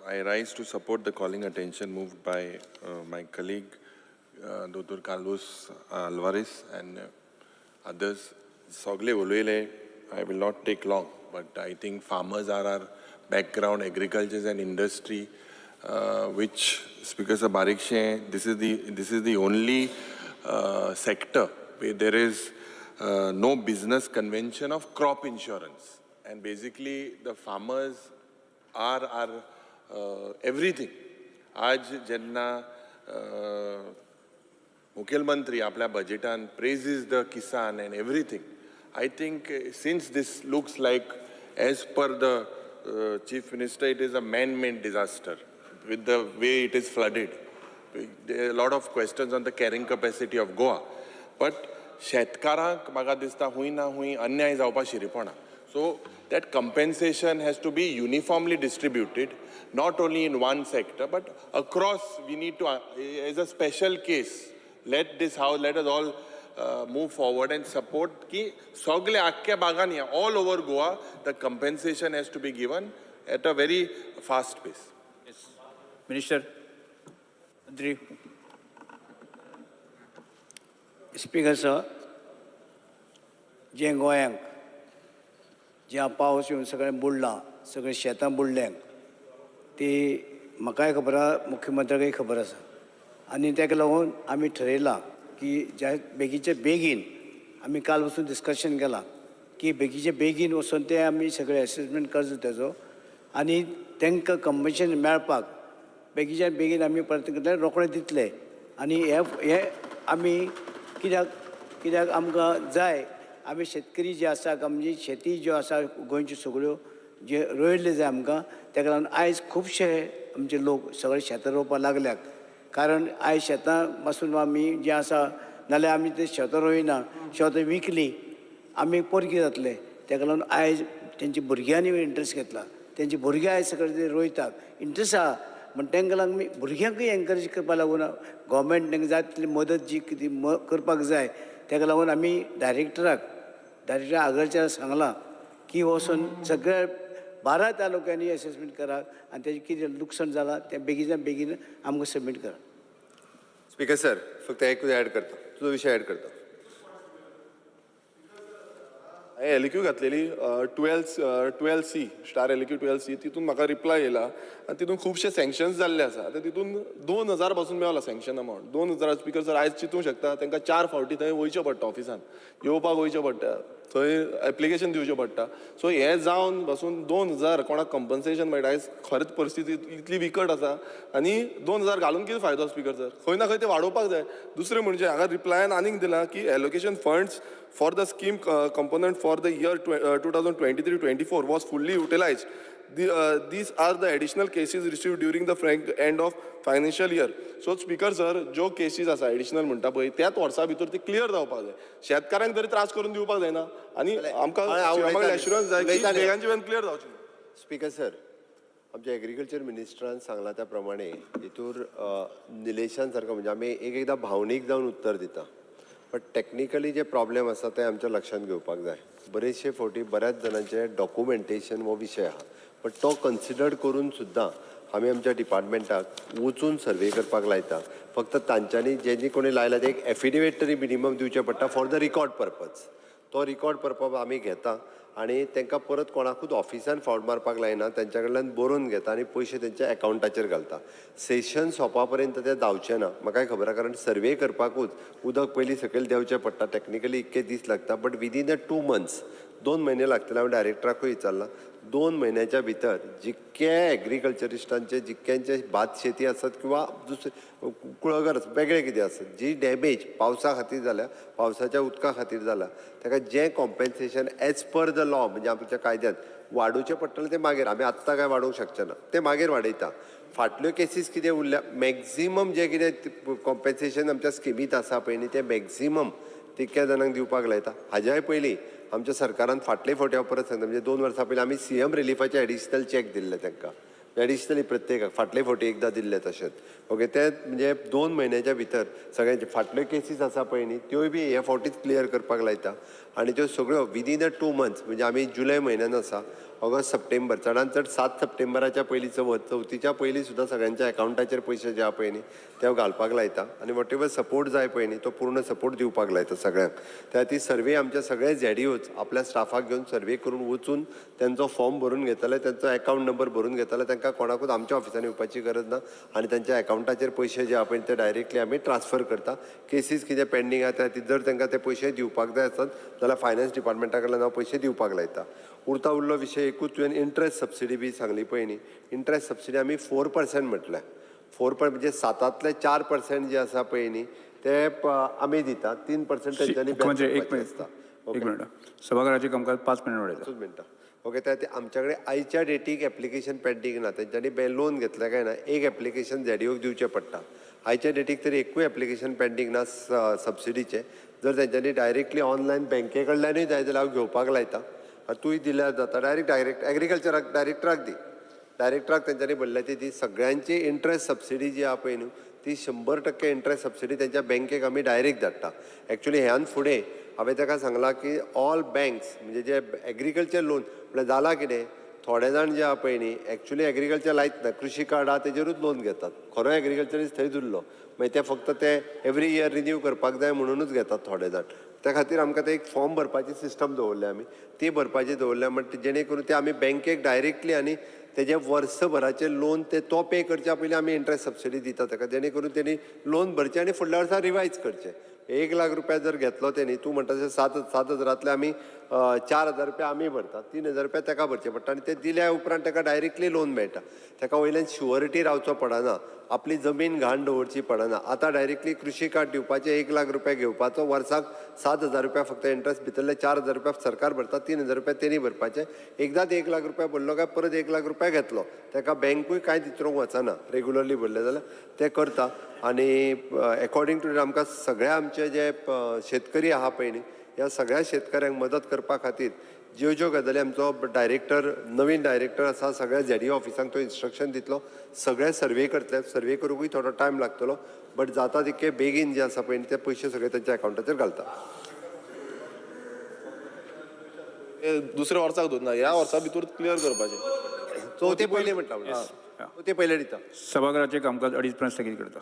I rise to support the calling attention moved by my colleague Dr. Carlos Alvarez and others. Sogle uloyle, I will not take long. But I think farmers are our background. Agriculture is an industry which, Speaker sir, बारीकशें this is the only sector where there is no business convention of crop insurance, and basically the farmers are our everything. आज जेन्ना मुखेलमंत्री आपल्या बजेटान praises the Kisan and everything, I think since this looks like, as per the Chief Minister, it is a man made disaster with the way it is flooded. There are a lot of questions on the carrying capacity of Goa. But शेतकारांक म्हाका दिसता हुंय ना हुंय अन्याय जावपा शिरीपणा. So that compensation has to be uniformly distributed, not only in one sector but across. We need to, as a special case, let this house, let us all move forward and support की सगळे आख्ख्या भागांनी, all over Goa, the compensation has to be given at a very fast pace. Minister, मंत्री. Speaker sir, जें गोंयांक जें पावस येवन सगळें बुडलां, सगळीं शेतां बुडल्यांत, ती म्हाकाय खबर आसा, मुख्यमंत्र्याकय खबर आसा. आनी ताका लागून आमी ठरयलां की ज्या बेगीचे बेगीन, आमी काल वचून डिस्कशन केलां की बेगीचे बेगीन वचून ते आमी सगळे एसेसमेंट करचो तेजो आनी तांकां कंपन्सेशन मेळपाक बेगीच्या बेगीन आमी परत रोखडे दितले. आनी हे हे आमी कित्याक आमकां जाय, आमी शेतकरी जे आसा, आमची शेती ज्यो आसा गोंयच्यो सगळ्यो जे रोयल्ले जाय आमकां. ताका लागून आयज खुबशे आमचे लोक सगळे शेतां रोवपाक लागल्यात, कारण आयज शेतां पासून आमी जें आसा, नाल्यार आमी ते शेतां रोयना, शेतां विकलीं आमी पोरकी जातले. ताका लागून आयज तेंच्या भुरग्यांनी इंट्रस्ट घेतला, तेंची भुरगीं आयज सगळे ते रोयतात, इंट्रस्ट आहा. म्हण तांकां लागून आमी भुरग्यांकूय एनकरेज करपाक लागून गोवोरमेंट तांकां जाय तितली मदत जी कितें करपाक जाय. ताका लागून आमी डायरेक्टर आगरच्याक सांगलां की वचून सगळ्या 12 तालुक्यांनी एसेसमेंट करात आनी तेजें कितें लुकसाण जालां तें बेगीच्या बेगीन आमकां सबमीट करात. स्पीकर सर, फक्त एकूच ॲड करता, तुजो विशय ॲड करता. हांवें एलक्यू घातलेली 12C star LQ 12C, तितून म्हाका रिप्लाय येयला आनी तितून खुबशे सँक्शन्स जाल्ले आसा. आतां तितून 2000 पासून Mewla sanction amount, 2000. Speaker sir, आयज चिंतूंक शकता, तांकां 4 फावटी थंय वयचें पडटा, ऑफिसान येवपाक वयचें पडटा, थंय एप्लिकेशन दिवचें पडटा. सो हें जावन पासून 2000 कोणाक कंपन्सेशन मेळटा? आयज खरेंच परिस्थिती इतली विकट आसा आनी 2000 घालून कितें फायदो? स्पीकर सर, खंय ना खंय ते वाडोवपाक जाय. दुसरें म्हणजे हांगा रिप्लायान आनीक दिलां की allocation funds for the scheme component for the year 2023-24 was fully utilized. These are the additional cases received during the frank end of financial year. So Speaker sir, ज्यो केसीस आसा एडिशनल म्हणटा पळय, त्याच वर्सा भितर ती क्लियर जावपाक जाय. शेतकारांक तरी त्रास करून दिवपाक जायना आनी आमकां एश्युरन्स जाय की बेगानचे बेगीन क्लियर जावची. स्पीकर सर, आमच्या एग्रीकल्चर मिनिस्टरान सांगलां त्या प्रमाणे हितूर निलेशान सारको, म्हणजे आमी एक एकदां भावनीक जावन उत्तर दिता, बट टॅक्निकली जे प्रॉब्लेम आसा ते आमच्या लक्षांत घेवपाक जाय. बरेचशे फावटी बऱ्याच जाणांचे डॉक्युमेंटेशन हो विशय आहा, बट तो कन्सिडर करून सुद्दां आमी आमच्या डिपार्टमेंटाक वचून सर्वे करपाक लायता. फक्त तांच्यांनी जेंनी कोणी लायला ते एक एफिडेवीट तरी मिनिमम दिवचें पडटा फॉर the record purpose. तो रिकॉर्ड पर्पज आमी घेता आनी तांकां परत कोणाकूच ऑफिसान फावट मारपाक लायना, तांच्या कडल्यान बरोवन घेता आनी पयशे तेंच्या एकावंटाचेर घालता. सेशन सोंपा पर्यंत ते धांवचे ना, म्हाकाय खबर आहा, कारण सर्वे करपाकूच उदक पयलीं सकयल देंवचें पडटा, टॅक्निकली इतके दीस लागता. बट विदीन the 2 months, 2 म्हयने लागतले. हांवें डायरेक्टराकूय विचारलां, 2 म्हयन्याच्या भितर जितके एग्रीकल्चरिस्टांचे जितक्यांचे भात शेती आसत किंवा दुसरे कुळागर वेगळे कितें आसत, जी डॅमेज पावसा खातीर जाल्या, पावसाच्या उदका खातीर जाला, ताका जें compensation as per the law, म्हणजे आमच्या कायद्यान वाडोवचें पडटलें, तें मागीर. आमी आत्तां कांय वाडोवंक शकचे ना, तें मागीर वाडयता. फाटल्यो केसीस कितें उरल्या, मॅक्झिमम जें कितें कॉम्पेन्सेशन आमच्या स्किमींत आसा पळय न्ही, तें मॅक्झिमम तितक्या जाणांक दिवपाक लायता. हाज्याय पयलीं आमच्या सरकारान फाटले फावटी हांव परत सांगता, म्हणजे 2 वर्सां पयलीं आमी सीएम रिलिफाचे एडिशनल चॅक दिल्ले तांकां, एडिशनली प्रत्येकाक फाटले फावटी एकदां दिल्ले तशेंच. ओके, ते म्हणजे 2 म्हयन्याच्या भितर सगळ्यांचे फाटल्यो केसीस आसा पळय न्ही, त्योय बी हे फावटीच क्लियर करपाक लायता आनी त्यो सगळ्यो विदीन अ 2 मंथ्स, म्हणजे आमी जुलय म्हयन्यान आसा, ऑगस्ट सप्टेंबर, चडान चड 7 सप्टेंबराच्या पयलीं, चवथीच्या पयलीं सुद्दां सगळ्यांच्या एकावंटाचेर पयशे जे आहा पळय न्ही ते घालपाक लायता आनी what ever support जाय पळय न्ही तो पूर्ण सपोर्ट दिवपाक लायता सगळ्यांक. त्या खातीर सर्वे आमच्या सगळे झेडीओच आपल्या स्टाफाक घेवन सर्वे करून वचून तेंचो फॉर्म भरून घेतले, तेंचो एकावंट नंबर भरून घेतले, तांकां कोणाकूच आमच्या ऑफिसांनी येवपाची गरज ना आनी तेंच्या एकावंटाचेर पयशे जे आहा पळय ते डायरेक्टली आमी ट्रान्सफर करता. केसीस कितें पेंडींग आहा त्या खातीर जर तांकां ते पयशे दिवपाक जाय आसत जाल्यार फायनान्स डिपार्टमेंटा कडल्यान हांव पयशे दिवपाक लायता. उरता उरलो विशय एकूच, तुवें इंट्रस्ट सबसिडी बी सांगली पळय न्ही, इंट्रस्ट सबसिडी आमी 4% म्हटलें, 4 म्हणजे 7तांतले 4% जे आसा पळय न्ही ते आमी दिता, 3% तेंच्यांनी मुख्यमंत्री, एक मिनिट, एक मिनिट, सभाघराचे कामकाज 5 मिनिट वाडयता. 5 मिनटां. ओके, त्या खातीर आमच्या कडेन आयच्या डेटीक एप्लिकेशन पेंडींग ना, तेंच्यांनी लोन घेतलें काय ना एक एप्लिकेशन झेडीओक दिवचें पडटा. आयच्या डेटीक तरी एकूय एप्लिकेशन पेंडींग ना सबसिडीचें. जर तेंच्यांनी डायरेक्टली ऑनलायन बँके कडल्यानूय जाय जाल्यार हांव घेवपाक लायता, तूंय दिल्यार जाता, डायरेक्ट डायरेक्ट एग्रीकल्चराक डायरेक्टराक दी, डायरेक्टराक तेंच्यांनी भरल्या ती सगळ्यांची इंट्रस्ट सबसिडी जी आहा पळय न्हू ती 100% इंट्रस्ट सबसिडी तेंच्या बँकेक आमी डायरेक्ट धाडटा. एक्चुली ह्यान फुडें हांवें ताका सांगलां की ऑल बँक्स म्हणजे जे एग्रीकल्चर लोन म्हळ्यार जालां कितें, थोडे जाण जे आहा पळय न्ही एक्चुली एग्रीकल्चर लायत ना, कृशी कार्ड आहा तेजेरूच लोन घेतात, खरो एग्रीकल्चरिस्ट थंयच उरलो, मागीर ते फक्त ते एवरी इयर रिन्यू करपाक जाय म्हणुनूच घेतात थोडे जाण. त्या खातीर आमकां ते एक फॉर्म भरपाची सिस्टम दवरल्या आमी, ती भरपाची दवरल्या म्हणटा जेणे करून ते आमी बँकेक डायरेक्टली आनी तेजें वर्सभराचें लोन ते तो पे करच्या पयलीं आमी इंट्रस्ट सबसिडी दिता ताका, जेणे करून तेणी लोन भरचें आनी फुडल्या वर्सा रिवायज करचें. 1 लाख रुपया जर घेतलो तेणी, तूं म्हणटा तशें 7 हजारांतले आमी 4,000 रुपया आमी भरता, 3,000 रुपया ताका भरचे पडटा आनी ते दिल्या उपरांत ताका डायरेक्टली लोन मेळटा. ताका वयल्यान शुअरिटी रावचो पडना, आपली जमीन घाण दवरची पडना. आतां डायरेक्टली कृशी कार्ड दिवपाचें, 1 लाख रुपया घेवपाचो, वर्साक 7,000 रुपया फक्त इंट्रस्ट, भितरले 4,000 रुपया सरकार भरता, 3,000 रुपया तेणी भरपाचे. एकदांच 1 लाख रुपया भरलो काय परत 1 लाख रुपया घेतलो, ताका बँकूय कांय विचारूंक वचना, रेगुलरली भरले जाल्यार ते करता. आनी एकॉर्डिंग टू आमकां सगळ्या आमचे जे शेतकरी आहा पळय न्ही, ह्या सगळ्या शेतकऱ्यांक मदत करपा खातीर ज्यो ज्यो गजाली आमचो डायरेक्टर, नवीन डायरेक्टर आसा, सगळ्या झेडीओ ऑफिसांक तो इन्स्ट्रक्शन दितलो, सगळे सर्वे करतले, सर्वे करूंकूय थोडो टायम लागतलो, बट जाता तितके बेगीन जे आसा पळय न्ही ते पयशे सगळे तेंच्या एकावंटाचेर घालता. दुसऱ्या वर्साक दवरना, ह्या वर्सा भितर क्लियर करपाचें. चवथे पयलीं म्हटलां, चवथे पयलीं दिता. सभाघराचें कामकाज 2:30 पर्यंत स्थगीत करता.